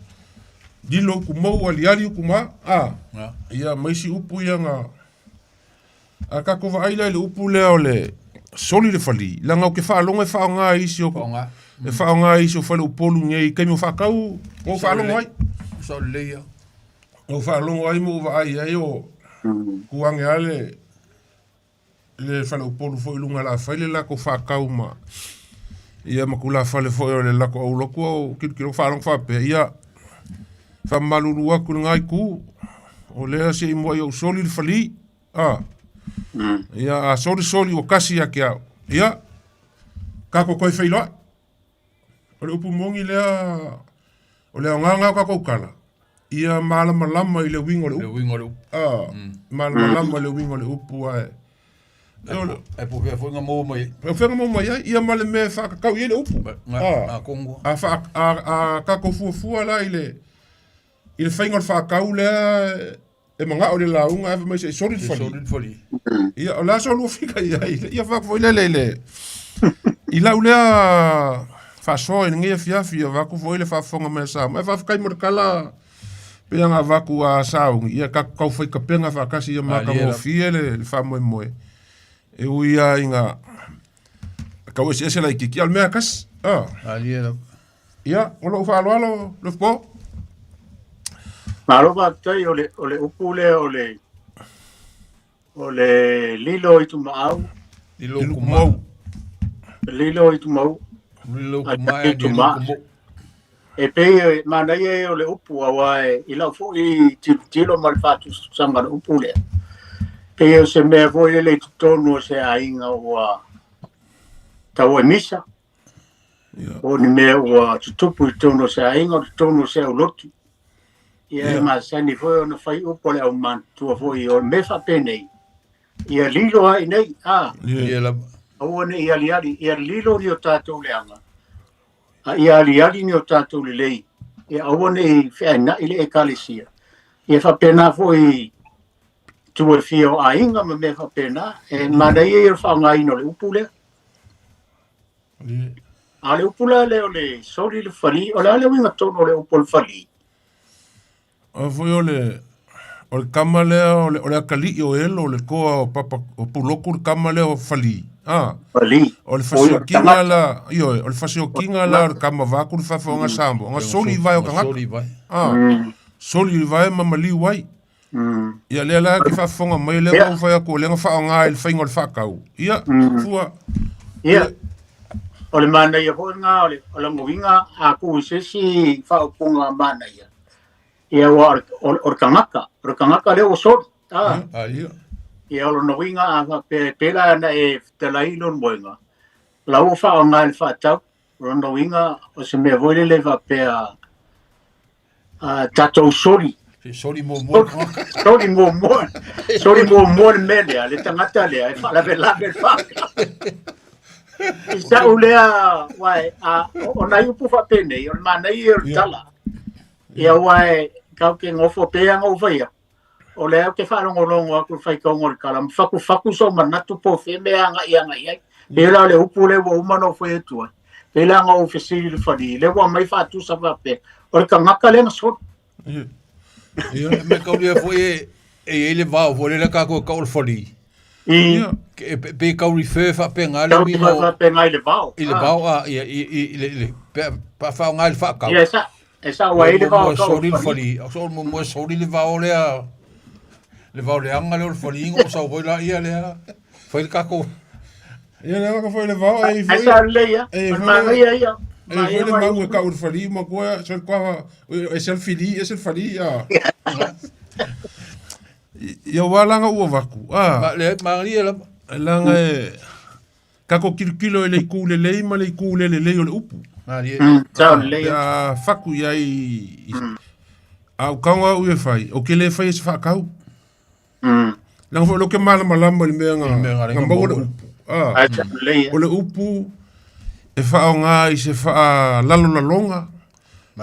lilo upu mou, aliali upu ma, a, ia ma isi upu ia na, a tatou vaai la i le upu lea o le soli le falī, leaga ou te faalogo e faaaoga e isi o, e faaaoga e isi o faleupolu nei i taimi o faatau, na ou faalogo ai. Sao lelei ia. Na ou faalogo ai ma ou vaai ai o tuage lava le le faleupolu foi i luga o le a fai le latou faatau ma ia ma tulafale foi o le latou aulotu o tilotilo faalogo faapea, ia faamalulu atu i lena itu, o lea se i muai ou soli le falī, a ia a soli soli ua kasi ia te au, ia tatou toe feiloai. O le upu moni lea, o le aoga o tatou tala, ia malamalama i le uiga o le upu. Le uiga o le upu. Ah, malamalama i le uiga o le upu ae. Ai po fea foi nga maua mai ai. Po fea nga maua mai ai, ia ma le mea e faakakau i ai le upu. Nga kongo. A fa a tatou fuafua la i le i le faiga o le faakau lea e manao i le lauga ae fai mai se i soli le fali. Soli le fali. Ia, o le a so lua fika i ai. Ia fai foi lele i le i lau lea faasoa i lenei afiafi, ia vaku foi le faafofoga mai a Samoa. E faafetai mo le tala pei ona avatu a Sauni, ia tatou tau fai kapega faatasi ia matagofie le faamoemoe. E ui lava ina tau eseese laitiiti, a o le mea lava e tasi. Ah. Ia, o lou faaaloalo, Lefopo. Malo faafetai o le o le upu lea o le o le lilo i tumaau. Lilo kumau. Lilo i tumau. Lilo kumau. Lilo kumau. E pei e manaia ia o le upu auā e i lau foi tilotilo ma le faatusatusaga o le upu lea. Pei o se mea foi lele i totonu o se aiga ua tau ai misa. Po o ni mea ua tutupu i totonu o se aiga o totonu o se aulotu. Ia e masani foi ona fai upu a le aumatutua foi o le mea faapenei. Ia lilo ai nei, a. Ia lava. Aua ne i aliali, ia lilo ni o tatou leaga. A ia aliali ni o tatou lelei, ia aua ne i feaina'i le Ekalesia. Ia faapena foi tua e fia o aiga ma mea faapena. E manaia ia o le faaaogaina o le upu lea. A o le upu la lea o le soli le fali, o le a le uiga tonu o le upu o le fali? O foi o le o le kama lea o le o le akalii o Elo o le toa o Papa o Puloku le kama lea o Fali. Ah. Fali. O le fasiokiga la, ioe, o le fasiokiga la o le kama vaku le fafaoga Samoa. Nga soli i vae o tagata. Soli i vae. Ah. Soli i vae ma maliu ai. Ia lea la ke faafofoga mai lea ua fai atu o lea na faaaoga i le faiga o le faatau. Ia, fua. Ia. O le manaia foi lena o le o lona uiga a tuu i se isi faaupuga manaia, ia aua o le, o le, o le tagata, o le tagata lea ua soli. Ah. Ia. Ia o lona uiga a faapea e pēlā ana e fetalai lona moega, o la ua faaaoga i le faatau. O lona uiga o se mea foi lele faapea a tatou soli. Soli muamua le tagata. Soli muamua. Soli muamua le mea lea, le tagata lea e faalavelave le faatau. I sa'u lea, uae, a, o nai upu faapenei, o le manaia ia o le tala. Ia uae, tatou te nofo pea ona ou fai atu, o lea ou te faalogologo atu i le faitauga o le tala, ma fatufatu sou manatu po o fea mea e agai agai ai. Pei la o le upu lea ua uma ona ou fai atu ai, pei la ona ou fesili i le fali, lea ua aumai faatusa faapea, o le tagata lea na soli. Ia, me kaulia foi e e i ai le vao foi lea tatou e tau o le fali. Ke pe pe tau refer faapena le Tau uiga refer o faapena i le vao. I le vao a ia i i i le le pe pa faaaoga i le faatau. Ia e sa e sa ua i le vao tau soli le fali. O so mo mo soli le vao lea le vao leaga lea o le fali o sau foi la ia lea. Fai le tatou Ia le ka foi le vao e foi. Ai sa lelei ia. E O le manaia ia. E foi le mau e kau le fali ma koa se koa e se fili e se fali ia. Ia ua langa ua vaku. Ah. Ma le manaia lava. Langa e kako kilokilo i le itu lelei ma le itu le lelei o le upu. Malie. Sao lelei. Pe a faku i ai a o kaunga au e fai, o ke le fai e se whaakau. Langa foi lo ke malamalama i le mea nga, nga maua le upu. Ah, Ai sao lelei ia. o le upu e whaonga i se whaalalolaloga,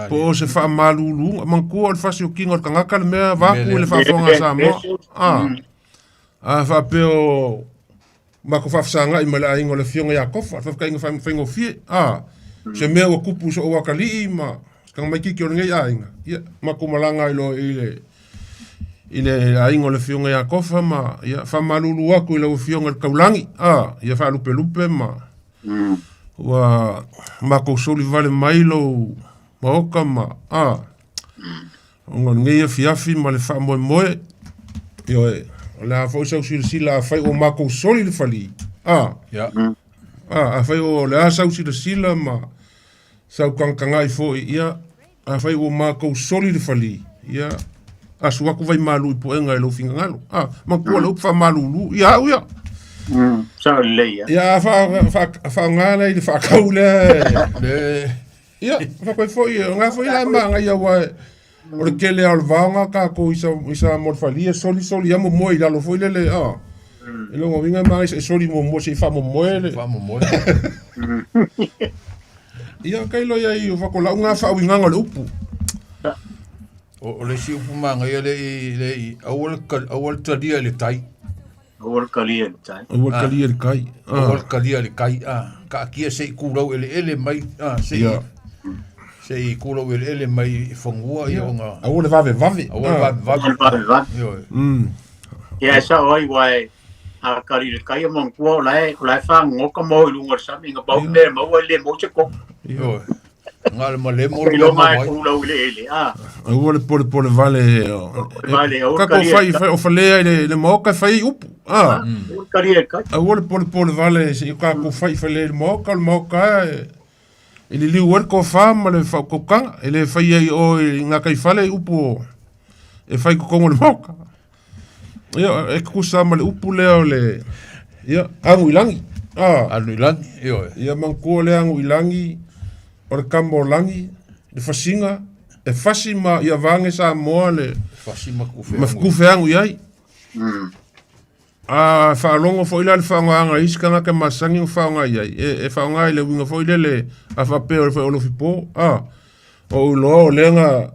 po o se whaamaluluga. Manatua o le fasiokiga o le tagata le mea vaku i le faafofoga a Samoa. Ah, a faapea o matou faafesagai ma le aiga o le afioga ia Kofa, le faafetaiga faigofie. Ah, se mea ua tupu i soo atalii ma se tagamaitiiti o lenei aiga, ia, matou malaga ai loa i le i le aiga o le afioga ia Kofa ma ia faamalulu atu i lau afioga i le taulagi, ah, ia faalupelupe ma ua matou soli vale mai lou maota ma ah, ona o lenei afiafi ma le faamoemoe, ioe, o le a foi sau silasila afai ua matou soli le fali, ah, ah, afai o le a sau silasila ma sau tagatagai foi, ia, afai ua matou soli le fali, ia, asu atu vaimalu i puega i lou finagalo. Ah, manatua le upu faamalulu, ia au ia. Sao lelei ia. Ia, a wha, wha, whaonga lea i le whaakau lea. Le. Ia, faapea foi, o ngā foi la maga ia wa o le kele o le vaoga kākou i sa i sa mo le falia soli soli ia momoe i lalo foi lele a. E logo winga maga e soli momoe se i faamomoe le. Faamomoe. Ia kai lo ia i o fakolau ngā faauigaga o le upu. O le isi upu magaia le i le i aua le aua le talia i le tai. Aua le talia i le tai. Aua le talia i le kai. Aua le talia i le kai. Kaatia se i kulau eleele mai se i se i kulau eleele mai i fanua ia ona. Aua le vavevave. Aua le vavevave. Vavevave. Ia e sao ai ua e a kali le kai o manatua o la e o la e faagogoka mo i luga o le sami na pau mea e maua e le maua se koko. Ioe. Nga le malemo le mea e kulau i le ele. A. Aua le polepole vale. Vale, aua Kako fai fai o falea i le le maoka e fai ai upu. A. Aua le talia i le kai. Aua le polepole vale se i kako fai falea i le maoka, o le maoka e e liliu ai le tofa ma le faautaukaga, e le fai ai o i ngā kai fale i upu o e fai totonu o le maoka. Ia, e tutusa ma le upu lea o le, ia, agu i lagi. Ah. Agu i lagi, ioe. Ia manatua le agu i lagi, o le kama o lagi, le fasiga, e fasi ma ia vage Samoa le fasi ma kufe ma kufe agu i ai. A faalogo foi la le faaaogaga a isi tagata masani ona faaaoga i ai, e faaaoga i le uiga foi lele a faapea o le fai o Lofipo, a, o ou iloa o lea na,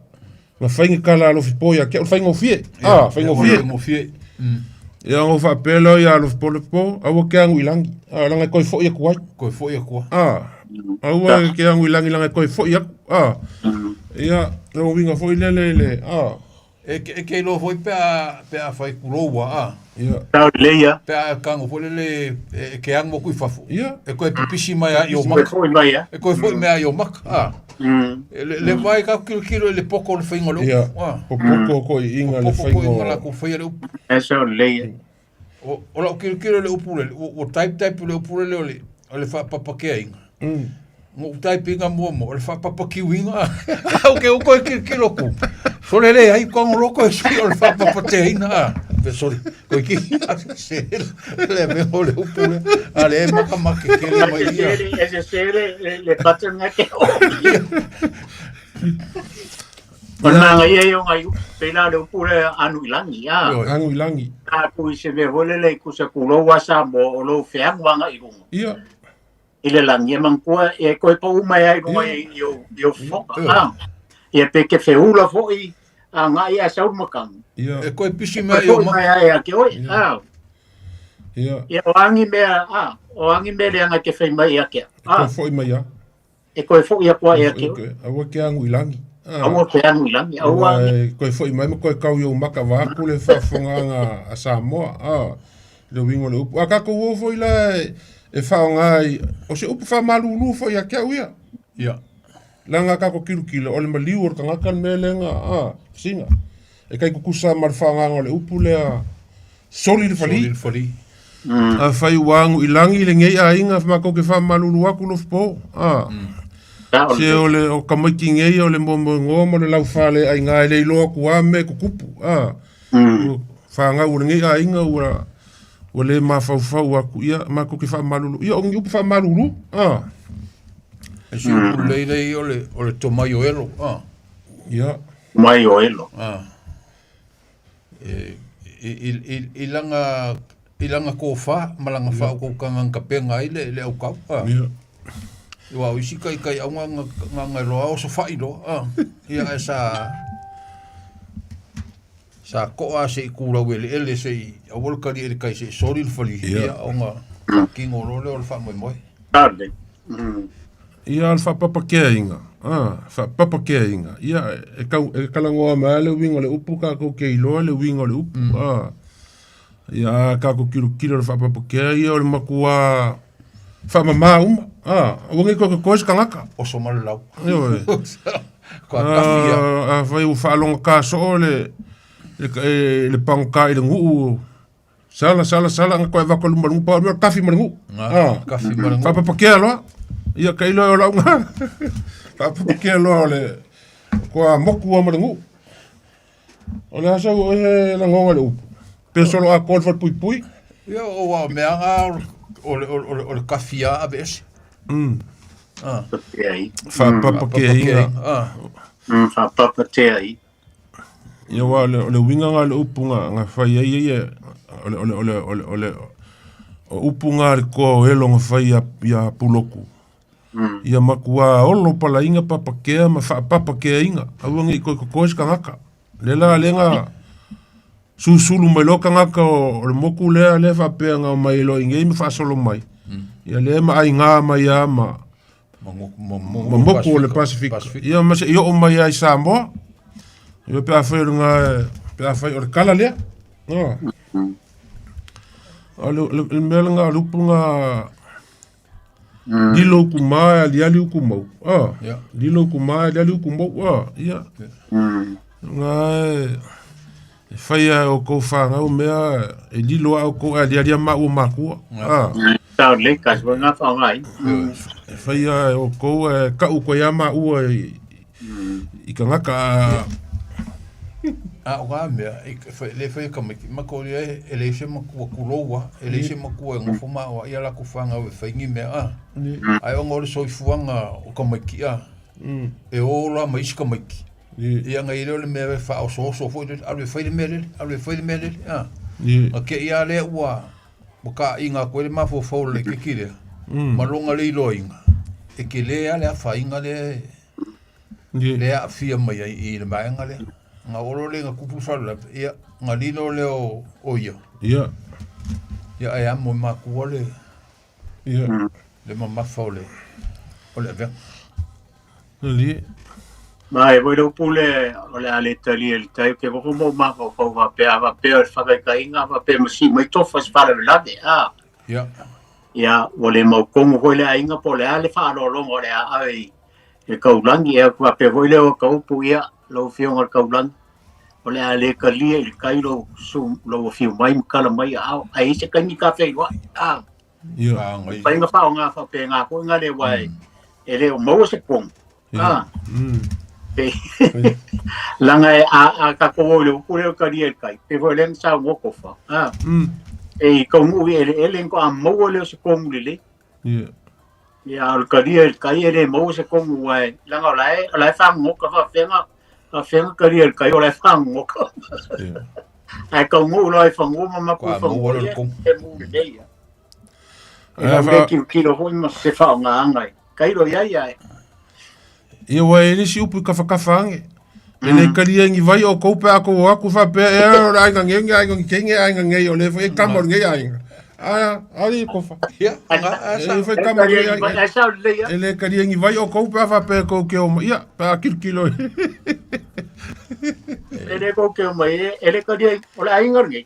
na fai ni tala a Lofipo ia te au, o le faigofie, a, faigofie. Faigofie. Ia, ona ou faapea lea ia Lofipo, Lofipo, aua te agu i lagi, a, leaga e toe foi atu ai. Toe foi atu ai. A, aua e te agu i lagi leaga e toe foi atu, a. Ia, o le uiga foi lele i le, a. E ke iloa foi pe a pe a fai kuloua a. Ia. Tau lelei ia. Pe a tago foi lele e ke ago atu i fafo. Ia. E koe pipisi mai a i o maka. Foi mai a. E koe foi mai a i o maka a. Le le vai ka kilokilo i le poko o le faiga o le upu. Ia. Popoko ko i inga le faiga. Popoko ko inga la ko faia le upu. E sao lelei ia. O lau kilokilo i le upu lele, ua type type le upu lele o le o le faapapakeaina. Na ou type ina muamua, o le faapapakiuina. Au ke uko e kilokilo ku. Sole le ai kongo loko e sui o le faapapateaina. Pe sole, koe ki se le me o le upu le. A le e maka make kele mai ia. E se se le le pattern nga ke o. O le magaia ia o ngai upu, pei la le upu le anu i lagi, a. Anu i lagi. A ku i se mea foi lele i kusa kulou a Samoa o lou feagu aga i luga. Ia. I le lagi, e manatua e koe pau mai ai i luga i ou i ou fofoga, a. Ia pe ke feula foi agai ae sau le matagi. Ia. E koe pisi mai i o maka. Mai ai ia te oe, a. Ia. Ia o agi mea, a, o agi mea leaga e te fai mai ia te au, a. E koe foi mai a. E koe foi aku ai ia te oe. Aua ke agu i lagi. Aua ke agu i lagi. Aua e koe foi mai ma koe kau i ou maka vaeatu le faafofogaaga a Samoa. A, le uiga o le upu. A tatou o foi la e faaaoga ai, o se upu faamalulu foi ia te au ia. Ia. Leaga a tatou tilotilo, o le maliu o le tagata le mea lea na, a, fesina. E tai tutusa ma le faaaogaga o le upu lea, soli le fali. Soli le fali. Afai ua agu i lagi lenei aiga, matou te faamalulu atu Lofipo. A, se o le o tamaiti nei o le moemoenoa ma le laufaleaiga e le iloa atu lava mea e tutupu. A, o fanau o lenei aiga ua ua le mafaufau atu, ia matou te faamalulu. Ia o ni upu faamalulu. A. E si upu lelei lea o le o le tomai o elo. A. Ia. Tomai o elo. A. E, i, i, i, i lana i lana tofa ma lana faautautaga na tapena ai le, le aukau. A. Ia. Aua o isi taitaiauga na, na, na iloa osofai loa. A. Ia ae sa sa to'a se i kulau eleele se i aua le tali i le tai se i soli le fali. Ia ona faatino loa lea o le faamoemoe. Ia le faapapakeaina, a, faapapakeaina, ia e tau e talanoa mai lava le uiga o le upu tatou te iloa le uiga o le upu, a. Ia a tatou tilotilo i le faapapakea ia o le matua faamama uma, a, aua ne i toe totoe se tagata. Oso ma le lau. Ioe. Kua kafi ia. Afai ua faalogata soo le le le pagota i le nuu, sala sala sala na toe avatu i luma o le nuu, pau o le mea o le kafi ma le nuu. Ah, kafi ma le nuu. Faapapakea loa. Ia tailo o lau na. Faapapakea loa o le kua motu lava ma le nuu. O le a sau oe e lagona le upu. Pe solo atoa le falepuipui. Ia o aua o mea na o le, o le, o le kafi lava aveese. Papateai. Faapapakeaiga. Faapapateai. Ia ua o le uiga ga o le upu ga fai ai ia o le o upu ga le toa o elo ga fai ia Puloku. Ia matua olo palaiga papakea ma faapapakeaiga aua nei toe totoe se tagata. Le la lega susulu mai loa tagata o le moku lea lea faapea ga omai ai loa i inei ma faasolo mai. Ia lea ma aigā mai a ma ma moku o le Pasifika. Ia ma seʻi oo mai ai i Samoa. Ia pe afai o le ga pe afai o le kala lea. O le mea lega o le upu ga lilo uku mā e aliali uku mau. Lilo uku mā e aliali uku mau. Ia. Ga e faia e outou fanau mea e lilo a outou e aliali a maua makua. Sao lelei kasi foi ga faaaogaina. E faia e outou e ka'u koe ia maua i tagata A o ka mea, le fai e tamaiti, matou ia e leai se matua tuloua, e leai se matua e nofo ma aoai a latou fanau e fai ni mea a. Ae ona o le soifuaga o tamaiti a, e o la ma isi tamaiti. Ia na i ai lea o le mea e faaosooso foi lele, alu e fai le mea lele, alu e fai le mea lele a. Na te i lava lea ua taaiga atu ai le mafaufau o le laitiiti lea, ma lona le iloaina, e tele lava le afaina lea e aafia mai ai i le vaega lea. Na oo loa lea ina tupu le faalavelave, ia, na lilo lea o ia. Ia, ae amo e matua le le mamafa o le o le avega. Malie. Ma e foi le upu lea o le a le talia i le tai, ou te nofo ma ou mafaufau faapea, a faapea o le faataitaiga, a faapea ma sii mai tofa i se faalavelave, a. Ia, ua le mautonu foi le aiga po o le a le faaaloaloga o le a ave i le taulagi. Ia, faapea foi lea o ka upu, ia, lau Afioga i le taulagi, o le a le talia i le tai lou, su, lou afio mai ma tala mai aao, ae i ai se taimi ta feiloai, a. Mafai ona faaaoga faapena foi na le aua e le o maua se komu. A. Leaga e a tatou o i le upu lea o talia i le tai, pei foi o lea na saunoa Tofa. A. E i taunuu i eleele faatoa maua lea o se komu lelei. Ia, a o le talia i le tai e le maua se komu aua e leaga o la e o la e fagogota faafefea faafefea ona talia i le tai o la e fagogota. Ae taunuu loa i fanua ma matua i fanua, ia, e mu lelei ia. E lau le tilotilo foi ma se faaaogaga i tailo i ai ae. Ia ua e le isi upu i kafakafa age. E le kalia i ni vai o kou pe a kou o aku faapea e o le aiga ngenge aiga ngenge aiga ngei o le foi e kama o lenei aiga. A ali kofa. Ia, e foi kama o lenei aiga. E le kalia i ni vai o kou pe a faapea kou ke o mai. Ia, pe a kilokilo. E le kou ke o mai, e le kalia o le aiga lenei.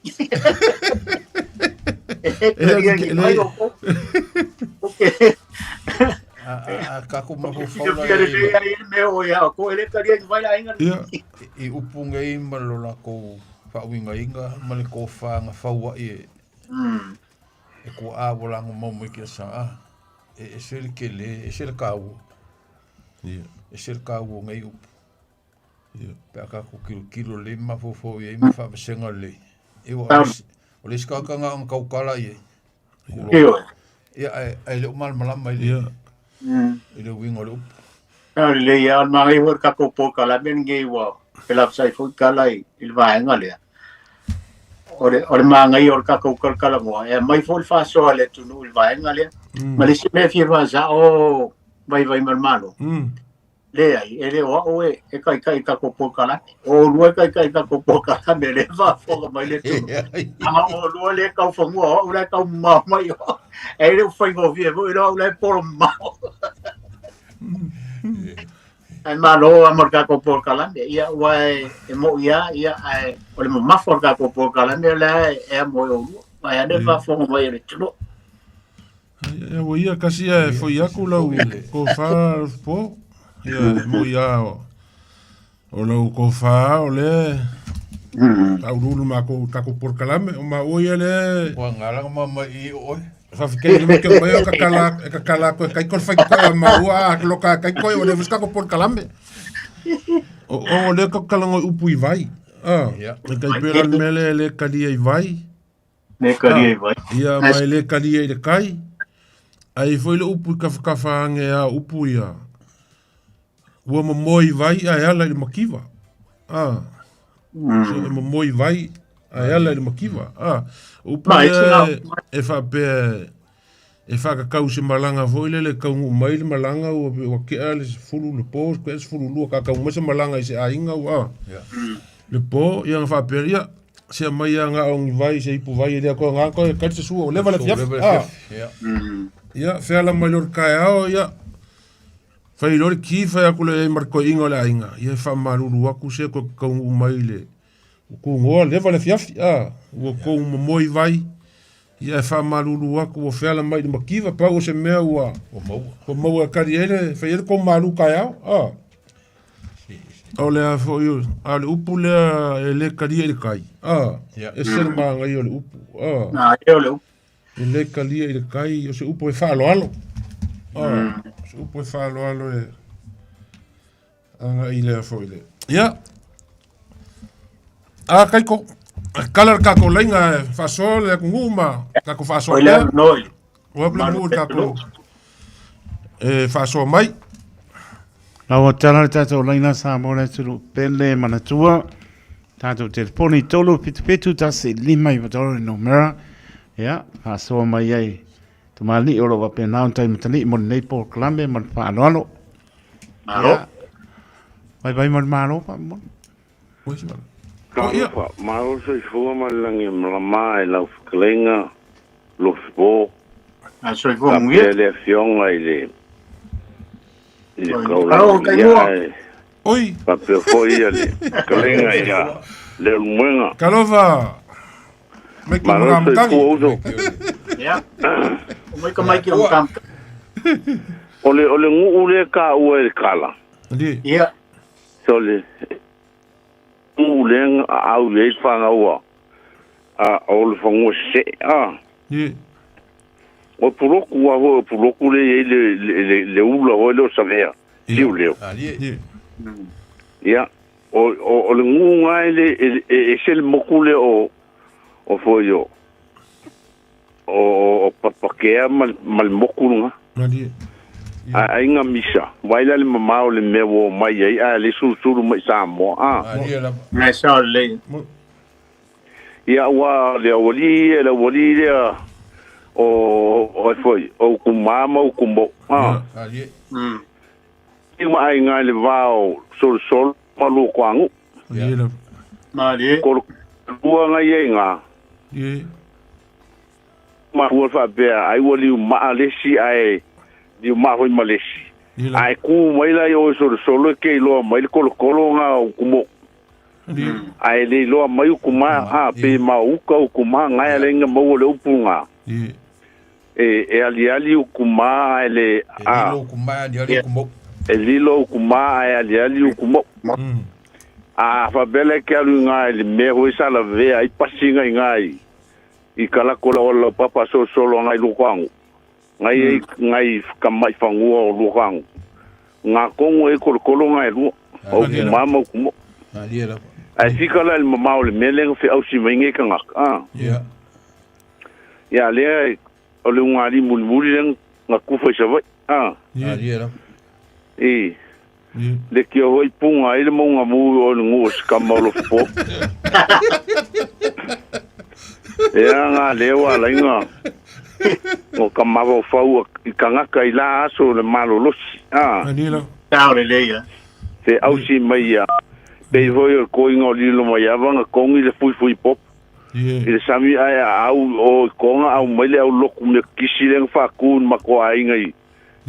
E le kalia i ni vai o kou. A tatou mafaufau la i upu nei ma lo latou faauigaina ma le tofa na fau ai e e tuaa ua lagomau mai ke asa a e ese le tele, e ese le taua. E ese le taua o nei upu. Pe a tatou tilotilo lelei ma mafaufau i ai ma faavasega lelei. E ua o le isi tagata na ona tautala i ai. Ia, ae le o malamalama i le, i le uiga o le upu. Sao lelei lava, o le manaia foi o le tatou polokalame lenei ua felafesai foi tala i le vaega lea. O le, o le manaia o le tatou talatalanoa, e aumai foi le faasoa a le atunuu i le vaega lea. Ma le isi mea e fia faasao vaivai ma le Malo, Leai, e le o au e taitai i tatou polokalame. O oulua e taitai i tatou polokalame lea e faafofoga mai le atunuu. Leaga o oulua lea e tau fanua, o au la e tau mamao mai o. E le o faigofie foi le o au la e polo mamao. Ae malo lava mo le tatou polokalame. Ia, aua e moni lava, ia, ae o le mamafa o le tatou polokalame o lea e amo e oulua. Ae a le faafofoga mai a le atunuu. Ia ua ia kasi ia e foi aku lau kofa po. Ia mo ia o lau kofa o le taululu ma ko taku polokalame o ma o ia le Ua ngala ma mai i oe. Whawhikei ni ke mai o ka kala e ka kala koe kai ko whai koe ma ua a loka kai koe o le fuska ko polokalame. O o le ka kala ngoi upu i vai. Ah, e kai pera mele le kalia i vai. Le kalia i vai. Ia, ma e le kalia i le kai. Ai foi le upu i kafakafa age a upu ia. Ua momoe i vai ae ala i le makiva. A. So e momoe i vai ae ala i le makiva. A. Upu lea e faapea e whakakau se malanga foi lele kaunuu mai le malanga ua ua kea le 10 le po kea le 12 ka kau mai se malanga i se aiga ua le po ia nga faapea ia se mai ia nga ongi vai se ipu vai lea ko nga ko ka se sua o leva le fiaf ia feala mai lor kaeao ia fai lor ki fai aku le marko inga o le aiga ia e faamalulu aku se ko kaunuu mai le kugoa leva le fiafi a ua kou momoe vai ia e faamalulu aku ua feala mai le makiva pau o se mea ua ua maua e kali ai le fai ai le kou malu kaeao a o le a foi a le upu lea e le kalia i le kai a e se le magaia o le upu a e o le upu e le kalia i le kai o se upu e faaaloalo a se upu e faaaloalo e agai lea foi le ia a kaiko kala le kako lainga e faasoa le atunuu ma kako faasoa Oi le pea noi. o aku le nuu i le kako e faasoa mai. Lau tala le tātou laina sa mo le atunu pele manatua. Tātou telefoni 3 7 7 1 5 i tolu le numera. Ia, faasoa mai ai. Tamalii o lo o faapena ona taimatali'i mo lenei polokalame ma le faaaloalo. Malo. Ia, vaivai ma le malo faamolemole. Talofa, malo soifua ma le lagi malama i lau fetalaiga Lofipo. A soifua manuia. Faapea le afioga i le i le Alo, kaulagi Kaimua. ia e Oi. faapea foi ia le fetalaiga ia Leulumoega. Talofa. Mai ki Malo mga soifua uso. Ia. O mai ka mai ki o kam. O le o le nuu lea taua e le kala. Ia. So le nuu lea na aau i ai le fanau a o le fanua sesee a. O puloku a foi o puloku le i ai le le le, le ula foi lea o Savea. Tiu leo. Ia o o o le nuu nga e le e, e, e se le moku le o o foi o o o Papakea ma le- ma le moku nga. A aiga misa, vai la le mamao le mea ua o mai ai ae le sulusulu mai Samoa a. Ngai sa le. Ia ua le aualii ia le aualii lea o o e foi o ukumā ma ukumou a. I ma aiga i le va o Solosolo ma Luakuagu'u. Ko lua ngai ai ngā. Ma ua faapea ai ua liumaa le isi ae liumaa foi ma le isi. Ae ku mai la i o i Solosolo e ke iloa mai le kolokolo ngā o ukumou. Ae le iloa mai ukumā a pe ma uka ukumā ngai a le inga maua le upu ngā. E e aliali ukumā ae le a. E lilo ukumā ae aliali ukumou. A faapea le ke alu i ngā i le mea foi sa lavea ai pasinga i ngā i i kalako la o lau papa solosolo ngai Luakuagu'u. Ngai ai ngai kamai fagua o Luakuagu'u. Ngā kongo e kolokolo ngā e lua. O ukumā ma ukumou. Ae fika la i le mamao o le mea lea na feausi mai nei kagaka. A. Ia lea o le ugali mulimuli lea na kufa i Savaii. A. I. Le kia hoi punga ai le maunga mu o le nuu o se kama o Lofipo. Ea ngā lea ua alainga o ka mafaufau i kagaka i la aso le malolosi. A. Tau le le ia. Te ausi mai ia. Pei foi o le koiga o lilo mai ava na kongi le fuifui popo. I le sami ae a au o i konga au mai le au loku mea kisi lea na faakū i makoa aiga i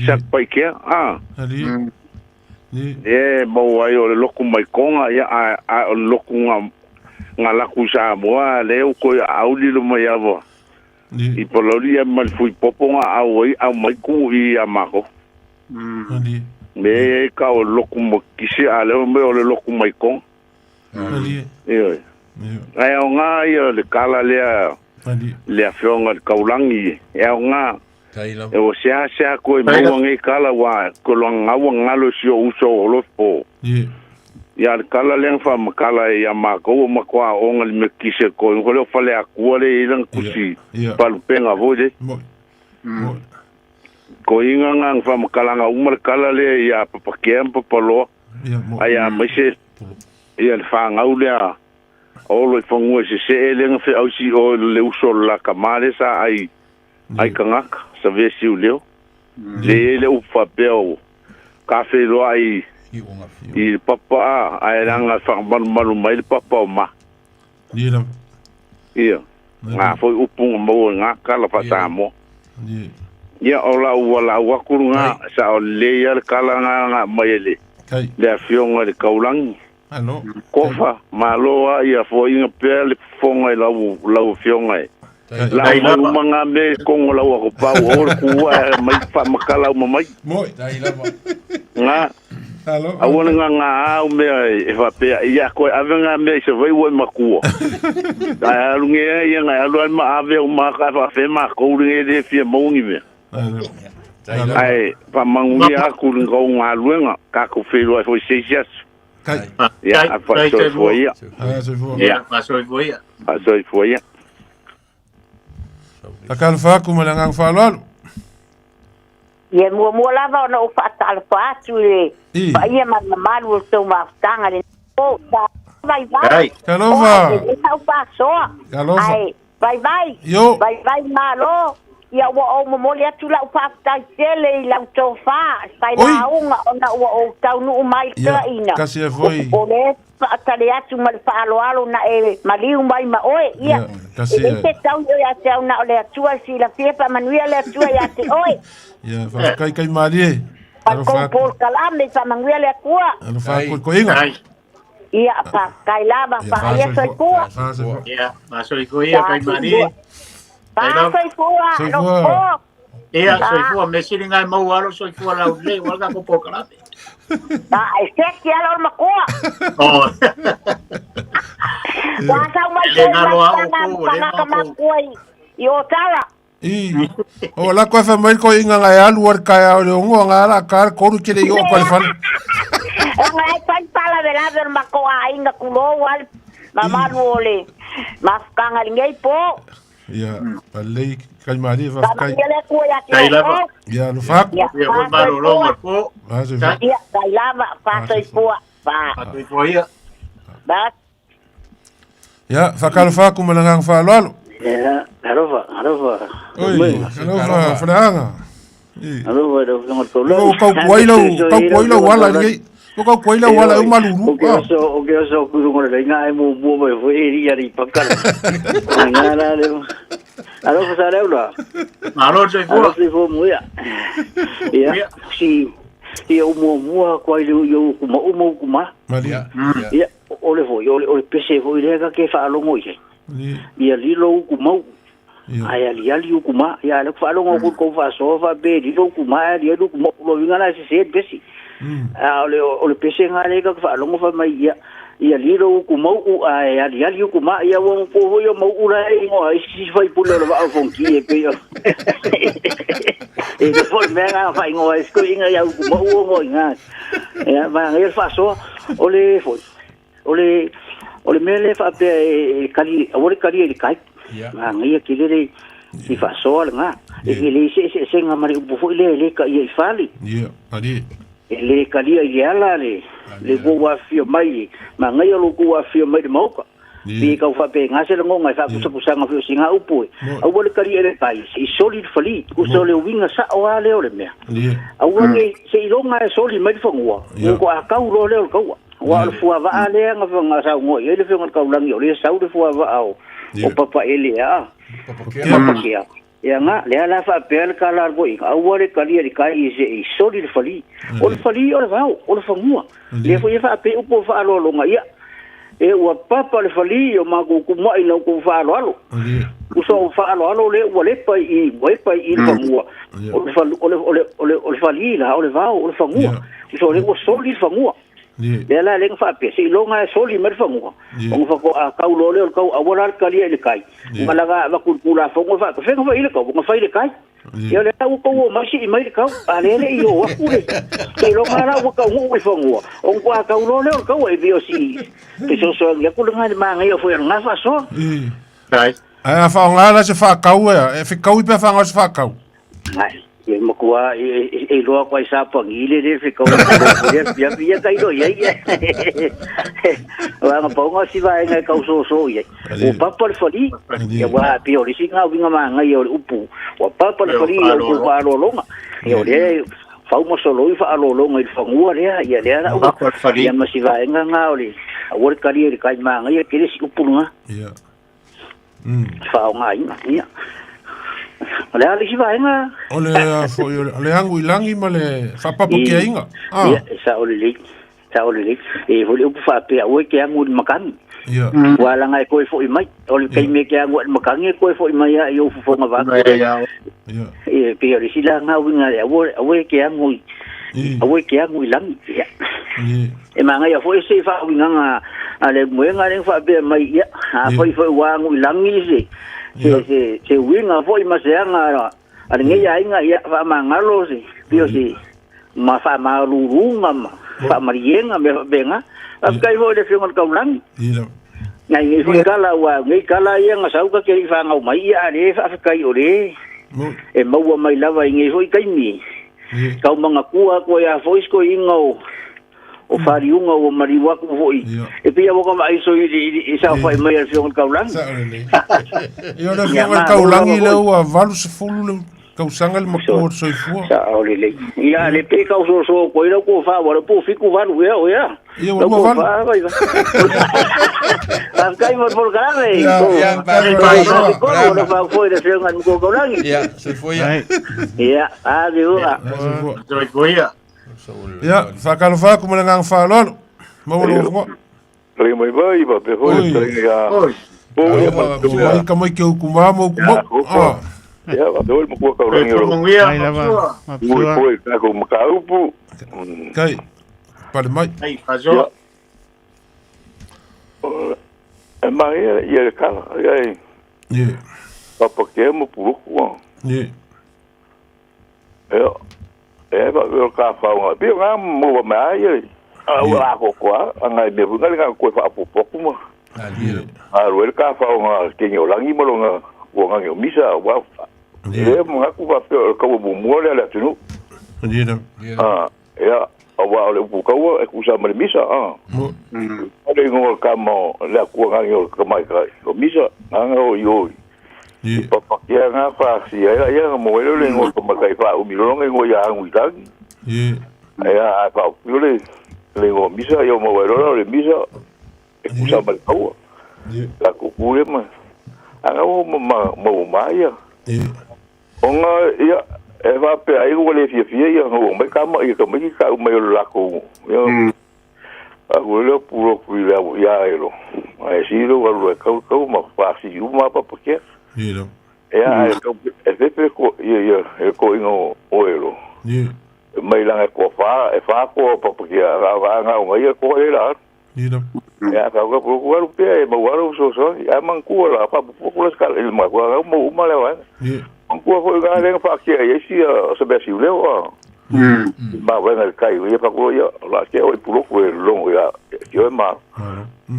Satpaikea. A. E maua ai o le loku mai konga ia a, a o le loku nga nga laku i Samoa lea ua toe aau lilo mai ava. I Palauli ia ma le fuipopo nga au ai au mai ku i a mākou. Me e ka o le loku ma kisi a lea mai o le loku mai konga. Ioe. Ae aoga ia le kala lea le afioga i le Kaulangi e aoga. E ua seasea koe maua nei kala ua ko loa gaua galo si o uso o Lofipo. Ia le kala lea na faamakala ai ia makou o makoa aoga le mea kisi e koe ko lea o faleakua le i ai lana kusi palupega foi le. Koiga nga nga faamakalaga uma le kala lea iā Papakea ma Papaloa. Ae amaise ia le fagau lea olo i fagua i sese'e lea na fe'ausi o i le uso o le lakamā lea sa ai ai tagata savea siuleo. Le i ai le upu faapea o kafeiloa'i i le papa a ae leaga e faamalumalu mai le papa o ma. Ia, ngā foi upu na maua i ngā kala faa-Samoa. Ia, o lau valaau atu lena, sa o lelei lava le kala lena na aumai e le le Afioga i le Taulagi. Kofa, malo lava ia foaiina pea le fofoga i lau lau Afioga e. Lau mai uma ngā mea i totonu o lau atopau, aua le tuua e aumai faamatala uma mai. Ngā. Aua le gagā au mea e faapea, ia koe ave ngā mea i Savaii ua e matua. Ae alu nei ai ia, na e alu ai ma ave au ma ka e faapea matou lenei e le fia maua ni mea. Ae faamanuia atu i le tou galuega, tatou feiloai foi i se isi aso. Ia, ae faasoifua ia. Ia, faasoifua ia. Talofa atu ma le agaga faaaloalo. Ia, e muamua lava ona ou faatalofa atu i le paia ma le mamalu o le tou mafutaga i lenei po. Vaivai. Talofa. O, e sau faasoa. Talofa. Ae, vaivai. Io. Vaivai malo. Ia ua ou momoli atu lau faafetai tele i lau tofa, failauga ona ua ou taunuu mai i le toeaina. Kasi e foi. O le faatali atu ma le faaaloalo na e maliu mai ma oe. Ia, Kasi e leai se taui o ia te au na o le Atua e silafia, faamanuia le Atua ia te oe. Ia, faafetai kai malie. Ma le kou polokalame, faamanuia le Atua. Alofa atu i koiga. Ia, faafetai lava, faaia soifua. Ia, faasoifua ia kai malie. Faasoifua, alofa. Ia, soifua, me sili ngai mau alo soifua lau lei, wala ka ko polokalame. A, e seki ala o le makoa. Oh. Ua sau mai Le foi ngalo a mai outou, le tagata matou. makua i Otara. I. O la koe fa mai ko inga ngai alu ar kai au le ongo nga la ka koru kele i o pa le fale. O ngai pai pala ve lave o le makoa aiga kulou ale mamalu o le mafutaga i lenei po. Ia, palei kai malie fa kai. Faamanuia le Atua ia te Kai lava. outou. Ia, alofa atu. Ia, Ia, foi malologa po. Faasoifua. Ia, kai lava, faasoifua. Fa. Faasoifua ia. Ba. Ia, whakalofa atu ma le agaga faaaloalo. Ia, alofa, alofa. Oi, alofa, faleaga. Alofa, lau Afioga i le Taulagi. O kau kuai lau, kau kuai lau ala i lenei. O kau kuai lau ala e o malulu. O ke oso, o ke oso ku runga le inga e mo mo mai foi e ri ari pakala. Nga la le. Alofa sa leula. Malo soifua. Alofa soifua muia. Ia, si ia o muamua ko ai le ia o kuma o mo kuma. Malia. Ia, o le foi, o le o le pese foi le ka ke whaalongo i ai. Ia lilo uku mau. Ae aliali uku ma. Ia le whaalongo ku kou whaasoa wha pe lilo uku ma ae aliali uku mau. Lo winga la se se pesi. A o le pese ngā le ka whaalongo wha mai ia. Ia lilo uku mau u ae aliali uku ma. Ia ua mpo hoi o mau ura e ingoa. I sisi whai pule o le waa fonki e pe. E te foi mea ngā wha ingoa e siko inga ia uku mau o ngoi ngā. Ia ma ngai whaasoa o le foi. O le o le mea lea faapea e kali aua le kalia i le kai. Manaia tele le i faasoa lena. E le seeseesega ma le upu foi lea e le kaia i fale. Ia, malie. E le kalia i le ala le le ua afifio mai, manaia lo outou afifio mai i le maoka. Pe tau faapena se lagona e faapusapusaga foi o sina upu e. Aua le kalia i le kai, se i soli le fali, tusa o le uiga sao lava lea o le mea. Aua ne seiloga e soli mai le fanua, ua toakau loa lea o le taua. Aua o le fuavaa lea na na saunoa i ai le Afioga i le Taulagi, o lea e sau le fuavaa o o Papaele a Papakea. Ia na, lea la faapea le tala a le toeaina, aua le talia i le tai se i soli le fali. O le fali o le vao, o le fanua. Lea foi e faapea upu o faaaloaloga, ia, e ua papa le fali i o matou tumai i la outou faaaloalo. Uso o faaaloalo lea ua lepa i i, ua epa i i le fanua. O le o le o le o le o le fali la, o le vao, o le fanua. Uso o lea ua soli le fanua. Lea la lea na faapea, seiloga e soli mai le fanua, ona faatoa tau loa lea o le tau aua la le talia i le tai. Ona laga avatu i le Tulafono e faapea, fea na fai i le tau? Ua na fai i le tai. Ia o lea la ua tou omai sii mai le tau, a lea e le i o atu le, seiloga la ua taunuu i fanua, ona faatoa tau loa lea o le tau, e pei o si fesoasoani atu lena i le manaia foi o lena faasoa. Ae a faaaoga la se faakau ea, e fekaui pe a faaaoga se faakau? Ia matua e iloa atu ai sa pani le le fekau le fia fia ka ilo ia ia. Wa nga paunga si vaega e kau soso ia. Ua papa le fali. Ia wa pia o le isi ga uiga magaia o le upu. Ua papa le fali ia upu faalologa. Ia o lea fau ma soloi faalologa i le fagua lea ia lea la ua. Ia ma si vaega ga o le aua le kalia i le kai magaia kele si upu luga. Ia. Faaaogāina ia. O le a le isi vaega? O le a foi o le agu i lagi ma le faapapakeaina. Ia, e sao lelei. Sao lelei. E foi le upu faapea aua e te agu i le makani. Ia. Ua laga e toe fo'i mai. O le taimi e te agu ai i le makani e toe fo'i mai lava i ou fofoga vaatu. Ia. E pei o le isi la ga uiga aua aua e te agu i aua e te agu i lagi. Ia. E magaia foi se faauigaga a le moega lea na faapea mai, ia, afai foi ua agu i lagi se, se, se, se uiga foi ma se aga a lenei aiga, ia, faamagalo se, pei o se, ma faamaluluga ma faamaliega mea faapena. Faafetai foi i le Afioga i le Taulagi. Nai nei foi tala, aua o nei tala ia na sau ta te le i fanau mai, ia, a o lea e faafetai o lea e maua mai lava i nei foi taimi. Tau manatua atu ai lava foi si toeaina o o faliuga ua maliu atu foi e pei lava ua vaai so i saofai mai a le Afioga i le Taulagi. Sao lelei. Ia o le Afioga i le Taulagi lea ua 80 le tausaga le matua o le soifua. Sao lelei. Ia le pe kau soso ko ila ko fa wa po fiku valu ia o ia. Ia ua lua valu. Faafetai mo le polokalame. Ia, ia, faafetai. Ko le fa foi le Afioga i le Matua Taulagi. Ia, soifua ia. Ia, ave ua. Soifua ia. Ia, faatalofa atu ma le agaga faaaloalo. Maua lou avanoa. Lagi mai mai, pa pe hoi, taringa ia. Oi. Mai ka mai ke uku mā ma uku mau. Ah. Ia, pa pe hoi makua kau rangi ro. Mai lava. Ui foi kako makaupu. Kai, pale mai. Ai, fasoa. E mai ia ia le kala, ia e. Ie. Papa ke mo puruku. Ie. Ia, e va o ka whaunga. Pio ngā mua me ai ai. A ua a ko koa, a ngai mea hui ngai ngā koe whaapopoku ma. A rue ka whaunga kengi o langi ma longa ua ngangi o misa. Wa, e mo ngaku wha peo kaua mumua lea le atunu. Ia. Ia, a wa o le upu kaua e kusa ma le misa. A. O le ingoa ka mo le akua ngangi o ka mai kai. O misa, nganga o i oi. I papakia ngā whaasi ai la ia ngā mo ele le ingoa ka makai wha umi longa ingoa ia angu i tangi. Ia a wha upio le le ingoa misa ia o mawairora o le misa e kusa ma le kaua. La kuku le ma. A ngā o ma ma o maia. O ngā ia e wha pe ai ua le fia fia ia ngā o mai ka ma ia ka mai ka umai o le lako. Ia a ua leo puro kui le awa ia e lo. A e siro wa lua kau kau ma whaasi uma papakia. Ia. Ia e kau e pepe ko ia ia e ko inga o e lo. Ia. Mai langa ko wha e wha ko papakia a wa nga o ngai ko e la. Ia. Ia ka ka ko ko aru pea e mau aru so so ia man ku la pa ko ko la skala il ma ko nga mo uma le wa. Ia. Man ku ko nga le fa kia ia si o se be si le o. Ma wa nga kai ia pa ko ia la ke o pulo ko e longo ia ki o ma.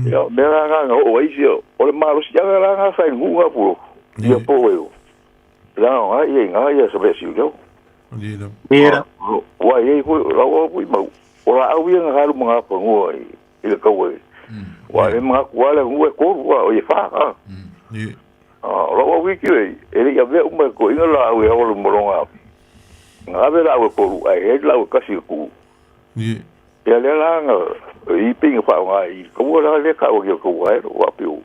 Ia me nga nga o ai si o le ma lo si nga nga sa ngu nga pulo. Ia po e o. La nga ia nga ia se be si le o. Ia. Wa ia ko la o ko mau. O la au ia nga haru mga pangua i le kaua. Wa le mga kuala ngu e koru wa o ye wha. O la wa wiki e e le ia vea uma ko inga la au e holo moronga. Nga ave la au e koru ai he la au e kasi ku. Ia le la nga i pinga wha nga i kaua la le ka o ki o kaua e wa piu.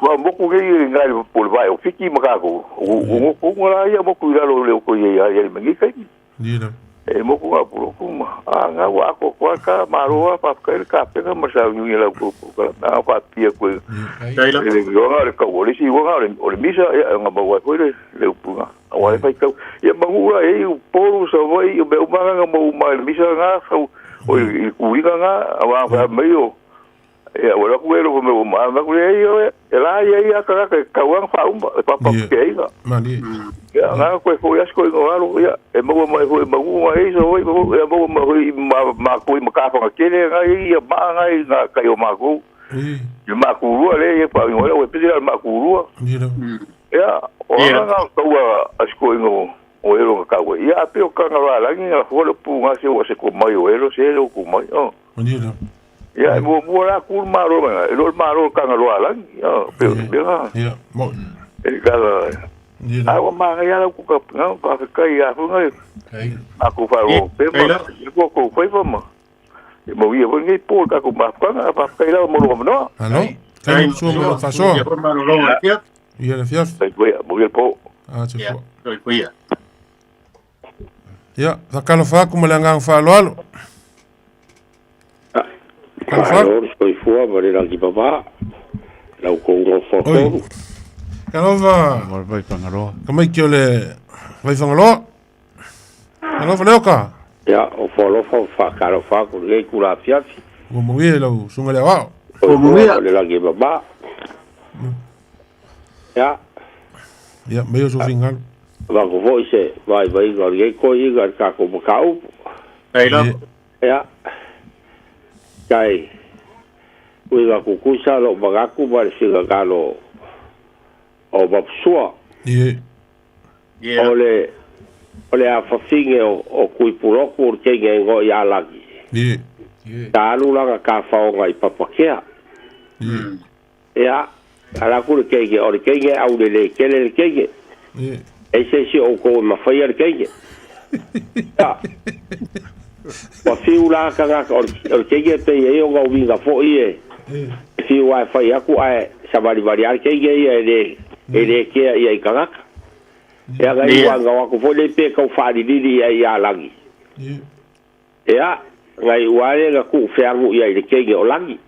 Wa moku ke i ngai le pole vai o fiki makako. O ngoku nga la ia moku i lalo le o ko ia ia ia mangi kai. E moku ngā puro kuma. A ngā wā ko koa ka maroa pa kai ka peka ma sa ngi la ko ko ka na pa pia ko. E le ngā le ka o le si ngā le o le misa e ngā maua ko le le upunga. A wa le pai kau. Ia mangura e u poru sa vai o me umanga ngā mau mai le misa ngā sau o i kuinga ngā a wā wha mai o. Ia o la ku e lo me uma ma ku e e la ia ia ka ka ka wang fa uma e pa pa ke inga. Mani. Ia ngā koe foi asko i ngā alo ia e maua mai foi maunga e so hoi e maua mai foi ma ma ko i makawhanga kele ngā ia ma ngā i ngā kai o mākou. I mākūrua le ia pa ingoa o e pese la mākūrua. Ia o ngā ngā kaua asko i ngā O elo ka kau ia ape o kanga wa langi na fo le pu nga se o se ko mai o elo se lo ku mai o. Mani la. Ia e mua mua la ku ma ro ma e lo ma ro kanga lo langi o pe pe ha. Ia, mo. E ka A o ma ia la ku ka nga ka ka kai a fu nga. A ku fa ro pe ma ko ko foi fa ma. E mo ia foi ngai po ka ku ma ka nga pa kai la mo lo no. Alo. Kai sua mo lo fasoa. Ia le fiaf. Ai foi mo ia po. Ah, te fua. Toi kuia. Ia, fakalofa atu ma le agaga faaaloalo. Kalofa. Malo le soifua ma le lagi papa. Lau kou ngofo tolu. Kalofa. Mo le Vaifagaloa. Tamaiti o le Vaifagaloa. Kalofa Leoka. Ia, o foalofa o faakalofa aku lenei kula afiafi. Ua manuia i lau susuga i le aoao. Soifua ma le lagi papa. Ia. Ia, maia o sou finagalo. Avatu fo'i se vaivaiga o lenei koi'iga i le tatou mataupu. Ia. Tai uiga tutusa lo'u manatu ma le finagalo o Mapusua. O le o le afafine o o Tuipulotu o le teine e igoa iā Lagi. Sa alu lana tafaoga i Papakea. Ia, ala atu le teine, o le teine e aulelē tele le teine. E se isi o outou e mafaia le teine. Ia, ua fiu la tagata o le teine e pei e ai ona uiga fo'i e fiu lava e fai atu ae savalivali lava le teine ia e lē e lē kea ia i tagata. Ia na iu lava o atu foi nei pe tau faalilili ia iā Lagi. Ia, na iu lava lea na tuufeagu ia i le teine o Lagi.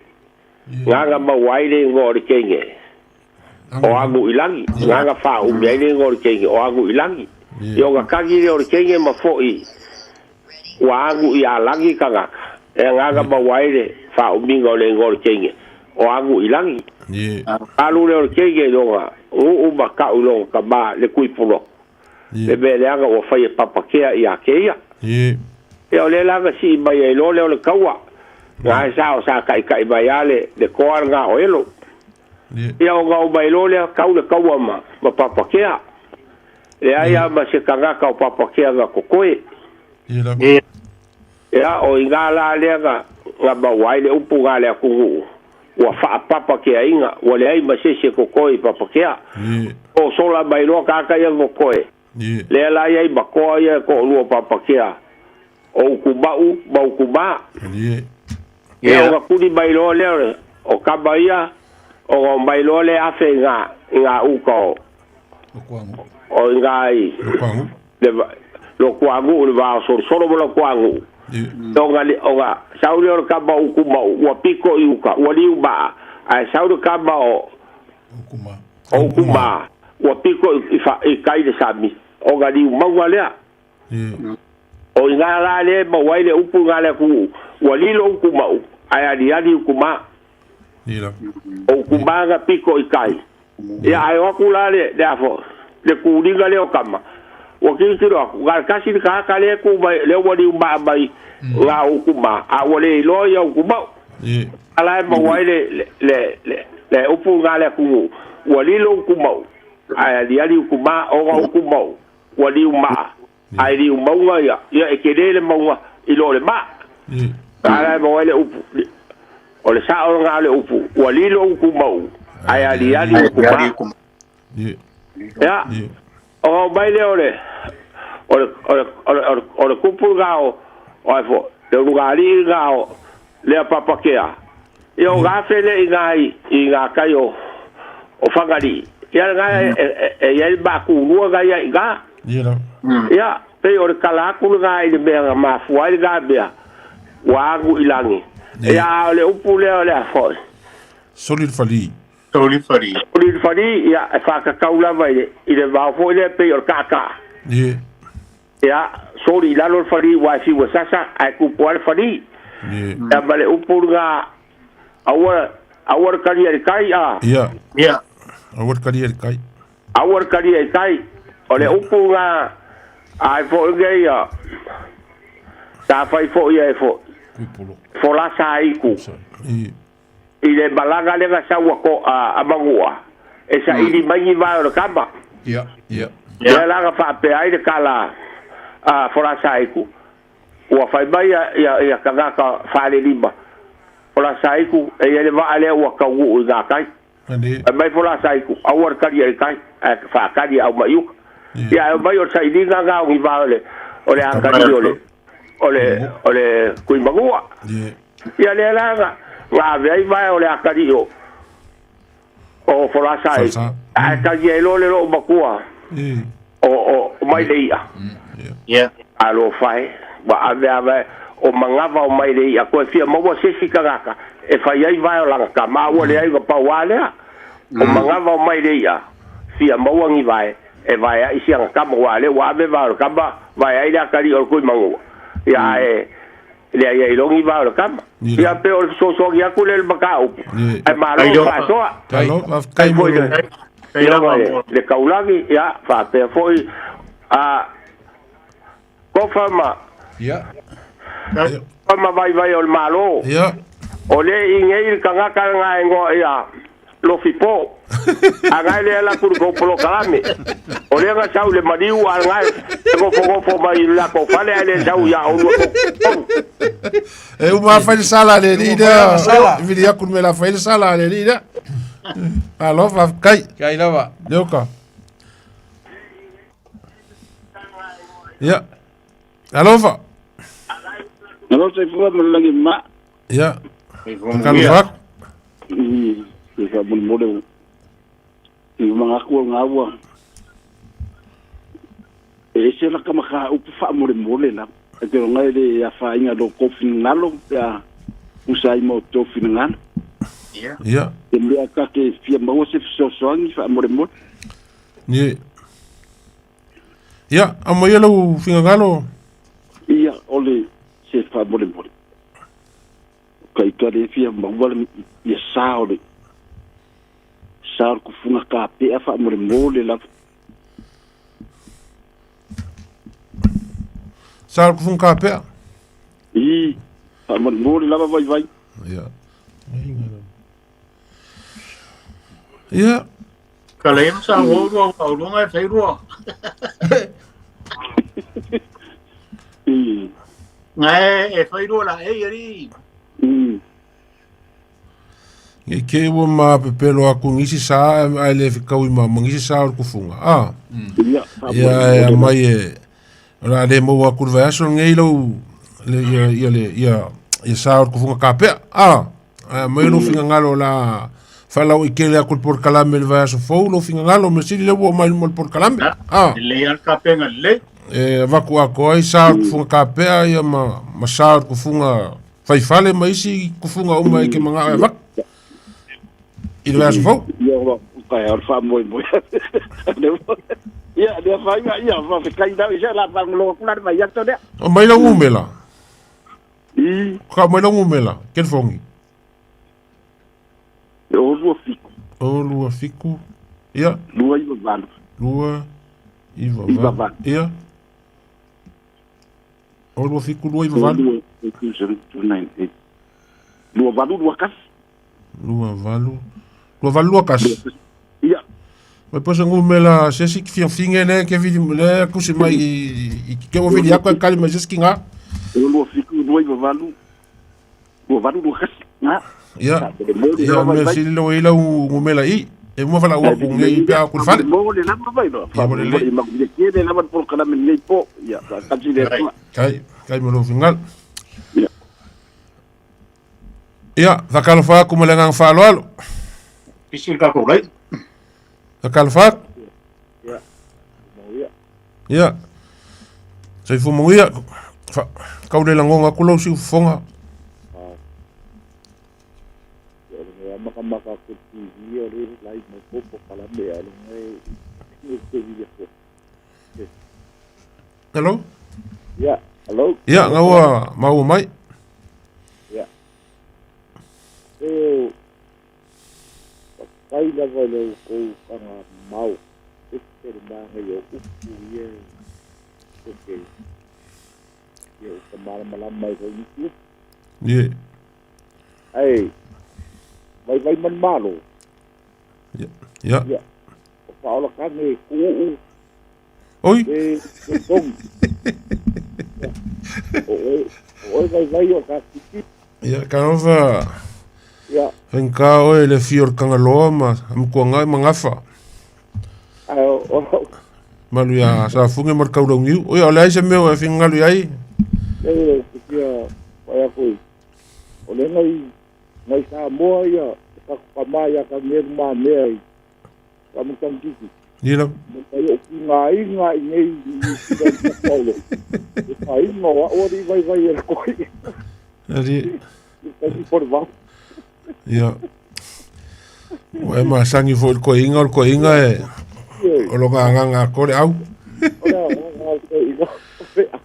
Na na maua ai le igoa o le teine o Agu i Lagi. Na na faaumi ai le igoa o le teine o Agu i Lagi. Ia ona tagi lea o le teine ma fo'i ua agu iā Lagi tagata. Ia na na maua ai le faaumiga o le igoa o le teine o Agu i Lagi. Alu lea o le teine i lona nuu ma ta'u i lona tamā le Tuipulotu. Le mea leaga ua fai e Papakea iā kēia. Ia o lea la na sii mai ai loa lea o le taua. Na e sa o sa ta'ita'i mai lava le le toa lena o Elo. Ia ona oo mai loa lea tau le taua ma ma Papakea. Leai lava ma se tagata o Papakea na totoe. Ia o iga la lea na na maua ai le upu ga le atunuu ua faapapakeaina ua leai ma se isi e totoe i Papakea. O sola mai loa tagata ia na totoe. Lea la e i ai ma toa ia e toalua o Papakea o Utuma'u ma Utumā. Ia ona tuli mai loa lea o tama ia ona omai loa lea afe i gā i gā uka o o i gā i le Lotoanu'u le va o Solosolo ma Lotoanu'u. Ona ona sau lea o le tama o Utuma'u ua pito i uka ua liuma'a ae sau le tama o o Utumā ua pito i i tai i le sami ona liumauga lea. O iga la lea e maua ai le upu i gā le atunuu ua lilo Utuma'u ae aliali Utumā. O Utumā na pito i tai. Ia ae o atu la le le a foi le tuliga lea o tama ua tilotilo atu na o le tasi le tagata lea e tu mai lea ua liumaa mai gā o Utumā a ua le iloa ia Utuma'u. A la e maua ai le le le le upu i gā le atunuu ua lilo Utuma'u ae aliali Utumā ona o Utuma'u ua liumaa ae liumauga ia ia e telē le mauga i lo le ma'a. A la e maua ai le upu o le sa'o lagā o le upu ua lilo Utuma'u ae aliali Utumā. Ia ona oo mai lea o le o le o le o le o le kupu lagā o o ai foi le ulugalii lagā o lea Papakea. Ia o gafe lea i gā i gā tai o o Fagalii. Ia lagā e i ai le makulua ga ia i gā. Ia pei o le tala atu lagā i le mea na mafua ai lagā mea ua agu i lagi. Ia a o le upu lea o le a foi. Soli le falī. Soli falī. Soli le falī, ia e faatatau lava i le i le vao foi lea pei o le taataa. Ia, soli i lalo le falī aua e fiu e sasa ae tupu lava le falī. Ia ma le upu lagā aua aua le talia i le tai a. Ia. Ia. Aua le talia i le tai. Aua le talia i le tai. O le upu lagā ai foi nei ia sa fai foi ia e foi folasa aiku i le malaga lea na sau a ko a Magua e saili mai ni vae o le kama. Ia, ia. Lea la na faapea ai le tala a Folasaiku, ua fai mai ia tagata falelima, Folasaiku e iai le vaa lea ua taunuu i gatai. Fai mai Folasaiku, aua le tali i tai, ae faatali e aumai i uta. Ia ae omai o le sailiga na o ni va o le atalii o le Tuimanua. Ia lea la na ave ai vae o le atalii o Folasa ae tali ai loa le loo matua o mai le i'a. Alofa e, ua ave ave o manava o mai le i'a toe fia maua se isi tagata e fai ai vae o lana tama ua leai ua pau a lea. O manava o mai le i'a fia maua ni vae e vae ai siana tama aua o lea ua ave vae o le tama vae ai le atalii o le Tuimanua. Ia ae leai ai loa ni vae o le tama. Ia pe o le fesoasoani atu lea i le mataupu ae malo le faasoa. Faafetai foi le taulagi ia faapea foi a Kofa ma Kofa ma vaivai o le Malo. O le i nei le tagata na e igoa ia Lofi Po. A na e le ala atu i le tou polokalame. O lea na sau i le maliu a na e nofonofo mai i le latou fale ae le sau ia oulua tou. E uma fai le sala a le alii lea. E vili atu le mea la fai le sala a le alii lea. Malo faafetai. Kai lava. Leoka. Ia. Alofa. Alo soifua ma le lagi ma. Ia. Takalo atu. Se faamolemole i mangaku o ngā ua. E ese la ka maka upu faamolemole la. E te ronga e le afainga lo kou finagalo pe a usa ai ma o tou finagalo. Ia. Te mea ka ke fia maua se fesoasoani faamolemole. Ia. Ia, aumaia lau finagalo. Ia, o le se faamolemole. Ka i ka le fia maua le ia sa o le sa o le kufuga kapea faamolemole lava. Sa o le kufuga kapea? I, faamolemole lava vaivai. Ia. Ia. Ka lei ma sa wo rua wa urunga e whai rua. Ngai e whai rua la e ari. Nge ke ua ma pepelo aku ngisi sa ai le fekau i ma ngisi sa o le kufunga. Ah. Ia e amai e o la le maua aku le vaiaso ngei lau le ia ia le ia ia sa o le kufunga kapea. Ah. Ai amai lo fingangalo la whalau i kele aku le polokalame le vaiaso fou lo fingangalo me sili le ua mai luma le polokalame. Ah. Le al kapenga le. E avaku ako ai sa o le kufunga kapea ia ma sa o le kufunga faifale ma isi kufunga uma e ke mangao e avaku. I le vaiaso fou. Ia ua kai o le faamoemoe. Ia lea faiga ia faafetai lau i se la faalogologo atu la le mai atu lea. O mai lau umela. I. Ka mai lau umela, kelefongi. E o 27. O 27. Ia. 298. 298. Ia. O 27 298. 2 28 21. 28 28 21. Ia. Mai posa ngumela se esi ki fiafinge le ke vili le kusi mai i ke ua vili aku e kali mai se esi ki ngā. E 27 28 28 21. Ngā. Ia. Ia me sili lo i lau ngumela i. E mua whala ua ku ngei i pea aku le fale. Mo le lava vai no. Ia mo le lei. Ma le kele lava le polokalame lenei po. Ia, tasi le atua. Kai, kai mo lo fingal. Ia, whakalofa aku ma le agaga faaaloalo. Pisi le tatou lai. Whakalofa aku. Ia. Soifua manuia. Kau le lagonga aku lau siufofoga. Hello? Ia, hello. Ia, ngā ua maua mai. Ia. E faafetai lava i le outou taga mau ese le manaia o upu ia e ke ia o ka malamalama ai foi nisi upu. Ie. Ae vaivai ma le Malo. Ia. Ia. O faaola kage e ku'u'u. Oi. E togi. O oe, o oe vaivai o ka kiki. Ia, talofa. Ia. Faigata oe i le afio o le Tagaloa ma Amituanai ma Gafa. Ae o, o, Malu ia Safuge ma le Taulauniu. Oi, o le ai se mea ua e finagalo i ai? E, ou te fia fai atu i, o le ngai, ngai Samoa ia, te tatou tama ia Tanielu Mamea i Faamatagititi. Ia lava. Ma tai ou tigaina i nei i Niu Sila i le Paulo. E faiga o au alii vaivai e le koi. Alii. I taimi po le vao. Ia. Ua e masani foi i le koiina, o le koiina e o lona agaga atoa le au. O le agaga o le koiina o le au.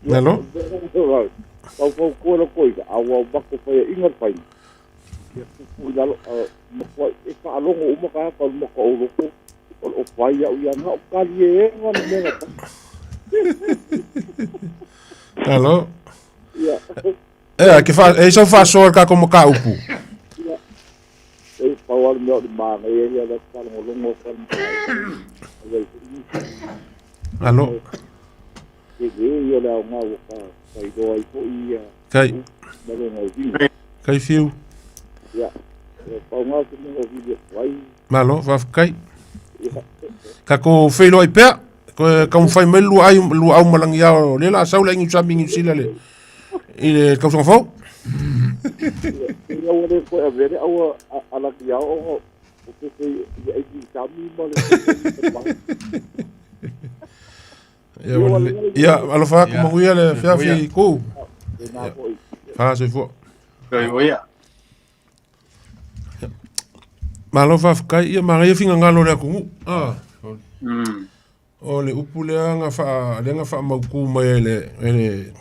Malo. Tau fautua le koiina, a ua matou faiaina le faiga. Ia tupu i lalo, matua e faalogo uma tagata o le Maota o loto, o lo o fai au ia na o kaliega le mea na fai. Alo. Ia. E, ke fa, e sau faasoa le tatou mataupu. Ia. E pau lava le mea o le manaia ia le faalogologo o le Alo. Tele ia o le aoga ua ka failoa ai foi ia Kai. ma lona uiga. Kai fiu. Ia, e pau lena o se mea o vili atu ai. Malo, faafetai. Ia. Tatou feiloai pea. Toe taumafai mai le lua ai lua au malagiao lea la a sau le aiga Sami i Niu Sila le i le tausaga fou. Ia ua le toe avea le au a Lagiao ona o pepe i aiga Sami ma le Ia, ua lelei. Ia, alofa atu manuia le afiafi Ku. Fa soifua. Soifua ia. Malo faafetai. Ia manaia finagalo o le atunuu. Ah. O le upu lea na faa, lea na faamautu mai e le, e le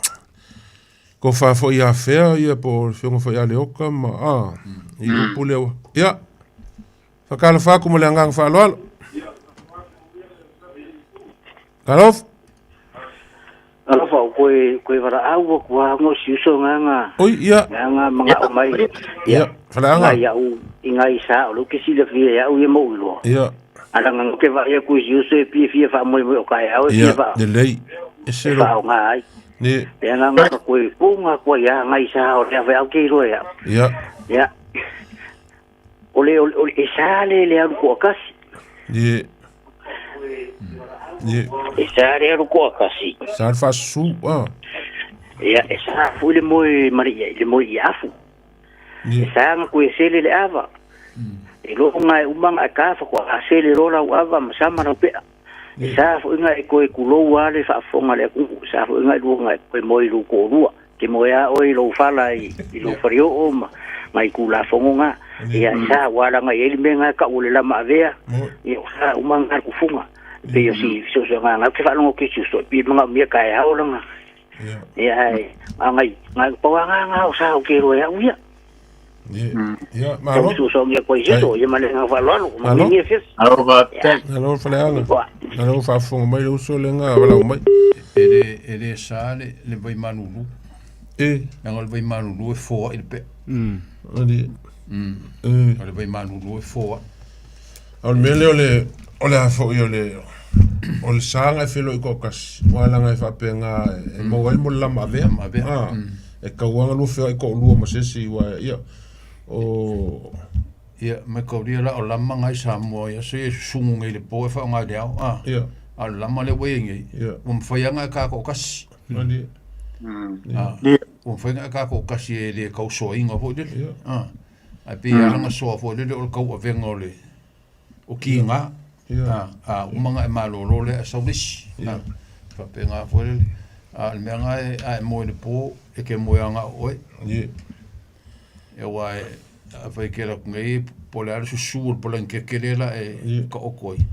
tofa foi ia Fea ia po o le afioga foi ia Leoka ma ah, i le upu lea. Ia, faatalofa atu ma le agaga faaaloalo. Talofa. Alofa o koe koe valaau atu a ngo si uso nganga. Oi ia. Nganga manga o mai. Ia. Faleaga. Ngai au i ngai sa o lo ke sila fia ia au ia mo iloa. Ia. Ala nganga ke va ia ku si uso e pia fia fa moi moi o kai au e fia fa. Lelei. E se lo. Fa o nga ai. Ni. Ia nganga ka koe punga koe ia ngai sa o lea fe au ke iloa ia. Ia. Ia. O le, o le, e sa le le alu koakasi. Ie. Ie. E sa le alu koakasi. Sa le faasusu. Ah. Ia, e sa foi le moe mari ia, le moe i afu. Ie. E sa nga koe sele le ava. E loho nga e umanga e kafa koa a sele lola u ava ma sama rau pea. E sa foi nga e koe kulou a le faafofoga le atunuu, e sa foi nga e lua nga e koe moe i lou toalua. Te moe a oe i lou fala i, i lou faleoo ma ngai Tulafono nga. Ia, e sa ua alaga i ai le mea nga e kau o le lama avea. Ia, o sa uma nga le kufuga. E pei o si fesoasoaga nga ou te faalogo atu i si uso, e pei e manaomia taeao lana. Ia, ae, a ngai, ngai pau a nga nga o sa ou te iloa e au ia. Ia, malo. Tau fesoasoani atu ai i se uso, ia ma le agaga faaaloalo. Malo. Manuia fiafi. Malo faafetai. Malo Faleaga. Malo faafofoga mai le uso lea na valaau mai. E le, e le sa le, le vai malulu. E. Leaga o le vai malulu e foai le pea. Ali. E. O le vai malulu e foai. O le mea lea o le, o le a foi o le, o le sa na e feiloai toatasi, aua leaga e faapena e maua ai le mo le lama avea. Lama avea. Ah, e tatau lava ona lua feoai toalua ma se isi aua ia, o... Ia, ma e kaulia la o lama ngai Samoa ia se e susugu nei i le po e faaaoga i le ao, a. Ia. A o le lama lea ua i ai nei, Ia. ua mafai lava ona e katoatasi. Malie. A, ua mafai ona e katoatasi e le tau soaina foi lele. Ia. A, ae pei e ala ona soa foi lele o le tauavega o le o kiga. Ia. A, a uma ona e malolo lea ae sau le isi. Ia. A, faapena foi lele. A o le mea lena e, a e moe i le po, e te moe lava na o oe. Ie. Aua e, afai e te alu atu nei, po o le a le susu o le palanikeke lea la e taoto ai.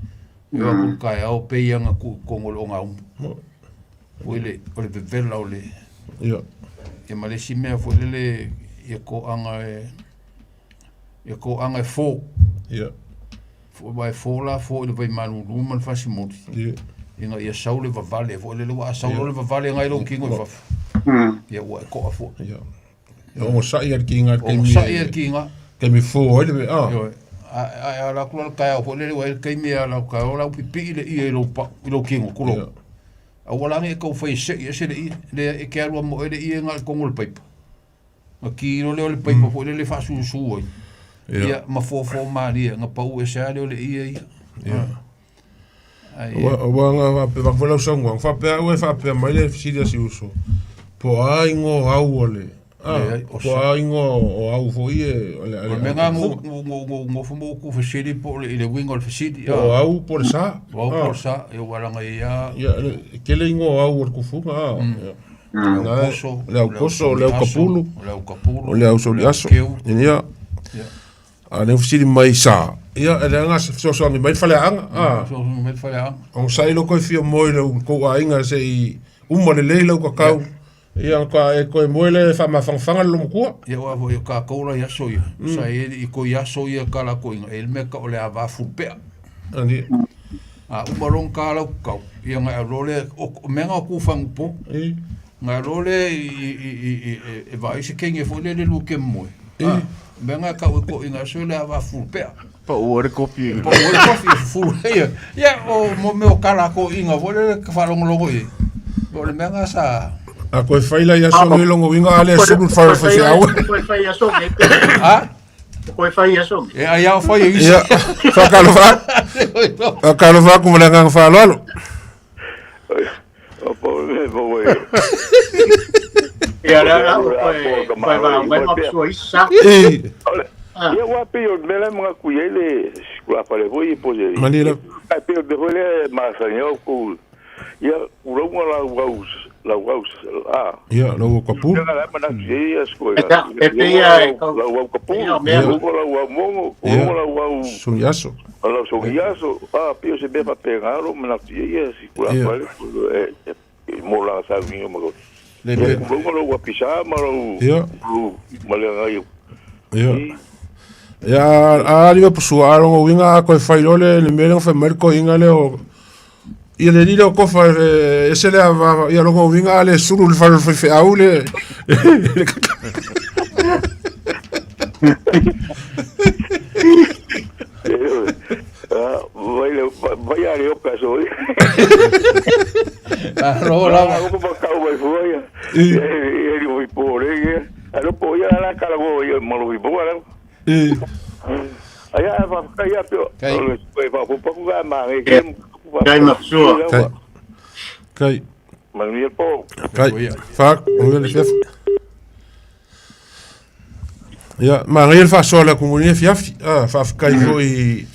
E oo atu i le taeao pei lava na tuu i totonu o le ogaumu. Foi le, o le vevela o le... Ia. Ia ma le isi mea foi lele, ia toaga e, ia toaga e fo. Ia. Aua e fo la, fo i le vaimalulu ma le fasimoli. Ia. Ina ia sau le vavale foi lele, aua a sau loa le vavale nai lou tino i fafo. Ia ua e toa foi. Ia. E ogasai lava le kiga i le taimi. Ogasai lava le kiga. Taimi fo ai le mea. Ioe. Ae ala atu la le taeao foi lele ua i ai le taimi e ala atu taeao la ua pipii le ie i lou pau, i lou tino, tulou. Aua la ne i e tau fai e sei ese le ie, leai e te alu lava mo oe le ie na o le tonu o le paipa. Na ki loa lea o le paipa foi lele e faasusu ai, ia ma fofo malie, na pau ese lava lea o le ie ia. Ai, Aua nga faapea foi lau saunoaga, faapea au e faapea mai le fesili a si uso, po o a igoa o au o le, Leai, o po o a igoa o au foi e, o le, O le mea lena na ou tuufesili po o le, i le uiga o le fesili. Po o au po o le sa. Po o au po o le sa, ia aua leaga e i ai lava. Ia, e tele igoa o au o le tufuga, Ia. Le au poso, le au poso, le au kapulu, le au kapulu, o le au soliaso. Ia. A lea ua fesili mai sa, ia e leaga se fesoasoani mai le faleaanga. Fesoasoani mai le faleaanga. Onosai lou koe fia moe i le tou aiga se i uma lelei lau kakau. Ia ka e koe moe lea e faamafanafana le lomatua. Ia aua foi o tatou la i aso ia, sa i ai i koi aso ia ka latou inga, e i ai le mea e tau o le ava fulupea. Ani. A uma loa ona ta lau kakau, ia ona e alu loa lea, o mea na o tu fagupo, ona e alu loa lea i e vaai se teine foi lele lua te moe. A, mea na e tau e toeaiina aso le ava fulupea. Pau ai le kofi. Pau ai le kofi e fufulu ai ia. Ia, o mo mea o kala a toeaiina foi lele e faalogologo i ai. O le mea na sa... A koe fai la i aso nei longa uiga a le sulu le fale o faifeau. Koe fai aso nei. A? Koe fai aso nei. E ai ao fai e isi. Ia, whakalofa aku. Whakalofa aku ma le agaga faaaloalo. Ia la la koe koe va mai ma sua isa. Ia ua pei o le mea la e manatu i ai le sikula fale foi e po se. Malie lava. Ae pei o le mea foi lea e masani ai outou ia kulauga lau au lau au a. Ia lau au kapulu. Ia la e manatu i ai ia sikoe. E pei ia e kau. Lau au kapulu. Kulauga lau au mogo, kulauga lau au. Sogiaso. Lau sogiaso. A pei o se mea faapena lou manatu i ai ia sikula fale e mo lana sauniga ma lou. Ia kulauga lou apisa ma lou ma le agai. Ia. Ia a ali pasua a longa uiga a koe fai loa le le mea lea na fai mai le toeaina lea o ia le alii lea o Kofa e ese le ava ia longa uiga a le sulu i le fale o le faifeau le Vai le vai a le oka so. Alo lava. Ko pa kau mai fua ia. E li oi po le ia. Alo po ia la kala go ia malo i po ala. Ai a fa kai a pio. Kai fa po ku ga ma nge ke. Kai ma sua. Kai. Kai. Manuia po. Kai. Fa, manuia le fiafi. Ia, manaia le faasoa a le atunuu i lenei afiafi. Ah, faafetai foi i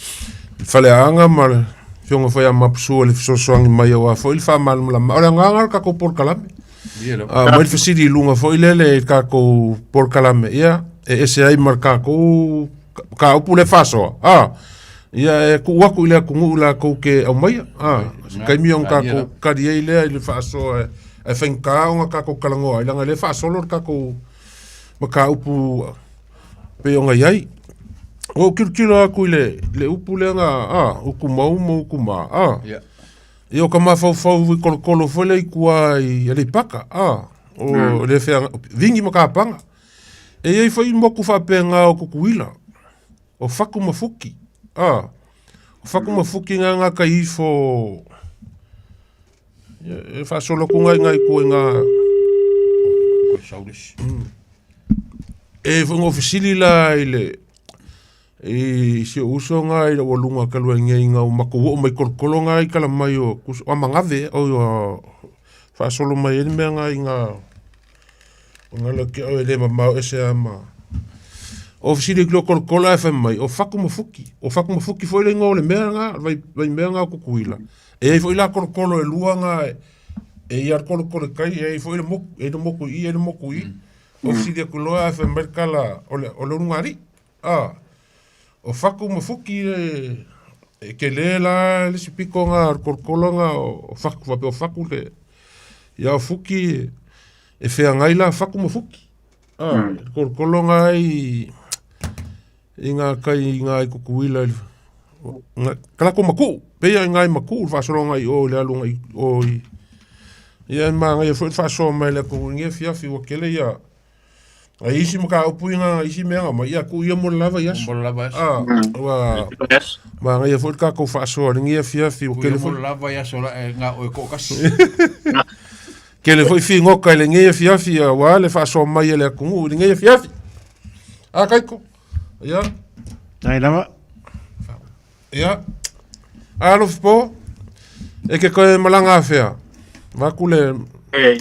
le faleaanga ma le afioga foi ia Mapusua i le fesoasoani mai aua foi le faamalamalama. O le agaga o le tatou polokalame. Ah, mai le fesili i luga foi lele i le tatou polokalame, ia, e ese ai ma le tatou mataupu lea e faasoa. Ah, ia e tuu atu i le atunuu latou te aumaia. Ah, se taimi ona tatou tali ai lea i le faasoa e faigata ona tatou talanoa ai, leaga o lea e faasolo le tatou mataupu pei ona i ai. Ua ou tilotilo atu i le, le upu lea na, a, utu mau ma utu ma, a. Yeah. Ia o ka mafaufau i kolokolo foi lea i tua i Aleipata, a, o le fea, vingi ma kapaga. E i ai foi motu faapena o Tutuila, o Fatu ma Fuki, a. O Fatu ma Fuki ngā ngā kai ifo, ia, e faasolo atu ngai ngai tua i ngā... Koe saulesi. E foi ngō fesili la i le i si ou uso ngā i ua lunga talu ai nei ngā o matou oo mai kolokolo ngā i kala mai o kus o Amagave o faasolo mai ai le mea ngā i ngā o ngā lau ke e le mamao ese a ma o fesili ki lo kolokolo ae fai mai o Fatu ma Fuki o Fatu ma Fuki foi le ingoa o le mea ngā vai, vai mea ngā o Tutuila e ai foi la kolokolo e lua ngā e ia le kolokolo i kai e ai foi le moku e le moku i e le moku i o fesili atu loa ae fai mai le tala o le o le ulugalii a o Fatu ma Fuki e e tele la le isi pito nga o le kolokolo nga o Fatu faapea o Fatu le ia o Fuki e feagai la Fatu ma Fuki a le kolokolo nga i i ngā kai i ngā i Tutuila i le ka latou matuu pei lava i ngā i matuu le faasologa i o i le aluga i o i ia e manaia foi le faasoa mai le atunuu i lenei afiafi ua tele ia. Ai isi ma ka upu inga isi mea nga mai ia ku ia mo lava i aso. Mo lava i aso. Ah, ua ma ngai foi ka ko faasoa le ngia fiafi o kele foi. Mo lava i aso la e nga o e ko kasi. Kele foi fi ngoka le ngia fiafi ia wa le faasoa mai le akungu le ngia fiafi. A kaiko. Ia. Ai lava. Ia. Alofa po. E ke koe malanga afea. Vaku le E,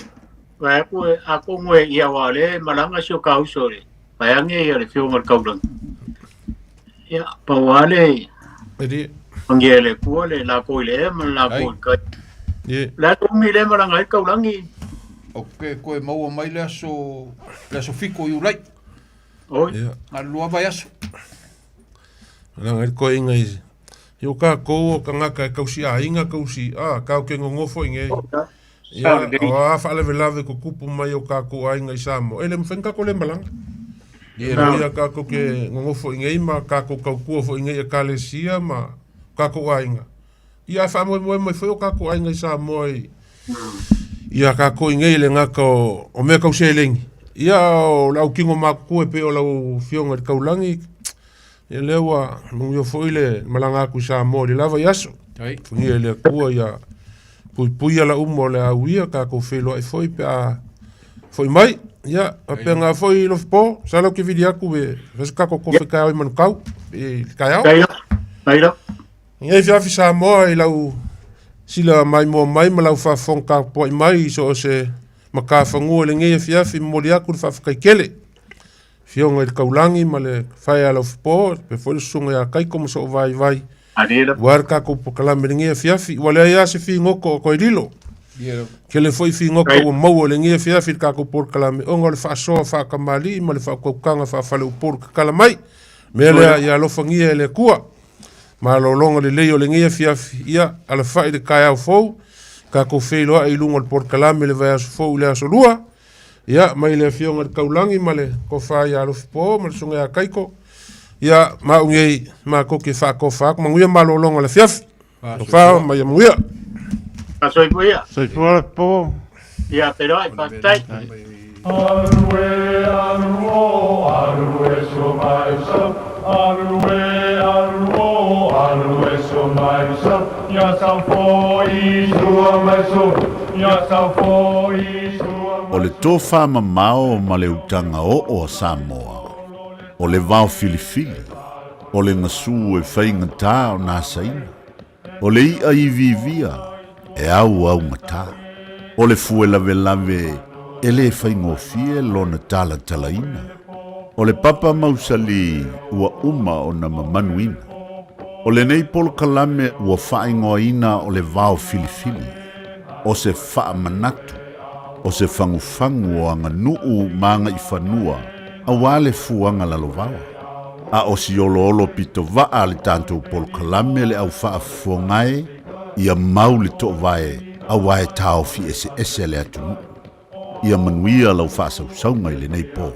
vai aku e a kongo e ia wa le malanga si o ka uso le. Vai ange ia le fionga le kaulangi. Ia, pa wa le Eri. Ange le kua le la ko i le e ma la ko i kai. Ye. La tumi le malanga i kaulangi. O ke koe maua mai le aso 7 o Iulai. Oi. Ia. Nga lua vai aso. Malanga i koe inga i. Io ka kou o kangaka e kausi a inga kausi a kau ke ngongofo inge. Ia, o a whaalavelave ko kupu mai o ka kou a inga i Samoa. E le mwhenga ko le malanga. Ia. Ia ka kou ke ngongofo inge ma ka kou kaukua fo inge i kalesia ma ka kou a inga. Ia a whaamoe moe mai fo o ka kou a inga i Samoa i. Ia ka kou inge i le ngaka o mea kausi e lengi. Ia o lau kingo makukue pe o lau fionga i kaulangi. Ia lea ua manuia foi le malaga aku i Samoa i le lava i aso. Ai. Fugia i le Atua ia puipuia la uma o le auia tatou feiloai foi pe a foi mai. Ia, faapea foi Lofipo, sa lau ke vili atu e fai se tatou kofe taeao i Manukau i le taeao. Ai la. Ia i fiafi Samoa i lau sila maimoa mai ma lau faafofoga tapuai mai i so o se matafanua i lenei afiafi momoli atu le faafetai tele. Fioga i le taulagi ma le fae a Laufipo, pe foi le susuga ia Kaiko ma soo vaivai. Ua le tatou polokalame i lenei afiafi, ua leai lava se figota o toe lilo. Tele foi figota ua maua i lenei afiafi i le tatou polokalame ona o le faasoa faatamalii ma le faautautaga faafaleupolu tatala mai. Mea lea ia alofagia e le Atua. Malologa lelei o lenei afiafi, ia alafai le taeao fou, tatou feiloai i luga o le polokalame le vaiaso fou i le aso 2. Ia, mai le afioga i le taulagi ma le tofa ia Alofipo ma le susuga ia Kaiko. Ia, ma au nei, matou te faatofa atu, manuia malologa o le afiafi. Tofa ma ia manuia. A soifua ia. Soifua Alofipo. Ia, feiloai, faafetai. Alu e, alu o, alu e so mai so. Alu e, alu o, alu e so mai so. Ia sau foi sua mai so. Ia sau foi sua. O le tofamamao ma le utaga oo a Samoa, o le vao filifili, o le gasū e faigatā ona asaina, o le i'a iviivia e auaugatā, o le fue lavelave e lē faigofie lona talatalaina, o le papa mausalī ua uma ona mamanuina. O lenei polokalame ua faaigoaina o le vao filifili, o se faamanatu, o se fagufagu o aganuu ma agaifanua auā le fuaga lalovaoa. A o si oloolo pitovaa le tatou polokalame le au faafofoga e, ia mau le toovae auā e taofi eseese le atunuu. Ia manuia lau faasausauga i lenei po.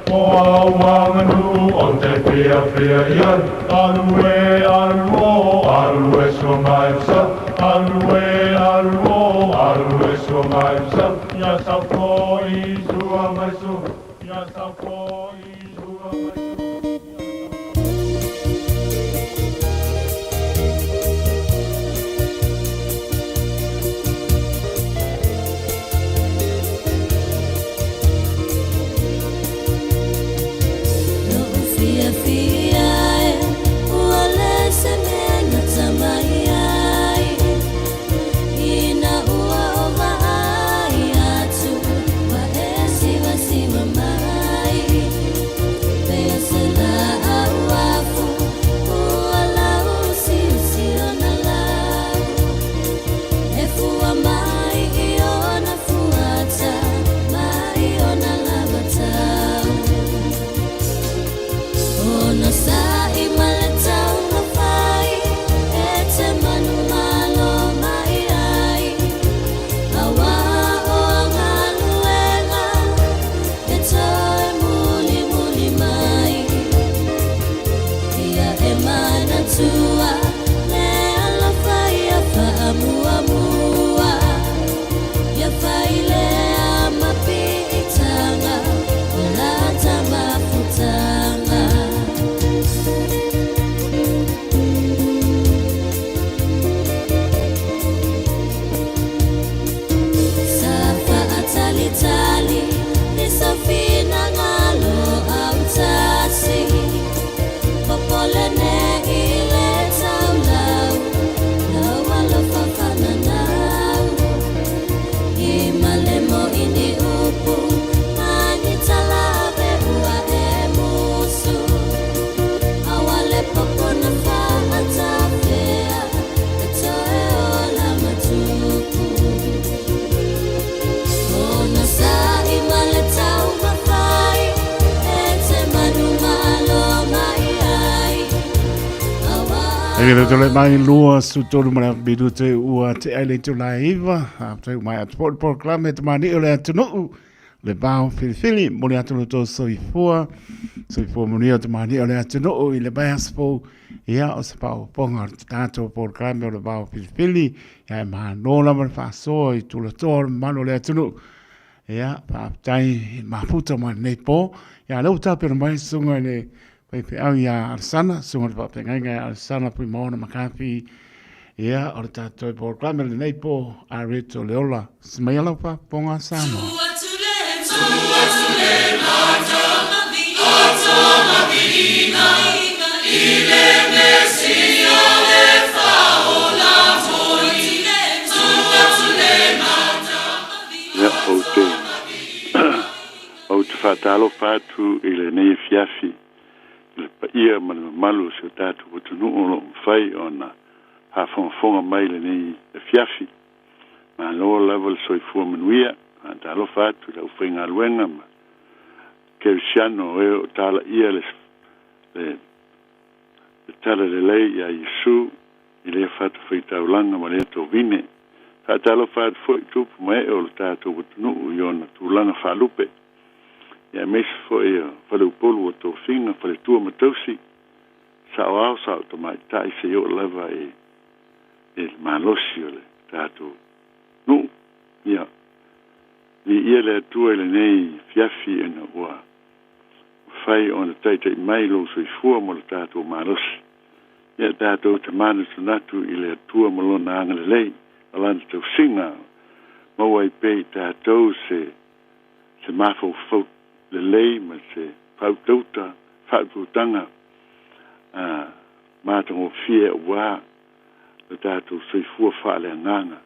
O au aganu o te fia fia ia. Alu e, alu o, alu e so mai so. Alu e, alu o, alu e so mai so. Ia sau foi sua mai so. Ia sau foi sua mai so. Lo'u fiafia e ua leai se mea e gata mai ai ina ua ou vaai atu ua e siuasiua mai pei o se laau afu ua lausiusi ona lau e fua mai i ona fuata mai ona lavatau ona sa'i ma le taumafai. E le tole mai lua su tolu ma minute ua te ai le tula iva. A te mai atu po programe te mani o le atunuu le vao filifili mo le atu to soifua. Soifua moni o te mani o le atunuu i le baspo. Ia o se pao ponga o te tātou programe o le vao filifili. Ia e mahalo lava le faasoa i tulatoa o le mamalu o le atunuu. Ia, faafetai i mafuta mai lenei po. Ia, lea ua tapena mai susuga i le faifeau ia Alesana, susuga i le faafeagaiga ia Alesana Fuimaono McCarthy. Ia, o le tatou programe lenei po, a Reto Leola. Semaia lau faafofoga Samoa. Ia, ou te, ou te faatalofa atu i lenei afiafi i le paia ma le mamalu o si o tatou atunuu o lo o mafai ona faafogafoga mai i lenei afiafi. Malo lava le soifua manuia. Faatalofa atu i le aufaigaluega ma kerisiano o e o talaia le, le, le talalelei ia Iesu i lea fatafaitaulaga ma lea tovine. Faatalofa atu foi i tupu ma ee o le tatou atunuu i ona tulaga faalupe. Ia aemaise foi o faleupolu o tofiga, faletua ma tausi, saoao sao tamaitai seia oo lava i le malosi o le tatou nuu. Ia, viia le Atua i lenei afiafi ina ua mafai ona taitai mai lou soifua mo le tatou malosi. Ia tatou te manatunatu i le Atua ma Lona agalelei, ma Lana tausiga, maua ai pea i tatou se se mafaufau lelei ma se faautauta, faautautaga a matagofie aua lo tatou soifua faaleagaga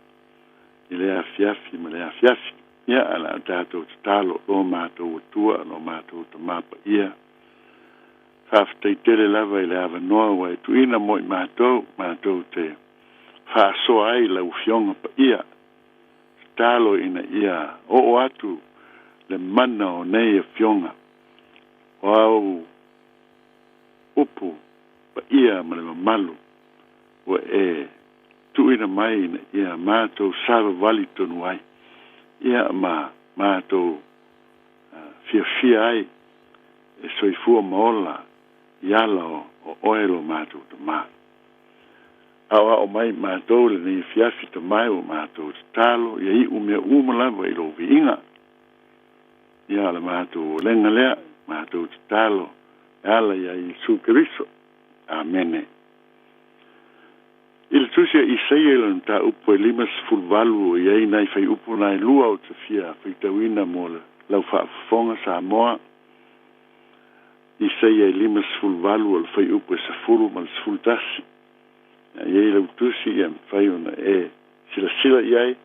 i le afiafi ma le afiafi. Ia, ae o le a tatou tatalo, lo matou Atua, lo matou Tama Paia, faafetai tele lava i le avanoa ua e tuuina mo i matou, matou te faasoa ai i lau Afioga Paia. Tatalo ina ia oo atu le mana o nei Afioga, o au upu paia ma le mamalu ua e tuuina mai ina ia matou savavali tonu ai, ia ma matou fiafia ai e soifua ma ola i ala o oe lo matou Tama. Aoao mai matou i lenei afiafi Tama e ua matou tatalo ia iu mea uma lava i lou viiga. Ia o le matou olega lea, matou tatalo e ala ia Iesu Keriso. Amene. I le tusi a Isaia i lana mataupu e 58 o i ai nai faiupu na e lua ou te fia faitauina mo lau faafofoga Samoa. Isaia e 58 o le faiupu e 10 ma le 11. A i ai lau tusi ia mafai ona e silasila i ai,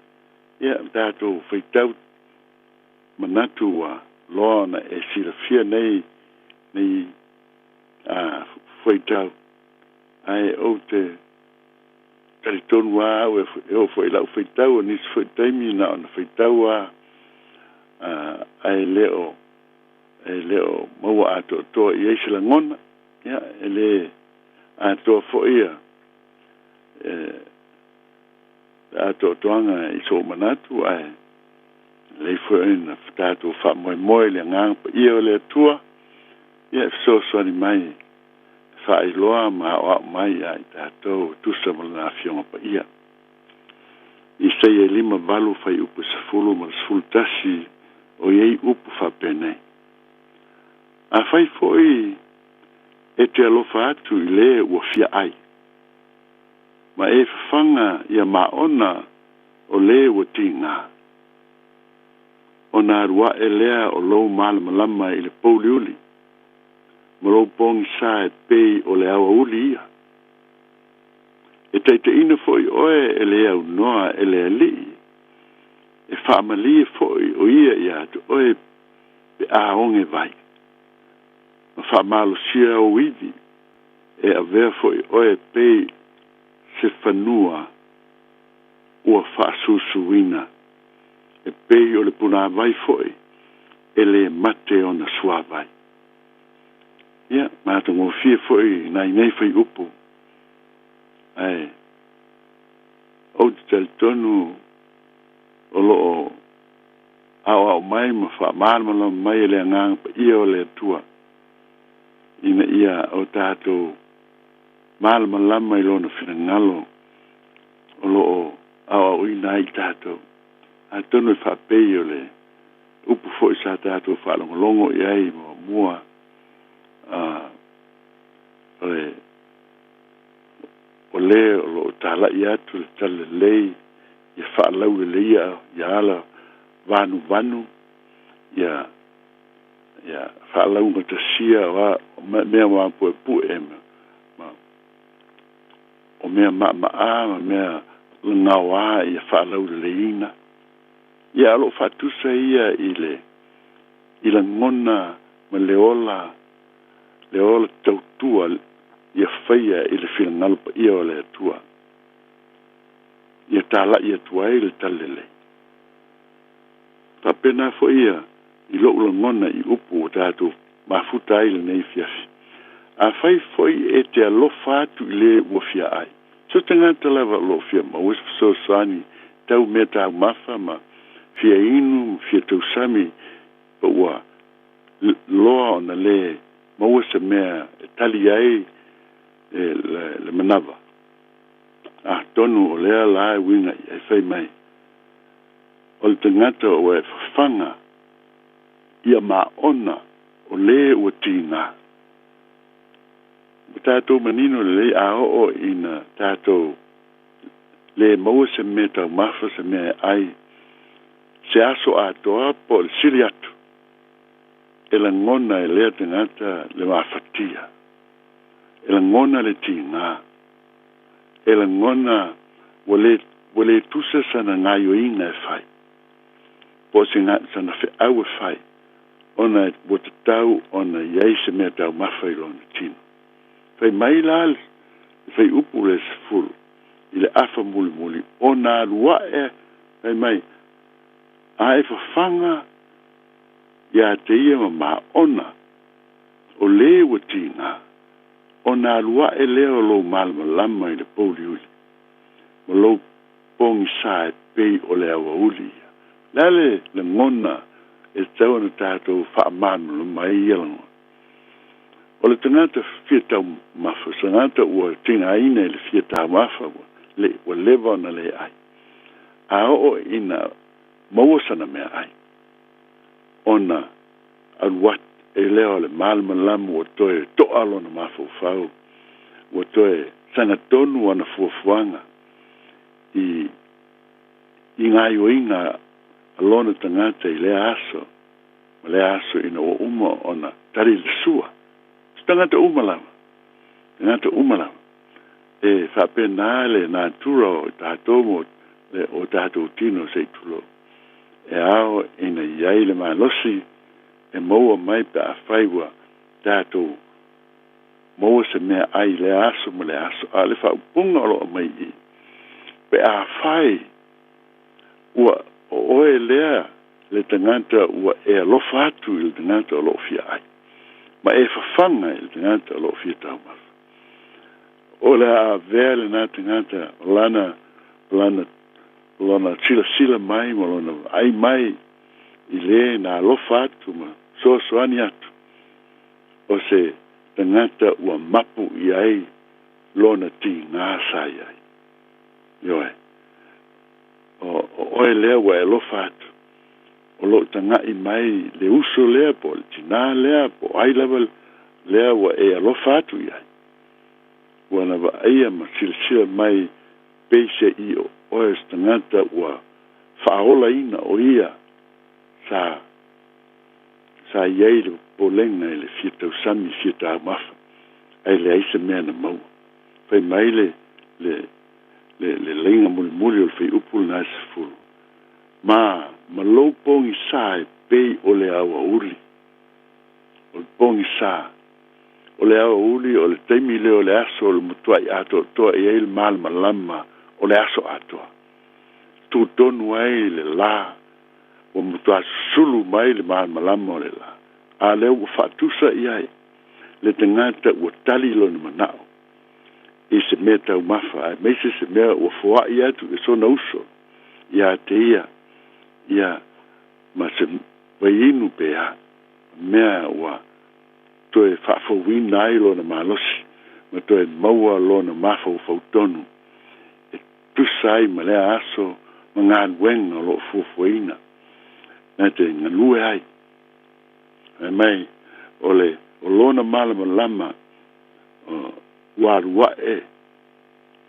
ia tatou faitau manatu ua loa ona e silafia nei nei a faitau. Ae ou te talitonu lava au e oo foi i lau faitau, o nisi foi taimi na ona faitau lava ae le o e le o maua atoatoa i ai se lagona. Ia, e le atoa foi ia e, le atoatoaga i sou manatu, ae lelei foi ona tatou faamoemoe i le Agaga Paia o le Atua, ia e fesoasoani mai e faailoa ma aoao mai ia i tatou e tusa ma Lana Afioga Paia. Isaia 58 fuaiupu e 10 ma le 11 o i ai upu faapenei, Afai foi e te alofa atu i le ua fia ai, ma e fafaga ia maona o le ua tiga, ona alu ae lea o lou malamalama i le pouliuli, ma lou pogisa e pei o le aoauli ia. E taitaiina foi oe e le aunoa e le Alii, e faamalie foi o ia ia te oe pe a oge vai, ma faamalosia ou ivi, e avea foi oe e pei se fanua ua faasusuina, e pei o le punāvai foi e le mate ona suāvai. Ia, matagofie foi nai nei faiupu. Ae ou te talitonu o loo aoao mai ma faamalamalama mai e le Agaga Paia o le Atua ina ia o tatou malamalama i lona finagalo o loo aoaoina ai tatou. Atonu e faapei o le upu foi sa tatou faalogologo i ai muamua, o le o lē o loo tala'i atu le talalelei ia faalauleleia ia ala vanuvanu ia ia faalaugatasia o mea mapuepue ma o mea maamaā ma mea lagaoā ia faalauleleina. Ia o loo faatusa ia i le i lagona ma le ola le ola tautua ia faia i le finagalo paia o le Atua ia tala'i atu ai le talalelei. Faapena foi ia i lo'u lagona i upu ua tatou mafuta ai lenei afiafi. Afai foi e te alofa atu i lē ua fia ai, so tagata lava o loo fia maua se fesoasoani tau mea taumafa ma fia inu ma fia tausami, pa ua loa ona lē maua se mea e tali ai le manava. Atonu o lea la e uiga i ai fai mai o le tagata ua e fafaga ia maona o lē ua tigā. Ua tatou manino lelei a oo ina tatou lē maua se mea taumafa, se mea e ai se aso atoa po o le sili atu, e lagona e lea tagata le mafatia, e lagona le tigā, e lagona ua lē tusa sana gaioiga e fai po o sana feau e fai, ona ua tatau ona iai se mea taumafa i lona tino. Fai mai la le faiupu le 10 i le afa mulimuli ona alu ae fai mai a e fafaga ia te ia ma maona o lē ua tigā, ona alu ae lea o lou malamalama i le pouliuli ma lou pogisā e pei o le auauli ia. Le a le lagona e tatau ona tatou faamalamalama ai ia lagona? O le tagata fia taumafa, tagata ua tigaina i le fia taumafa, ua leva ona lē ai, a oo ina maua sana mea ai, ona alu atu e lea o le malamalama ua toe to'a lona mafaufau, ua toe sagatonu ana fuafuaga i gaioiga a lona tagata i lea aso ma lea aso ina ua uma ona tali le sua. Se tagata uma lava, tagata uma lava e faapena le natura o tatou mo o tatou tino se i tulou, e ao ina iai le malosi e maua mai pe afai ua tatou maua se mea ai le aso ma le aso. A le faaupuga o loo mai i pe afai ua o oe lea le tagata ua e alofa atu i le tagata o loo fia ai ma e fafaga i le tagata o loo fia taumafa, o le a avea lenā tagata o lana lona silasila mai ma lona ai mai i lē na alofa atu ma soasoani atu, o se tagata ua mapu i ai lona tigā sa i ai. Ioe, o oe lea ua e alofa atu o loo taga'i mai le uso lea po o le tinā lea po o ai lava lea ua e alofa atu i ai, ua na vaaia ma silasila mai pei se i o oe se tagata ua faaolaina o ia sa iai le popolega i le fia tausami fia taumafa ae leai se mea na maua. Fai mai le le leiga mulimuli o le faiupu lenā 10, ma lou pogisā e pei o le auauli. O le pogisā o le auauli o le taimi lea o le aso o le matua'i atoatoa i ai le malamalama o le aso atoa, tutonu ai le lā ua matuā susulu mai le malamalama o le lā, a lea ua faatusa i ai le tagata ua tali lona mana'o I se mea taumafa aemaise se mea ua foa'i atu e sona uso iā te ia ia ma se vaiinu pe a mea ua toe faafouina ai lona malosi ma toe maua lona mafaufau tonu e tusa ai ma lea aso ma galuega o loo fuafuaina na te galue ai. Fai mai o le o lona malamalama ua alu a'e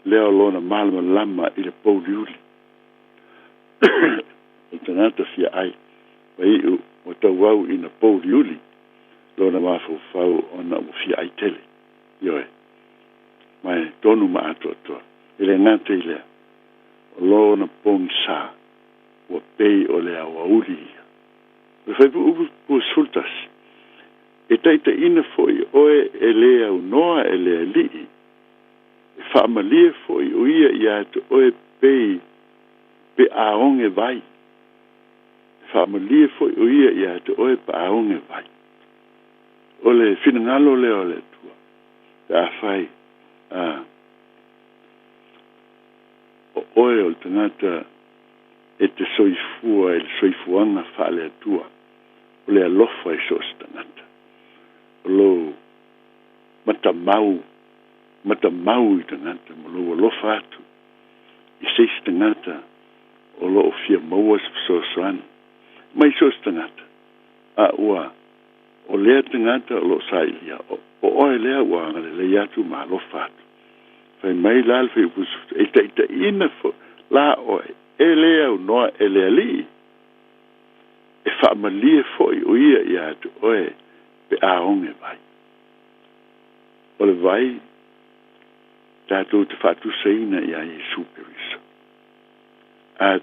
lea o lona malamalama i le pouliuli. O le tagata fiaʻai ma iʻu ua tauau ina pouliuli lona mafaufau ona ua fiaʻai tele. Ioe, ma e tonu ma atoatoa. E le gata i lea, o lona pogisā ua pei o le aoauli ia. O le Fuaiupu 11, E taitaʻina foʻi oe e lē aunoa e le Aliʻi, e faamalie foʻi o ia iā te oe pei pe aoge vai. E faamalie foʻi o ia iā te oe pe aoge vai. O le finagalo lea o le Atua, pe afai a o oe o le tagata e te soifua i le soifuaga faale-Atua, o le alofa i so o se tagata, o lou matamau, matamau i tagata ma lou alofa atu i se isi tagata o loo fia maua se fesoasoani mai so o se tagata, a ua o lea tagata o loo sailia o oe lea ua agalelei atu ma alofa atu. Fai mai la le Fuaiupu 10, E taitaʻina la oe e lē aunoa e le Aliʻi, e faamalie foʻi o ia iā te oe pe aoge vai. O le vai tatou te faatusaina iā Iesu Keriso. A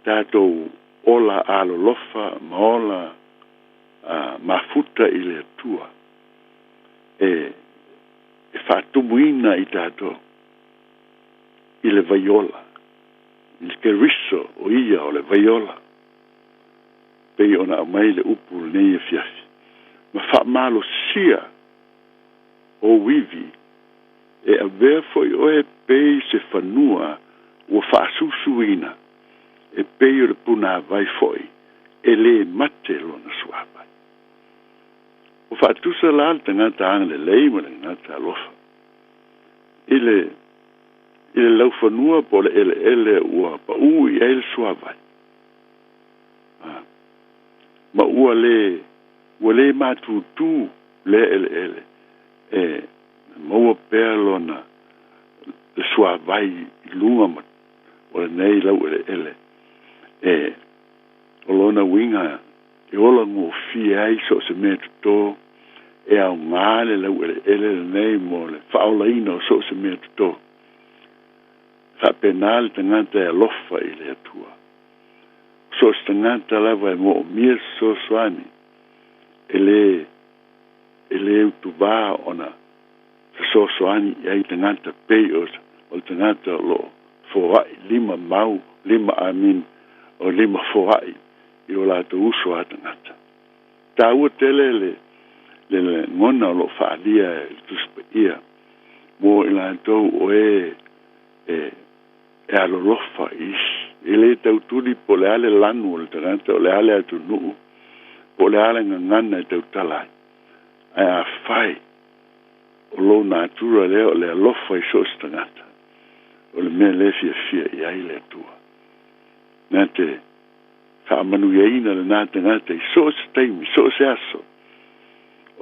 tatou ola alolofa ma ola mafuta i le Atua e e faatumuina i tatou i le vaiola, i le Keriso o ia o le vaiola, pei ona aumai le upu lenei afiafi, ma faamalosia ou ivi, e avea foʻi oe pei se fanua ua faasusuina, e pei o le punāvai foʻi e lē mate lona suāvai. Ua faatusa la le tagata agalelei ma le tagata alofa i le i le laufanua po o le eleele ua paʻū i ai le suāvai, ma ua lē ua lē matutū lea eleele e maua pea lona le suāvai i luga ma o lenei laueleele e o lona uiga e ola gofie ai so o se mea totō e aogā le laueleele lenei mo le faaolaina o so o se mea totō. Faapenā le tagata e alofa i le Atua. So o se tagata lava e moomia se fesoasoani e lē e lē utuvā ona fesoasoani i ai tagata pei o o le tagata o loo foaʻi lima mau lima amin o lima foaʻi i o latou uso a tagata. Taua tele le le lagona o loo faaalia e le Tusi Paia mo i latou o e e e alolofa i isi. E lē tautuli po o le a le lanu o le tagata, o le a le atunuu, po o le a le gagana e tautala ai, ae afai o lou natura lea o le alofa i so o se tagata, o le mea lea e fiafia i ai le Atua. Na te faamanuiaina lenā tagata i so o se taimi, so o se aso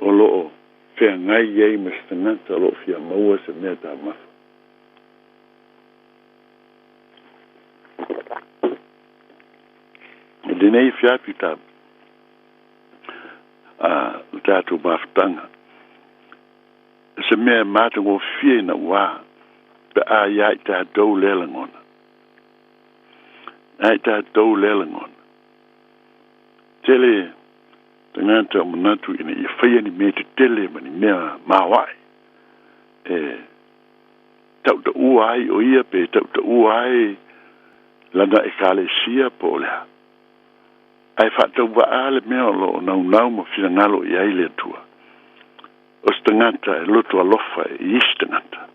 o loo feagai ai ma se tagata o loo fia maua se mea taumafa. I lenei afiafi ta a le tatou mafutaga, se mea e matagofie ina ua pe a iā i tatou lea lagona. Iā i tatou lea lagona. Tele tagata o manatu ina ia faia ni mea tetele ma ni mea maoaʻe e tautaua ai o ia pe tautaua ai lana ekalesia po o le a. Ae faatauvaa le mea o loo naunau ma finagalo i ai le Atua. O se tagata e loto alofa i isi tagata.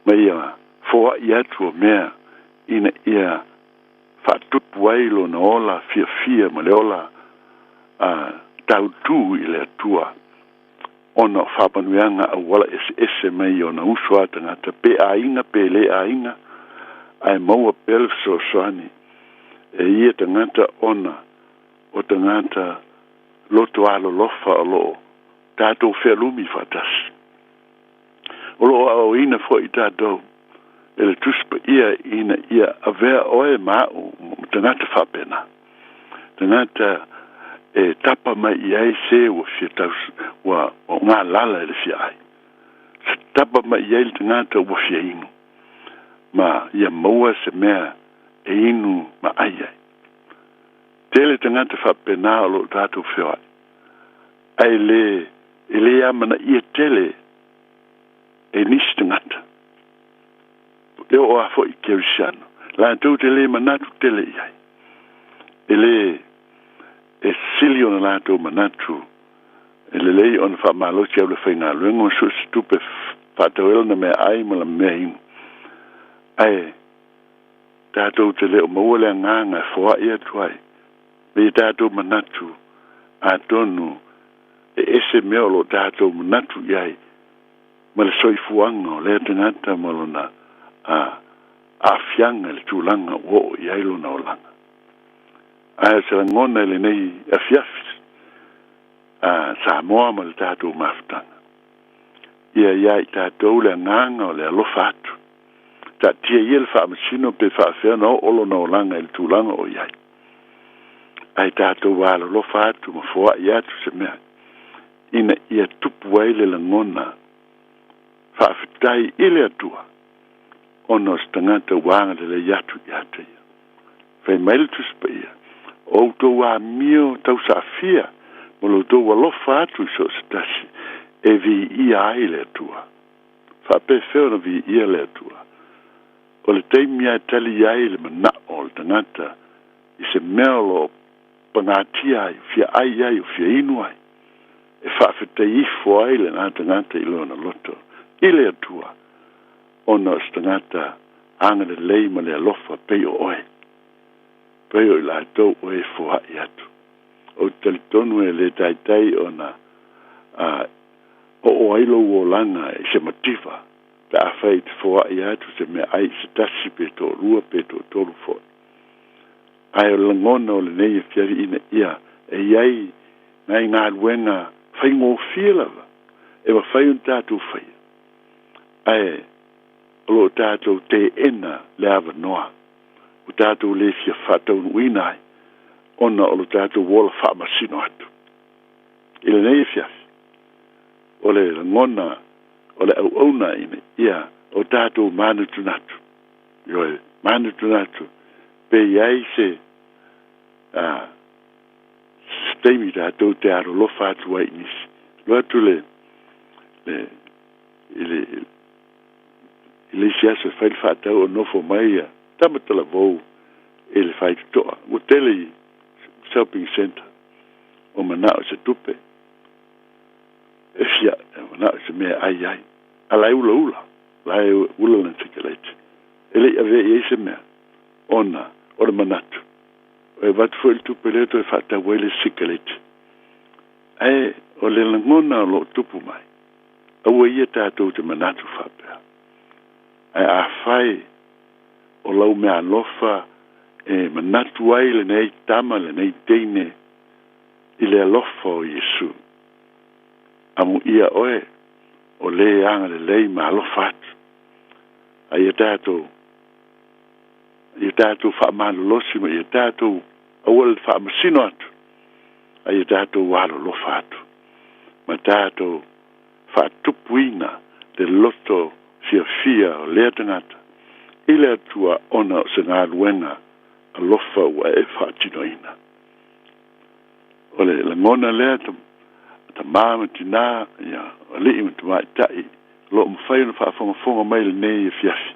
Ma ia foa'i atu o mea ina ia faatupu ai lona ola fiafia ma le ola tautū i le Atua ona o faamanuiaga auala eseese mai ona uso a tagata pe aiga pe lē aiga ae maua pea le fesoasoani e ia tagata ona o tagata loto alolofa o loo tatou fealumi faatasi. O loo aoaoina fo'i tatou e le Tusi Paia ina ia avea oe ma a'u ma tagata faapena tagata e tapa mai i ai se ua fia taus ua galala i le fia ai. Tapa mai i ai le tagata ua fia inu ma ia maua se mea e inu ma ai ai. Tele tagata faapena o loo tatou feoai ae lē e lē amanaia tele e nisi tagata e oo a fo'i kerisiano latou te lē manatu tele i ai. E lē e sili ona latou manatu e lelei ona faamalosi au le faigaluega ma so o se tupe faatauela na meaai ma la mea inu. Ae tatou te le o maua le agaga e foa'i atu ai me ia tatou manatu atonu e ese mea o loo tatou manatu i ai ma le soifuaga o lea tagata ma lona aafiaga i le tulaga ua oo i ai lona olaga. Ae o se lagona i lenei afiafi a Samoa ma le tatou mafutaga ia iā i tatou le agaga o le alofa atu. Taatia ia le faamasino pe faafea na oo lona olaga i le tulaga o i ai. Ae tatou alolofa atu ma foa'i atu se mea ina ia tupu ai le lagona faafetai i le Atua ona o se tagata ua agalelei atu ia te ia. Fai mai le Tusi Paia, o outou amio tausaafia ma lo outou alofa atu i so o se tasi e viia ai le Atua. Faapefea ona viia le Atua? O le taimi ae tali ai le manao o le tagata i se mea o loo pagatia ai, fia ai ai, o fia inu ai, e faafetai ifo ai lenā tagata i lona loto i le Atua ona o se tagata agalelei ma le alofa pei o oe, pei o i latou o e foa'i atu. Ou te talitonu e lē taitai ona oo ai lou olaga i se mativa pe afai i te foa'i atu se mea ai i se tasi pe toalua pe toatolu fo'i. Ae o le lagona o lenei afiafi ina ia e iai nai galuega faigofie lava e mafai ona tatou faia ae o loo tatou teena le avanoa ua tatou lē fia faataunuuina ai ona o lo tatou ola faamasino atu. I lenei afiafi o le lagona o le auauna ina ia o tatou manatunatu, ioe, manatunatu pe iai se se taimi tatou te alolofa atu ai i nisi. Alu atu le le i le i le isi aso e fai le faatau o nofo mai ia tama talavou i le faitotoa ua tele i shopping centre o manao i se tupe e fia manao i se mea e ai ai a la e ulaula la e ula lana sikaleti e le'i avea i ai se mea ona o le manatu e avatu fo'i le tupe lea toe faatau ai le sikaleti. Ae o le lagona o loo tupu mai aua ia tatou te manatu faapea. Ae afai o lau meaalofa e manatu ai lenei tama lenei teine i le alofa o Iesu, amuia oe o lē agalelei ma alofa atu. Ae ia tatou ia tatou faamalolosi ma ia tatou aua le faamasino atu ae ia tatou alolofa atu ma tatou faatupuina le loto fiafia o lea tagata i le Atua ona o se galuega alofa ua e faatinoina. O le lagona lea tamā ma tinā, ia, alii ma tamaitai o loo mafai ona faafogafoga mai lenei afiafi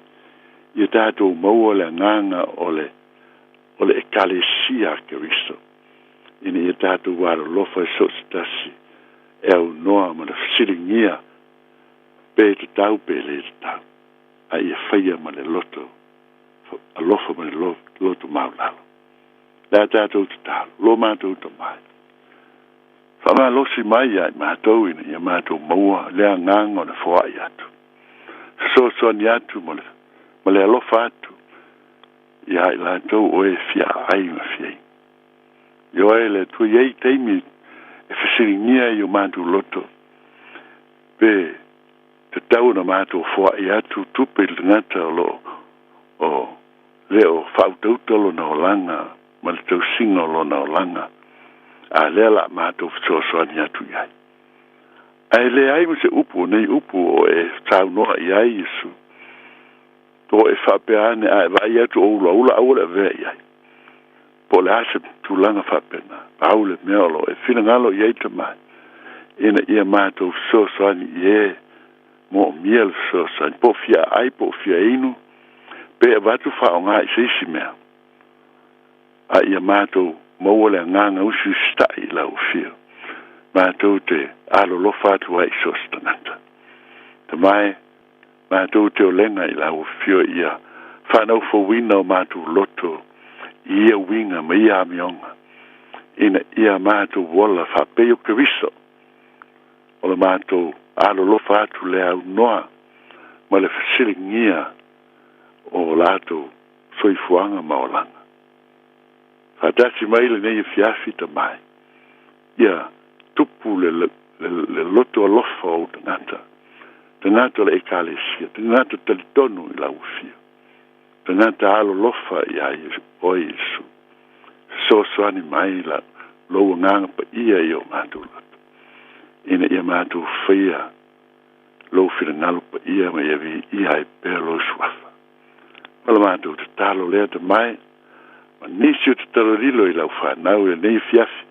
ia tatou maua le agaga o le o le Ekalesia a Keriso ina ia tatou alolofa i so o se tasi e aunoa ma le fesiligia pe tatau pe lē tatau. A ia faia ma le loto alofa ma le loto maulalo. Le a tātou tatalo, lo mātou tamai. Faamalosi mai ia i matou ina ia matou maua le agaga o le foaʻi atu. Fesoasoani atu ma le ma le alofa atu ia i latou o e fia ai ma fia inu. Ioe le Atua i ai taimi e fesiligia i o matou loto pe tatau ona matou foaʻi atu tupe i le tagata o loo o le o faautauta lona olaga ma le tausiga o lona olaga, a lea la matou fesoasoani atu i ai. Ae leai ma se upu o nei upu o e saunoa i ai Iesu. O e faapea ane a e vaai atu o ulaula aua le avea i ai. Po o le a se tulaga faapena, pau le mea o lo o e finagalo i ai tamai, ina ia matou fesoasoani i e moomia le fesoasoani, po o fia ai po o fia inu, pe avatu faaaoga i se isi mea, a ia matou maua le agaga usiusitaʻi i lau afio, matou te alolofa atu ai i so o se tagata. Tamae, matou te olega i lau afio ia faanaufouina o matou loto i ia uiga ma ia amioga, ina ia matou ola faapei o Keriso, o le matou alolofa atu le aunoa ma le fesiligia o latou soifuaga ma olaga. Faatasi mai lenei afiafi tamai, ia tupu le, le, le loto alofa o ou tagata, tagata o le ekalesia, tagata talitonu i lau afio, tagata alolofa iā oe Iesu. Fesoasoani mai la lou agaga paia i o matou loto, ina ia matou faia lou finagalo paia ma ia viia ai pea lou suafa. Ma la matou tatalo lea tamai, ma nisi o tatalo lilo i lau fanau i lenei afiafi,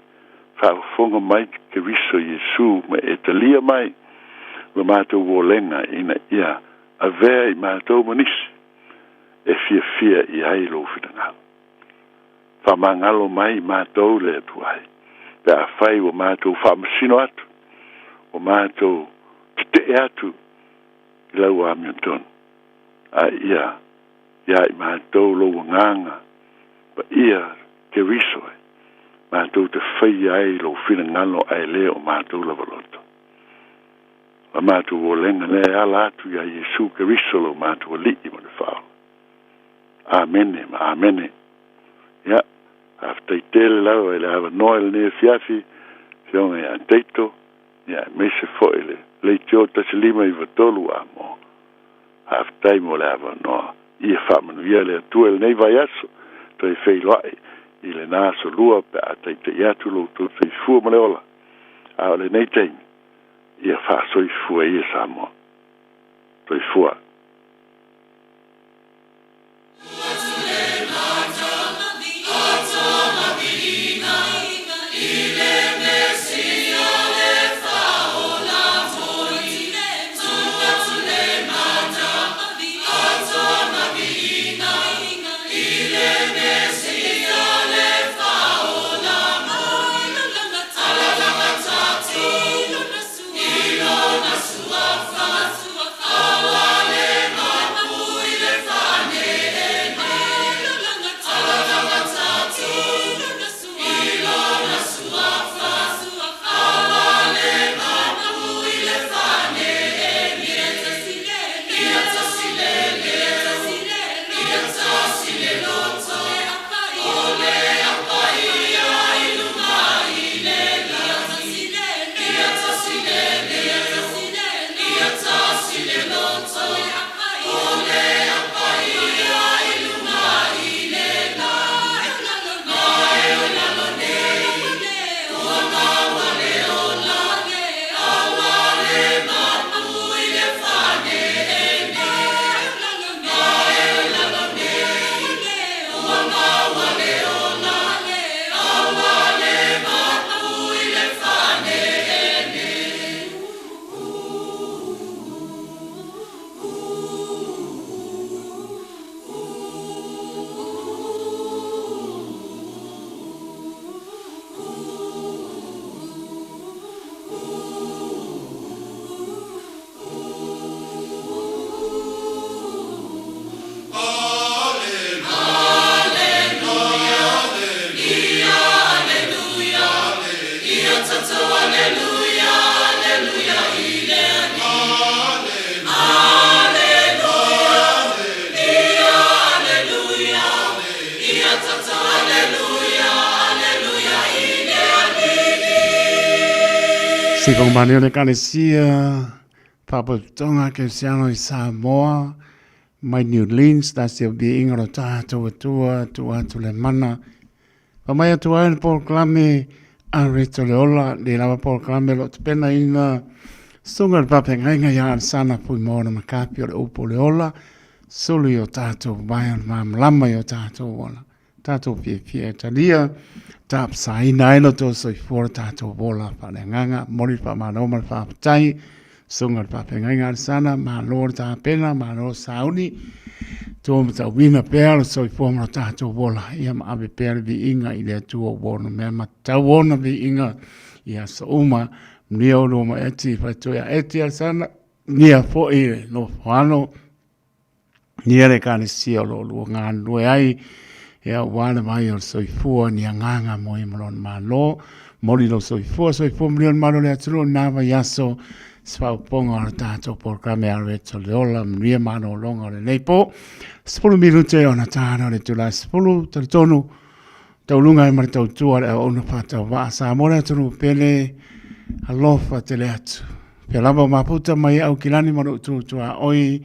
faafofoga mai Keriso Iesu ma e talia mai lo matou olega ina ia avea i matou ma nisi e fiafia i ai lou finagalo. Faamagalo mai i matou le Atua e, pe afai ua matou faamasino atu, ua matou tetee atu i lau amiotonu, a ia ia i matou lou agaga paia Keriso e, matou te faia ai lou finagalo ae le o matou lava loto. La matou olega lea e ala atu iā Iesu Keriso lo matou Alii ma le Faaola. Amene ma amene. Ia, faafetai tele lava i le avanoa i lenei afiafi, Afioga ia Taito, ia aemaise foi le leitio 1593 a mo. Faafetai mo le avanoa. Ia faamanuia le Atua i lenei vaiaso, toe feiloai i lena aso lua pe a taita'i atu lo outou soifua ma le ola. A o lenei taimi, ia faasoifua ia Samoa. Soifua. Sikongbani o le Ekalesia, Faalapotopotoga Kerisiano i Samoa, mai New Orleans, la si viiga o lo tatou Atua, tuu atu le mana. Fa mai atu ai le polokalame a Reto le Ola, le lava polokalame o lo o tapenaina susuga i le faafeagaiga ia Alesana Fuimaono Makapi o le upu o le ola, sulu i o tatou vae o le malamalama i o tatou ola. Tatou fiafia e talia, tapasaina ai lo outou soifua lo tatou ola faaleagaga. Momoli le faamalo ma le faafetai, susuga i le faafeagaiga Alesana, malo le tapena, malo le sauni, tua matauina pea lo soifua ma lo tatou ola, ia ma ave pea le viiga i le Atua ua ono mea ma tatau ona viiga i aso uma. Manuia oulua ma Eti, faitoea Eti Alesana, manuia foi le nofoano. Ia le Ekalesia o lo o lua galulue ai, ia aua le vai o le soifua ni agaga mo ia ma lona Malo. Moli lou soifua, soifua manuia le malu o le atunuu i lena vaiaso, se faaopoopoga o le tatou polokalame a Loreto le Ola, manuia malologa o lenei po. 10 minute ona ta lea o le itula e 10, talitonu tauluga ai ma le tautua a le auauna faatauvaa Samoa le atunuu pele, alofa tele atu. Pea lava o maputa mai au kilani ma lou tutuaoi,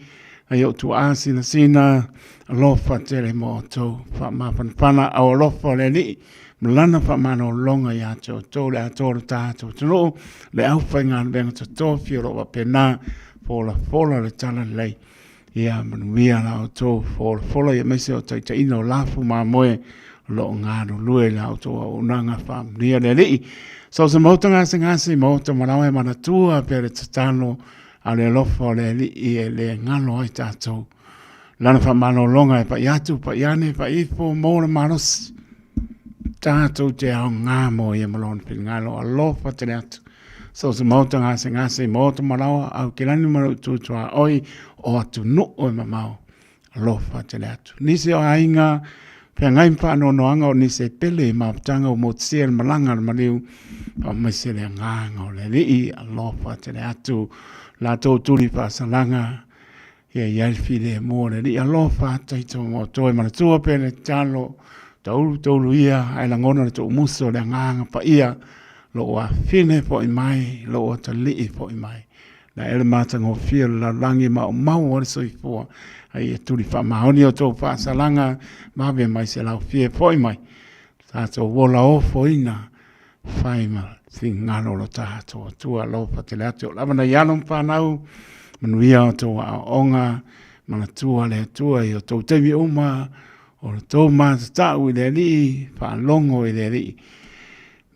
ai ou tuaa sinasina, alofa tele mo outou faamafanafana au alofa o le Alii, ma lana faamalologa ia te outou le atoa o le tatou atunuu, le aufaigaluega totofi o lo o faapena folafola le talalelei. Ia manuia la outou folafola ia aemaise o taitaiina o lafu mamoe o lo o galulue i la outou auaunaga faamanuia le Alii. So se maota gasegase maota malawa e manatua pea le tatalo a le alofa o le Alii e le galo ai tatou. Lana faamalologa e pai atu, pai ane, pai ifo, maua le malosi. Tatou te aoga mo ia ma lona finagalo alofa tele atu. So se maota gasegase maota malawa au kilani ma lou tutuaoi o atunuu e mamao alofa tele atu. Nisi o aiga feagai ma faanoanoaga o nisi e pele i mafutaga ua motusia le malaga a le maliu faamaise le agaga o le Alii alofa tele atu latou tuli faasalaga ia i ai le filemu o le Alii alofa taito mo toe manatua pea le tatalo taulu taulu ia ae lagona le tuumuso o le agaga paia lou afine foi mai lou atalii foi mai na e le matagofie o le lalolagi ma o mau o le soifua ai e tuli faamaoni o tou faasalaga ma ave mai se laufie foi mai tatou ola ofoina fai ma fingalo lo tatou Atua alofa tele atu o lava nai alo ma fanau manuia o tou aoaoga manatua le Atua i o tou taimi uma o le tou matatau i le Alii faalogo i le Alii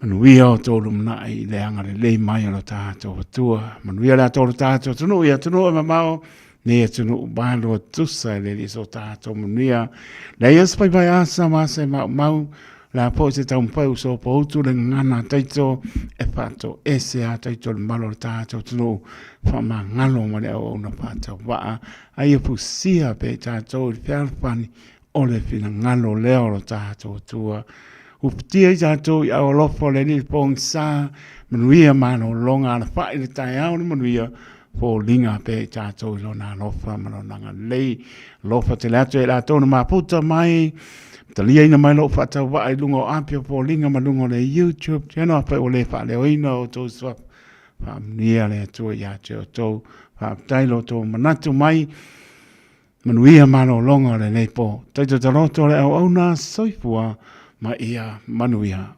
manuia o tou lumanai i le agalelei mai o lo tatou Atua manuia le atoa o lo tatou atunuu i atunuu e mamao nei atunuu malo tusa i le Alii so tatou manuia leai o se paepae asa ma asa e maumau la po se taumafai o sopoutu le gagana taito e faatoese a taito le malo o le tatou atunuu faamagalo ma le auauna faatauvaa a ia fusia pea i tatou i le fealofani o le finagalo lea o lo tatou Atua. Uputia i tatou i au alofa o le Alii pogisa, manuia malologa alafai le taeao le manuia, foliga pea i tatou i lona alofa ma lona agalelei. Alofa tele atu e latou na mafuta mai, taliaina mai lou faatauvaa i luga o api o foliga ma luga o le YouTube channel, afai ua le faaleoina outou suafa, faamanuia le Atua ia te outou. Faafetai lo outou manatu mai. Manuia malologa o lenei po. Taito taloto le auauna soifua ma ia manuia.